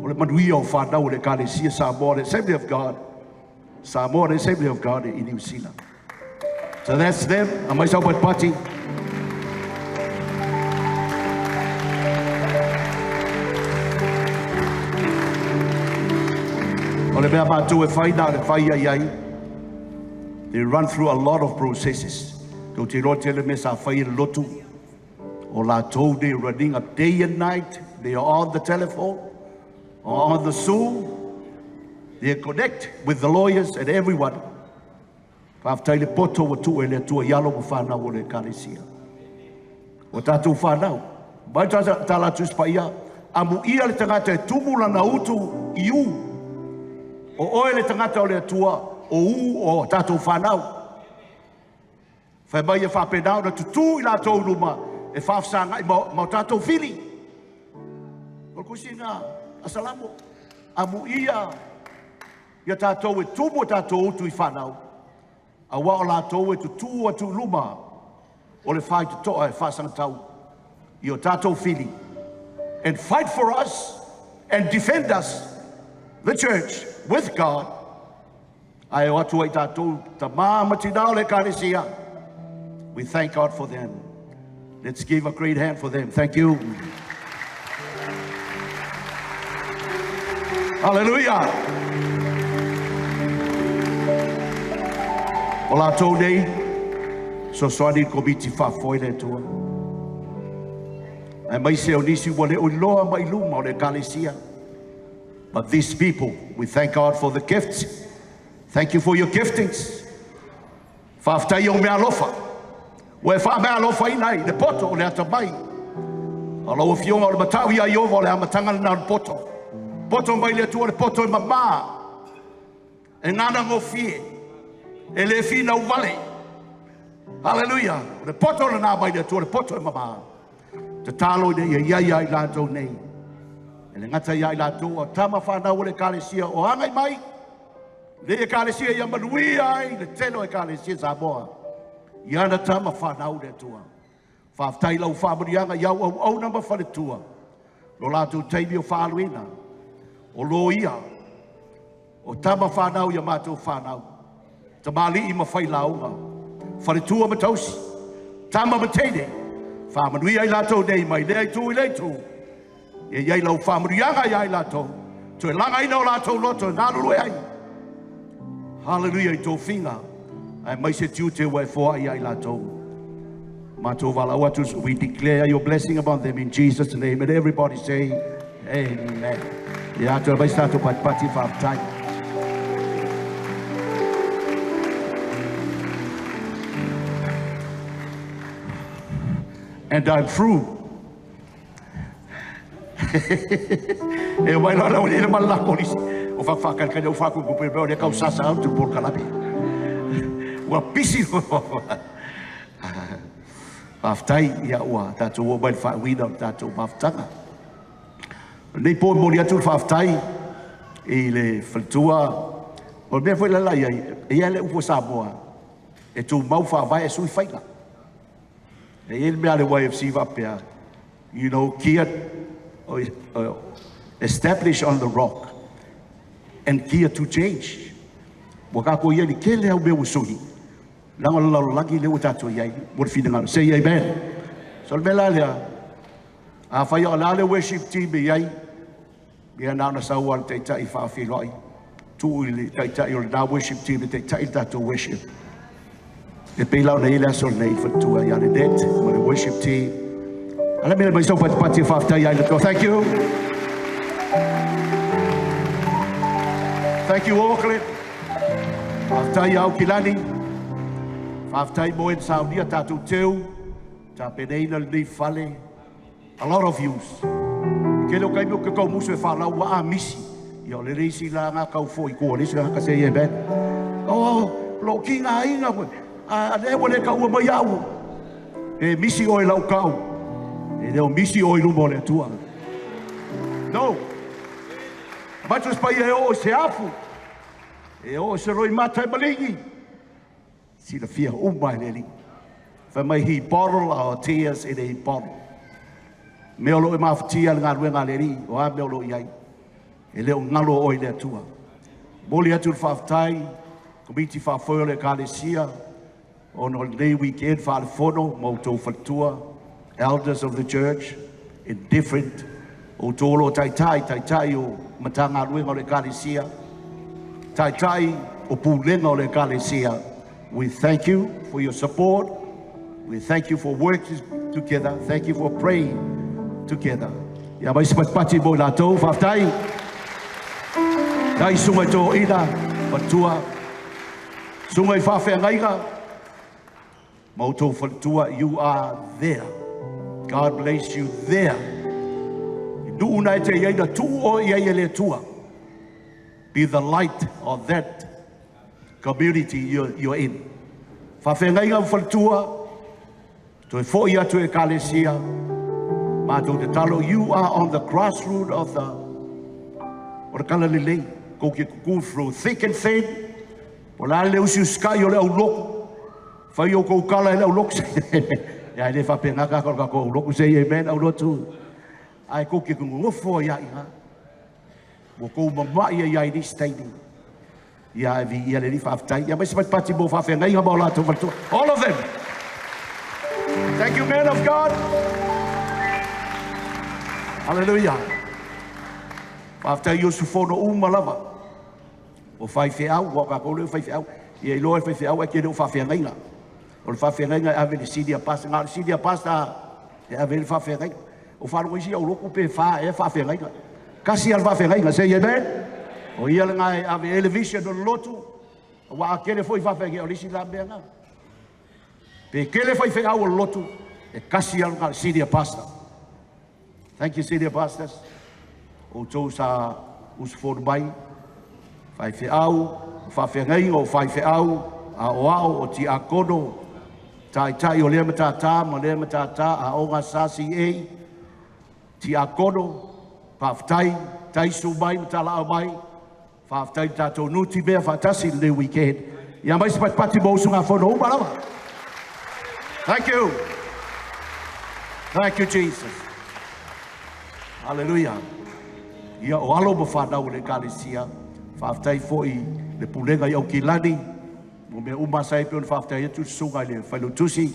o le manuia o whanau o le Ekalesia Samoa, the Assembly of God, Samoa, the Assembly of God in New Zealand. So that's them. Amai sau party. O le mea mātou e whai nā le whai ai ai. They run through a lot of processes. Tau te roa tele me sa whai e le lotu. O latou they running up day and night. They are on the telephone or on the Zoom. They connect with the lawyers and everyone. Faafetai le poto ua tuu e le Atua i alo ma whanau o le Ekalesia. O tātou whanau. Mai tā la Tusi Paia, amu ia le tagata e tumu lana utu i u. O oe le tagata o le Atua, o u o tātou whanau. Whai mai e whāpenau na tutu i latou luma e whaafsangai ma o tātou fili. O le kusi ngā asalamo. Amu ia ia tātou e tumu o tātou utu i whanau. A wa o latou e tutu atu i luma o le whai te toa e whaasangatau i o tātou fili. And fight for us and defend us, the church, with God. Ae o atu ai tātou ta ma tina o le Ekalesia. We thank God for them. Let's give a great hand for them. Thank you. Hallelujah. O latou nei, sosoani komiti faafoe le Atua. Aemaise o nisi ua le o iloa mai luma o le Ekalesia. But these people, we thank God for the gifts. Thank you for your giftings. Faafetai o mea alofa. Ua e faamea alofa ina ai le poto o le atamai. O lau afioga o le matau ia Iova o le amataga lena o le poto. Poto mai le Atua le poto e mamā. E ngana gofie. E le finau vale. Hallelujah. O le poto lena mai le Atua le poto e mamā. Tatalo ina ia ia ia i latou nei. E le gata ia i latou o tama whanau o le Ekalesia o agai mai. Lenei Ekalesia ia manuia ai le tele o Ekalesia Samoa. I ana tama whanau le Atua. Faafetai lau faamanuiaga i au auauna ma faletua. Lo latou taimi o faaaluina. O loia. O tama whanau ia matou whanau. Tamalii ma failauga. Faletua ma tausi. Tama ma teine. Faamanuia i latou nei mai lea itu i lea itu. Ia iai lau faamanuiaga ia i latou. Toe lagaina o latou loto e galulue ai. Hallelujah i tofiga. Aemaise tiute ua e foai ia i latou. Matou valaau atu, we declare your blessing upon them in Jesus' name. And everybody say, Amen. Ia atu mai sa tatou patipati faafetai. And I'm through. E mai la la le mal la polisi. O fa fa ka ka o fa ku ku pe o le kau sasa au tu por kalapi. Ua pisi. Faafetai ia ua tatou oo mai le faauiina o le tatou mafutaga. Lenei po e momoli atu le faafetai i le faletua. O le mea foi lala i ai, e i ai le upu a Samoa, e tumau faavae e sui faiga. E i ai le mea a le YFC faapea, geared, establish on the rock and gear to change. Ua tatou i ai le tele au mea ua sui. Laga o le lalolagi lea ua tatou i ai mo le finagalo. Say amen. So le mea la lea, a fai o la le worship team e i ai, ia na ona sau le taitai faafeiloai. Tuu i le taitai o le na worship team e taitai le tatou worship. E pei lau nei le aso nei faletua ia le net ma le worship team. Ala mea mai sau patipati e faafetai ai le Atua. Thank you. Thank you, Auckland. Faafetai au Kilani. Faafetai mo e saunia tatou teu. Ta peneina lenei fale. A lot of views. Ke leo kai ke kau musu e whalau wa a misi. Ia o le reisi la ngā kau fo i kua lisi ka se amen. Oh, lo ki ngā inga koe. A le ua le ka ua mai au. E misi oi lau kau. E leo misi oi luma o le Atua. No. Matu spai e o se afu. E o se roi mata e malingi. Sila fia uma e le li. Fa mai he bottle our tears in a bottle. Mea o lo e mafatia le galuega a le Alii, o a mea o lo o i ai. E le o galo oe i le Atua. Momoli atu le faafetai, komiti faafoe o le Ekalesia, ona o lenei weekend faalefono ma outou faletua, elders of the church, in different, outou o lo o taitai, taitai o Matagaluega o le Ekalesia, taitai o pulega o le Ekalesia. We thank you for your support. We thank you for working together. Thank you for praying together. Ia mai se patipati mo i latou, faafetai. Dai susuga i toeaina, matua, susuga i faafeagaiga, ma outou faletua, you are there. God bless you there. I nuu na e te iai na tuu o i ai e le Atua. Be the light of that community you're in. Faafeagaiga ma faletua, toe foi atu e Ekalesia, matou tatalo, you are on the grassroots of the o le kala lelei, kou ke kuku through thick and thin, o la le usi uskai o le auloku, fai o kou kala e le auloku, ia le whapenga ka ka ko auloku, say amen, aulotu, ai kou ke ngofo ia iha, mo kou mamai ia i ni taimi. Ia e vi ia le li faafetai. Ia mai se patipati mo faafeagaiga ma o latou faletua. All of them. Thank you, man of God. Hallelujah. Faafetai i usufono uma lava. O faifeau, ua kākou le o faifeau. Ia iloa e faifeau e ke le o faafeagaiga. O le faafeagaiga e ave le senior pastor. Ngā o le senior pastor e ave le faafeagaiga. O whārongo isi au loku pe whā e faafeagaiga. Kasi al faafeagaiga, say amen. O ia le ngai ave ele vision o le lotu. Ua a kele foi faafeagaiga o le isi la mea ngā. Pe kele fai wheau o le lotu, e kasi al ngā senior pastor. Thank you, senior pastors. O tō sa usufono mai, whai wheau, o faafeagaiga o faifeau, a o ao o ti akono, taitai o lea matata ma lea matata, a o ngā sa CA, ti akono, faafetai, taisu mai ma tala'au mai, Faafetai i tatou nutimea faatasi i lenei weekend. Ia mai se patipati mo usugafono uma lava. Thank you. Thank you, Jesus. Hallelujah. Ia o alo ma fanau o le Ekalesia, faafetai foi le pulega i Aukilani, mo mea uma sa i pe ona faafetai atu le susuga i le failautusi,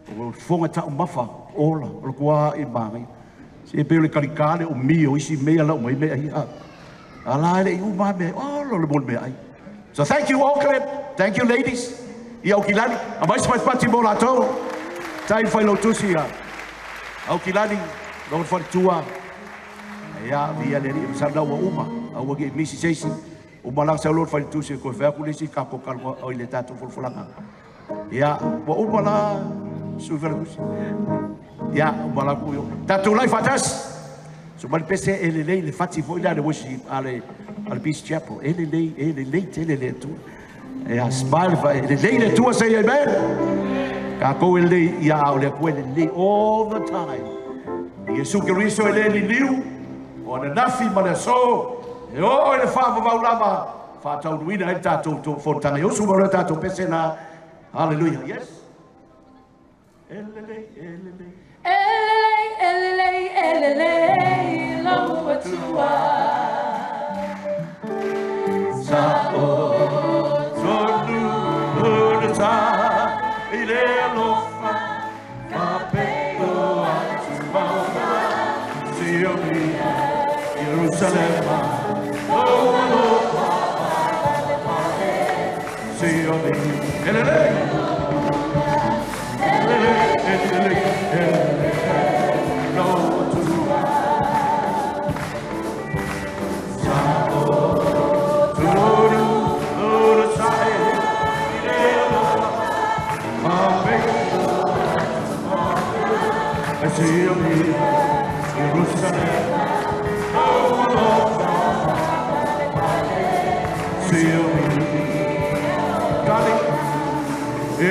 o fofoga taumafa ola, o le kua i māgai. Se pe o le kalika le o mi o isi mea lau mai mea ia. Ala le i uma mea, oh, lo le mea ai. So thank you, Auckland. Thank you, ladies. I Aukilani. A mai se patipati mo latou. Tai failautusi ia. Aukilani, lo faletua. Ia, via le alii, masalo ua uma. Aua ki misi seisi. Uma la sau lo failautusi ko fea ku lesi ka ko kalwa o ile tatou folafolaga. Ia, ua uma la sui failautusi. Ia, uma la ku yo. Tatou lai faatasi. So mali pese e lelei le fati foi la le worship ale ale Peace Chapel. E lelei, e lelei tele le Atua. Ia, smile fa e lelei le Atua, say amen. Ka kou e lelei ia au le Atua e lelei all the time. Iesu Keriso e le liliu, o ananafi ma le aso, e o e le whaavavau lava, whaataunuina ai le tatou fonotaga. E usu ma le tatou pese na. Hallelujah. Yes. E lelei, e lelei. Elelei, elelei, elelei, lau Atua. Sa o tonu ulu sa i le alofa faapeo atu mauga Sioni Ierusalema lou alofa Sioni elelei elelei elelei elelei lau Atua sa o tonu ulu sa i le alofa faapeo Sioni Jerusalem oh alofa Sioni Kali e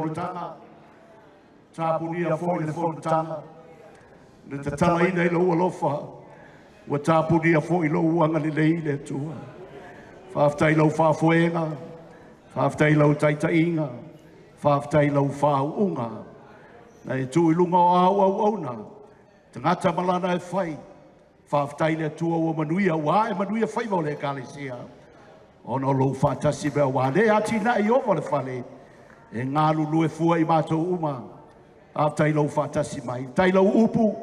fonotaga, tapunia foi le fonotaga, le tatalaina i lou alofa, ua tapunia foi lou agalelei le Atua. Faafetai lau faafoega, faafetai lau taitaiga, faafetai lau faauuga. Na e tuu i luga o au auauna, tagata ma lana e fai. Faafetai le Atua ua manuia, ua ae manuia faiva o le ekalesia. Ona o lou faatasi mea ua le atinae i ova le fale, e galulue fua i matou uma. Faafetai lau faatasi mai. Tai lau upu,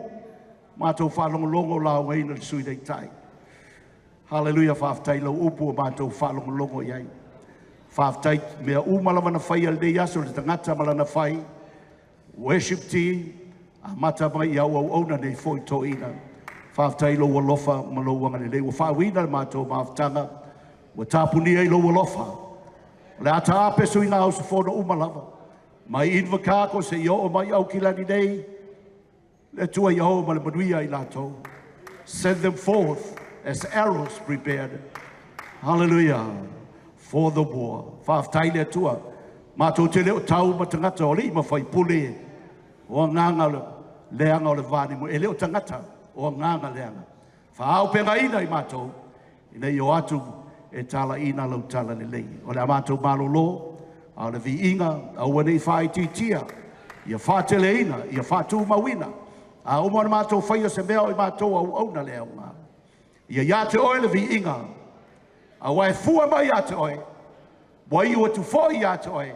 matou faalogologo laugaina le sui taitai. Hallelujah, faafetai lau upu o matou faalogologo i ai. Faafetai mea uma lava na faia i lenei aso le tagata ma lana fai. Worship team, amata mai i au auauna nei foi toeaiina. Faafetai lou alofa ma lou agalelei. Ua faauuina le matou mafutaga, ua tapunia i lou alofa. O le a taape suiga usufono uma lava. Mai Invercargill seia oo mai Aukilani nei, le Atua ia o ma le manuia i latou. Send them forth as arrows prepared. Hallelujah. For the war. Faafetai le Atua. Matou te le o tau ma tagata o alii ma faipule o agaga leaga o le vanimonimo. E le o tagata o agaga leaga. Faaaupegaina i matou, ina ia o atu e talaina lau tala lelei. O le a matou malolo, a o le viiga, aua ne i faaitiitia, ia faateleina, ia faatumauina. A uma ona matou faia se mea o i matou auauna le aoga. Ia ia te oe le viiga, aua e fua mai ia te oe, ua iu atu foi ia te oe.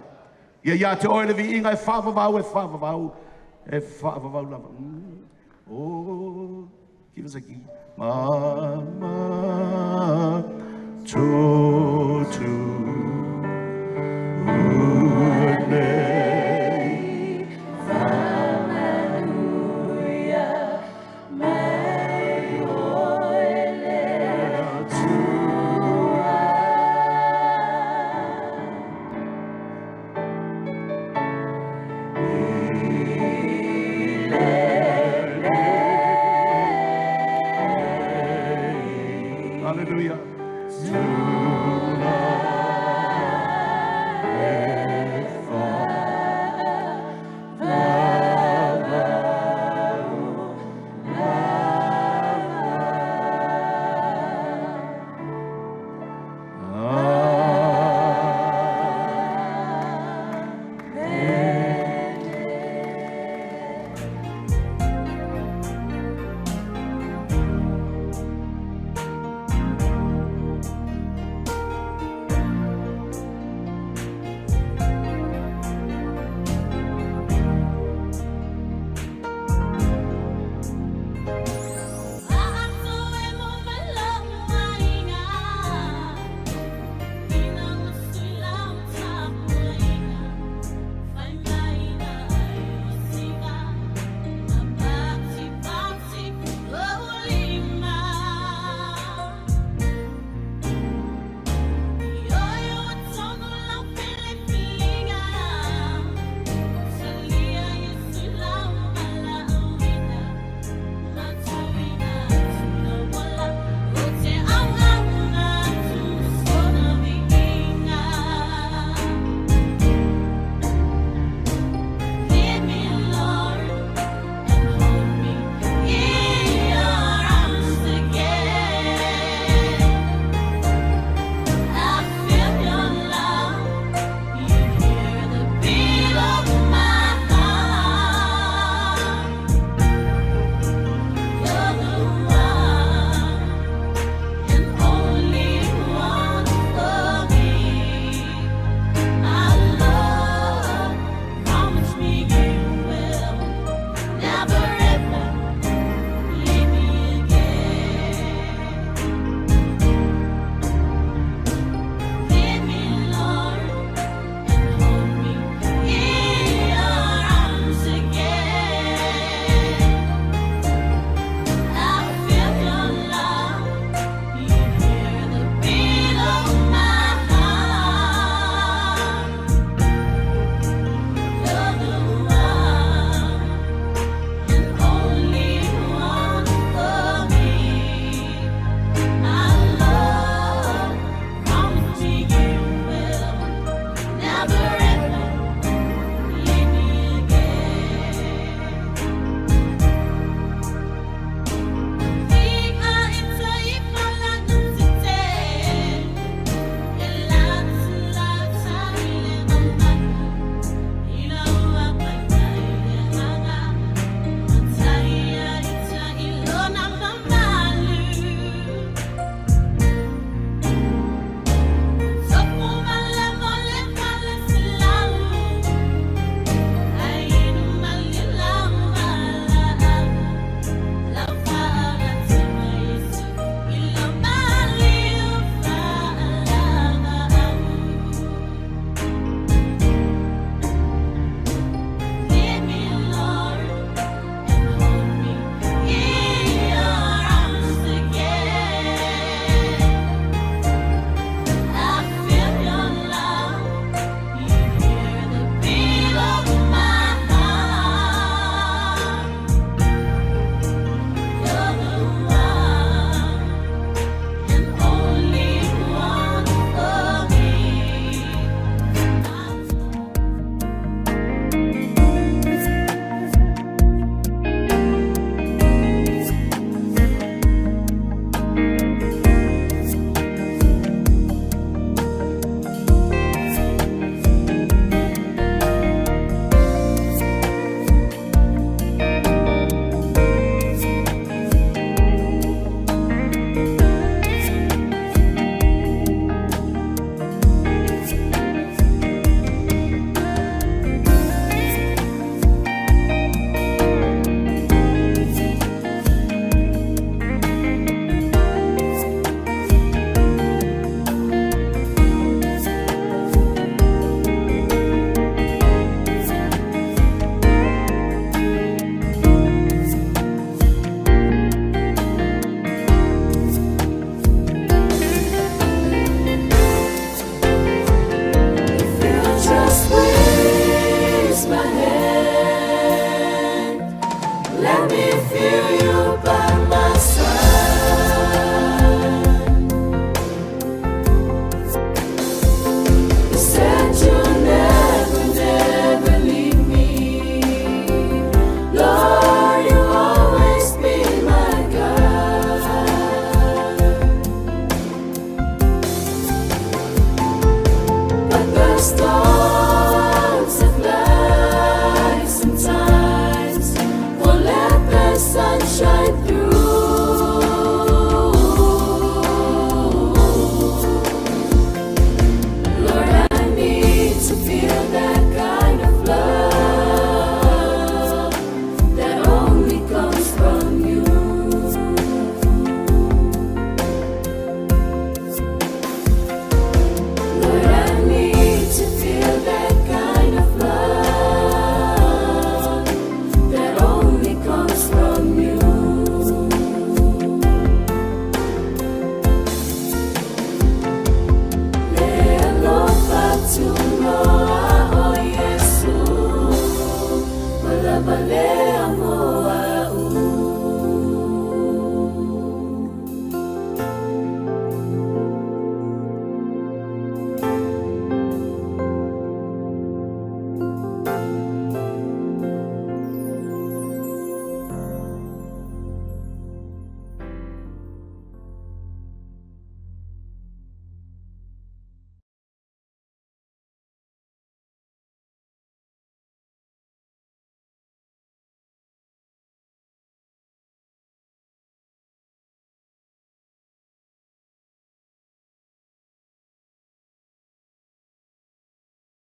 Ia ia te oe le viiga e faavavau, e faavavau, e faavavau lava. Oh, give us a key. Mama, tu, tu, nei. Faamanuia mai oe le Atua. Hallelujah.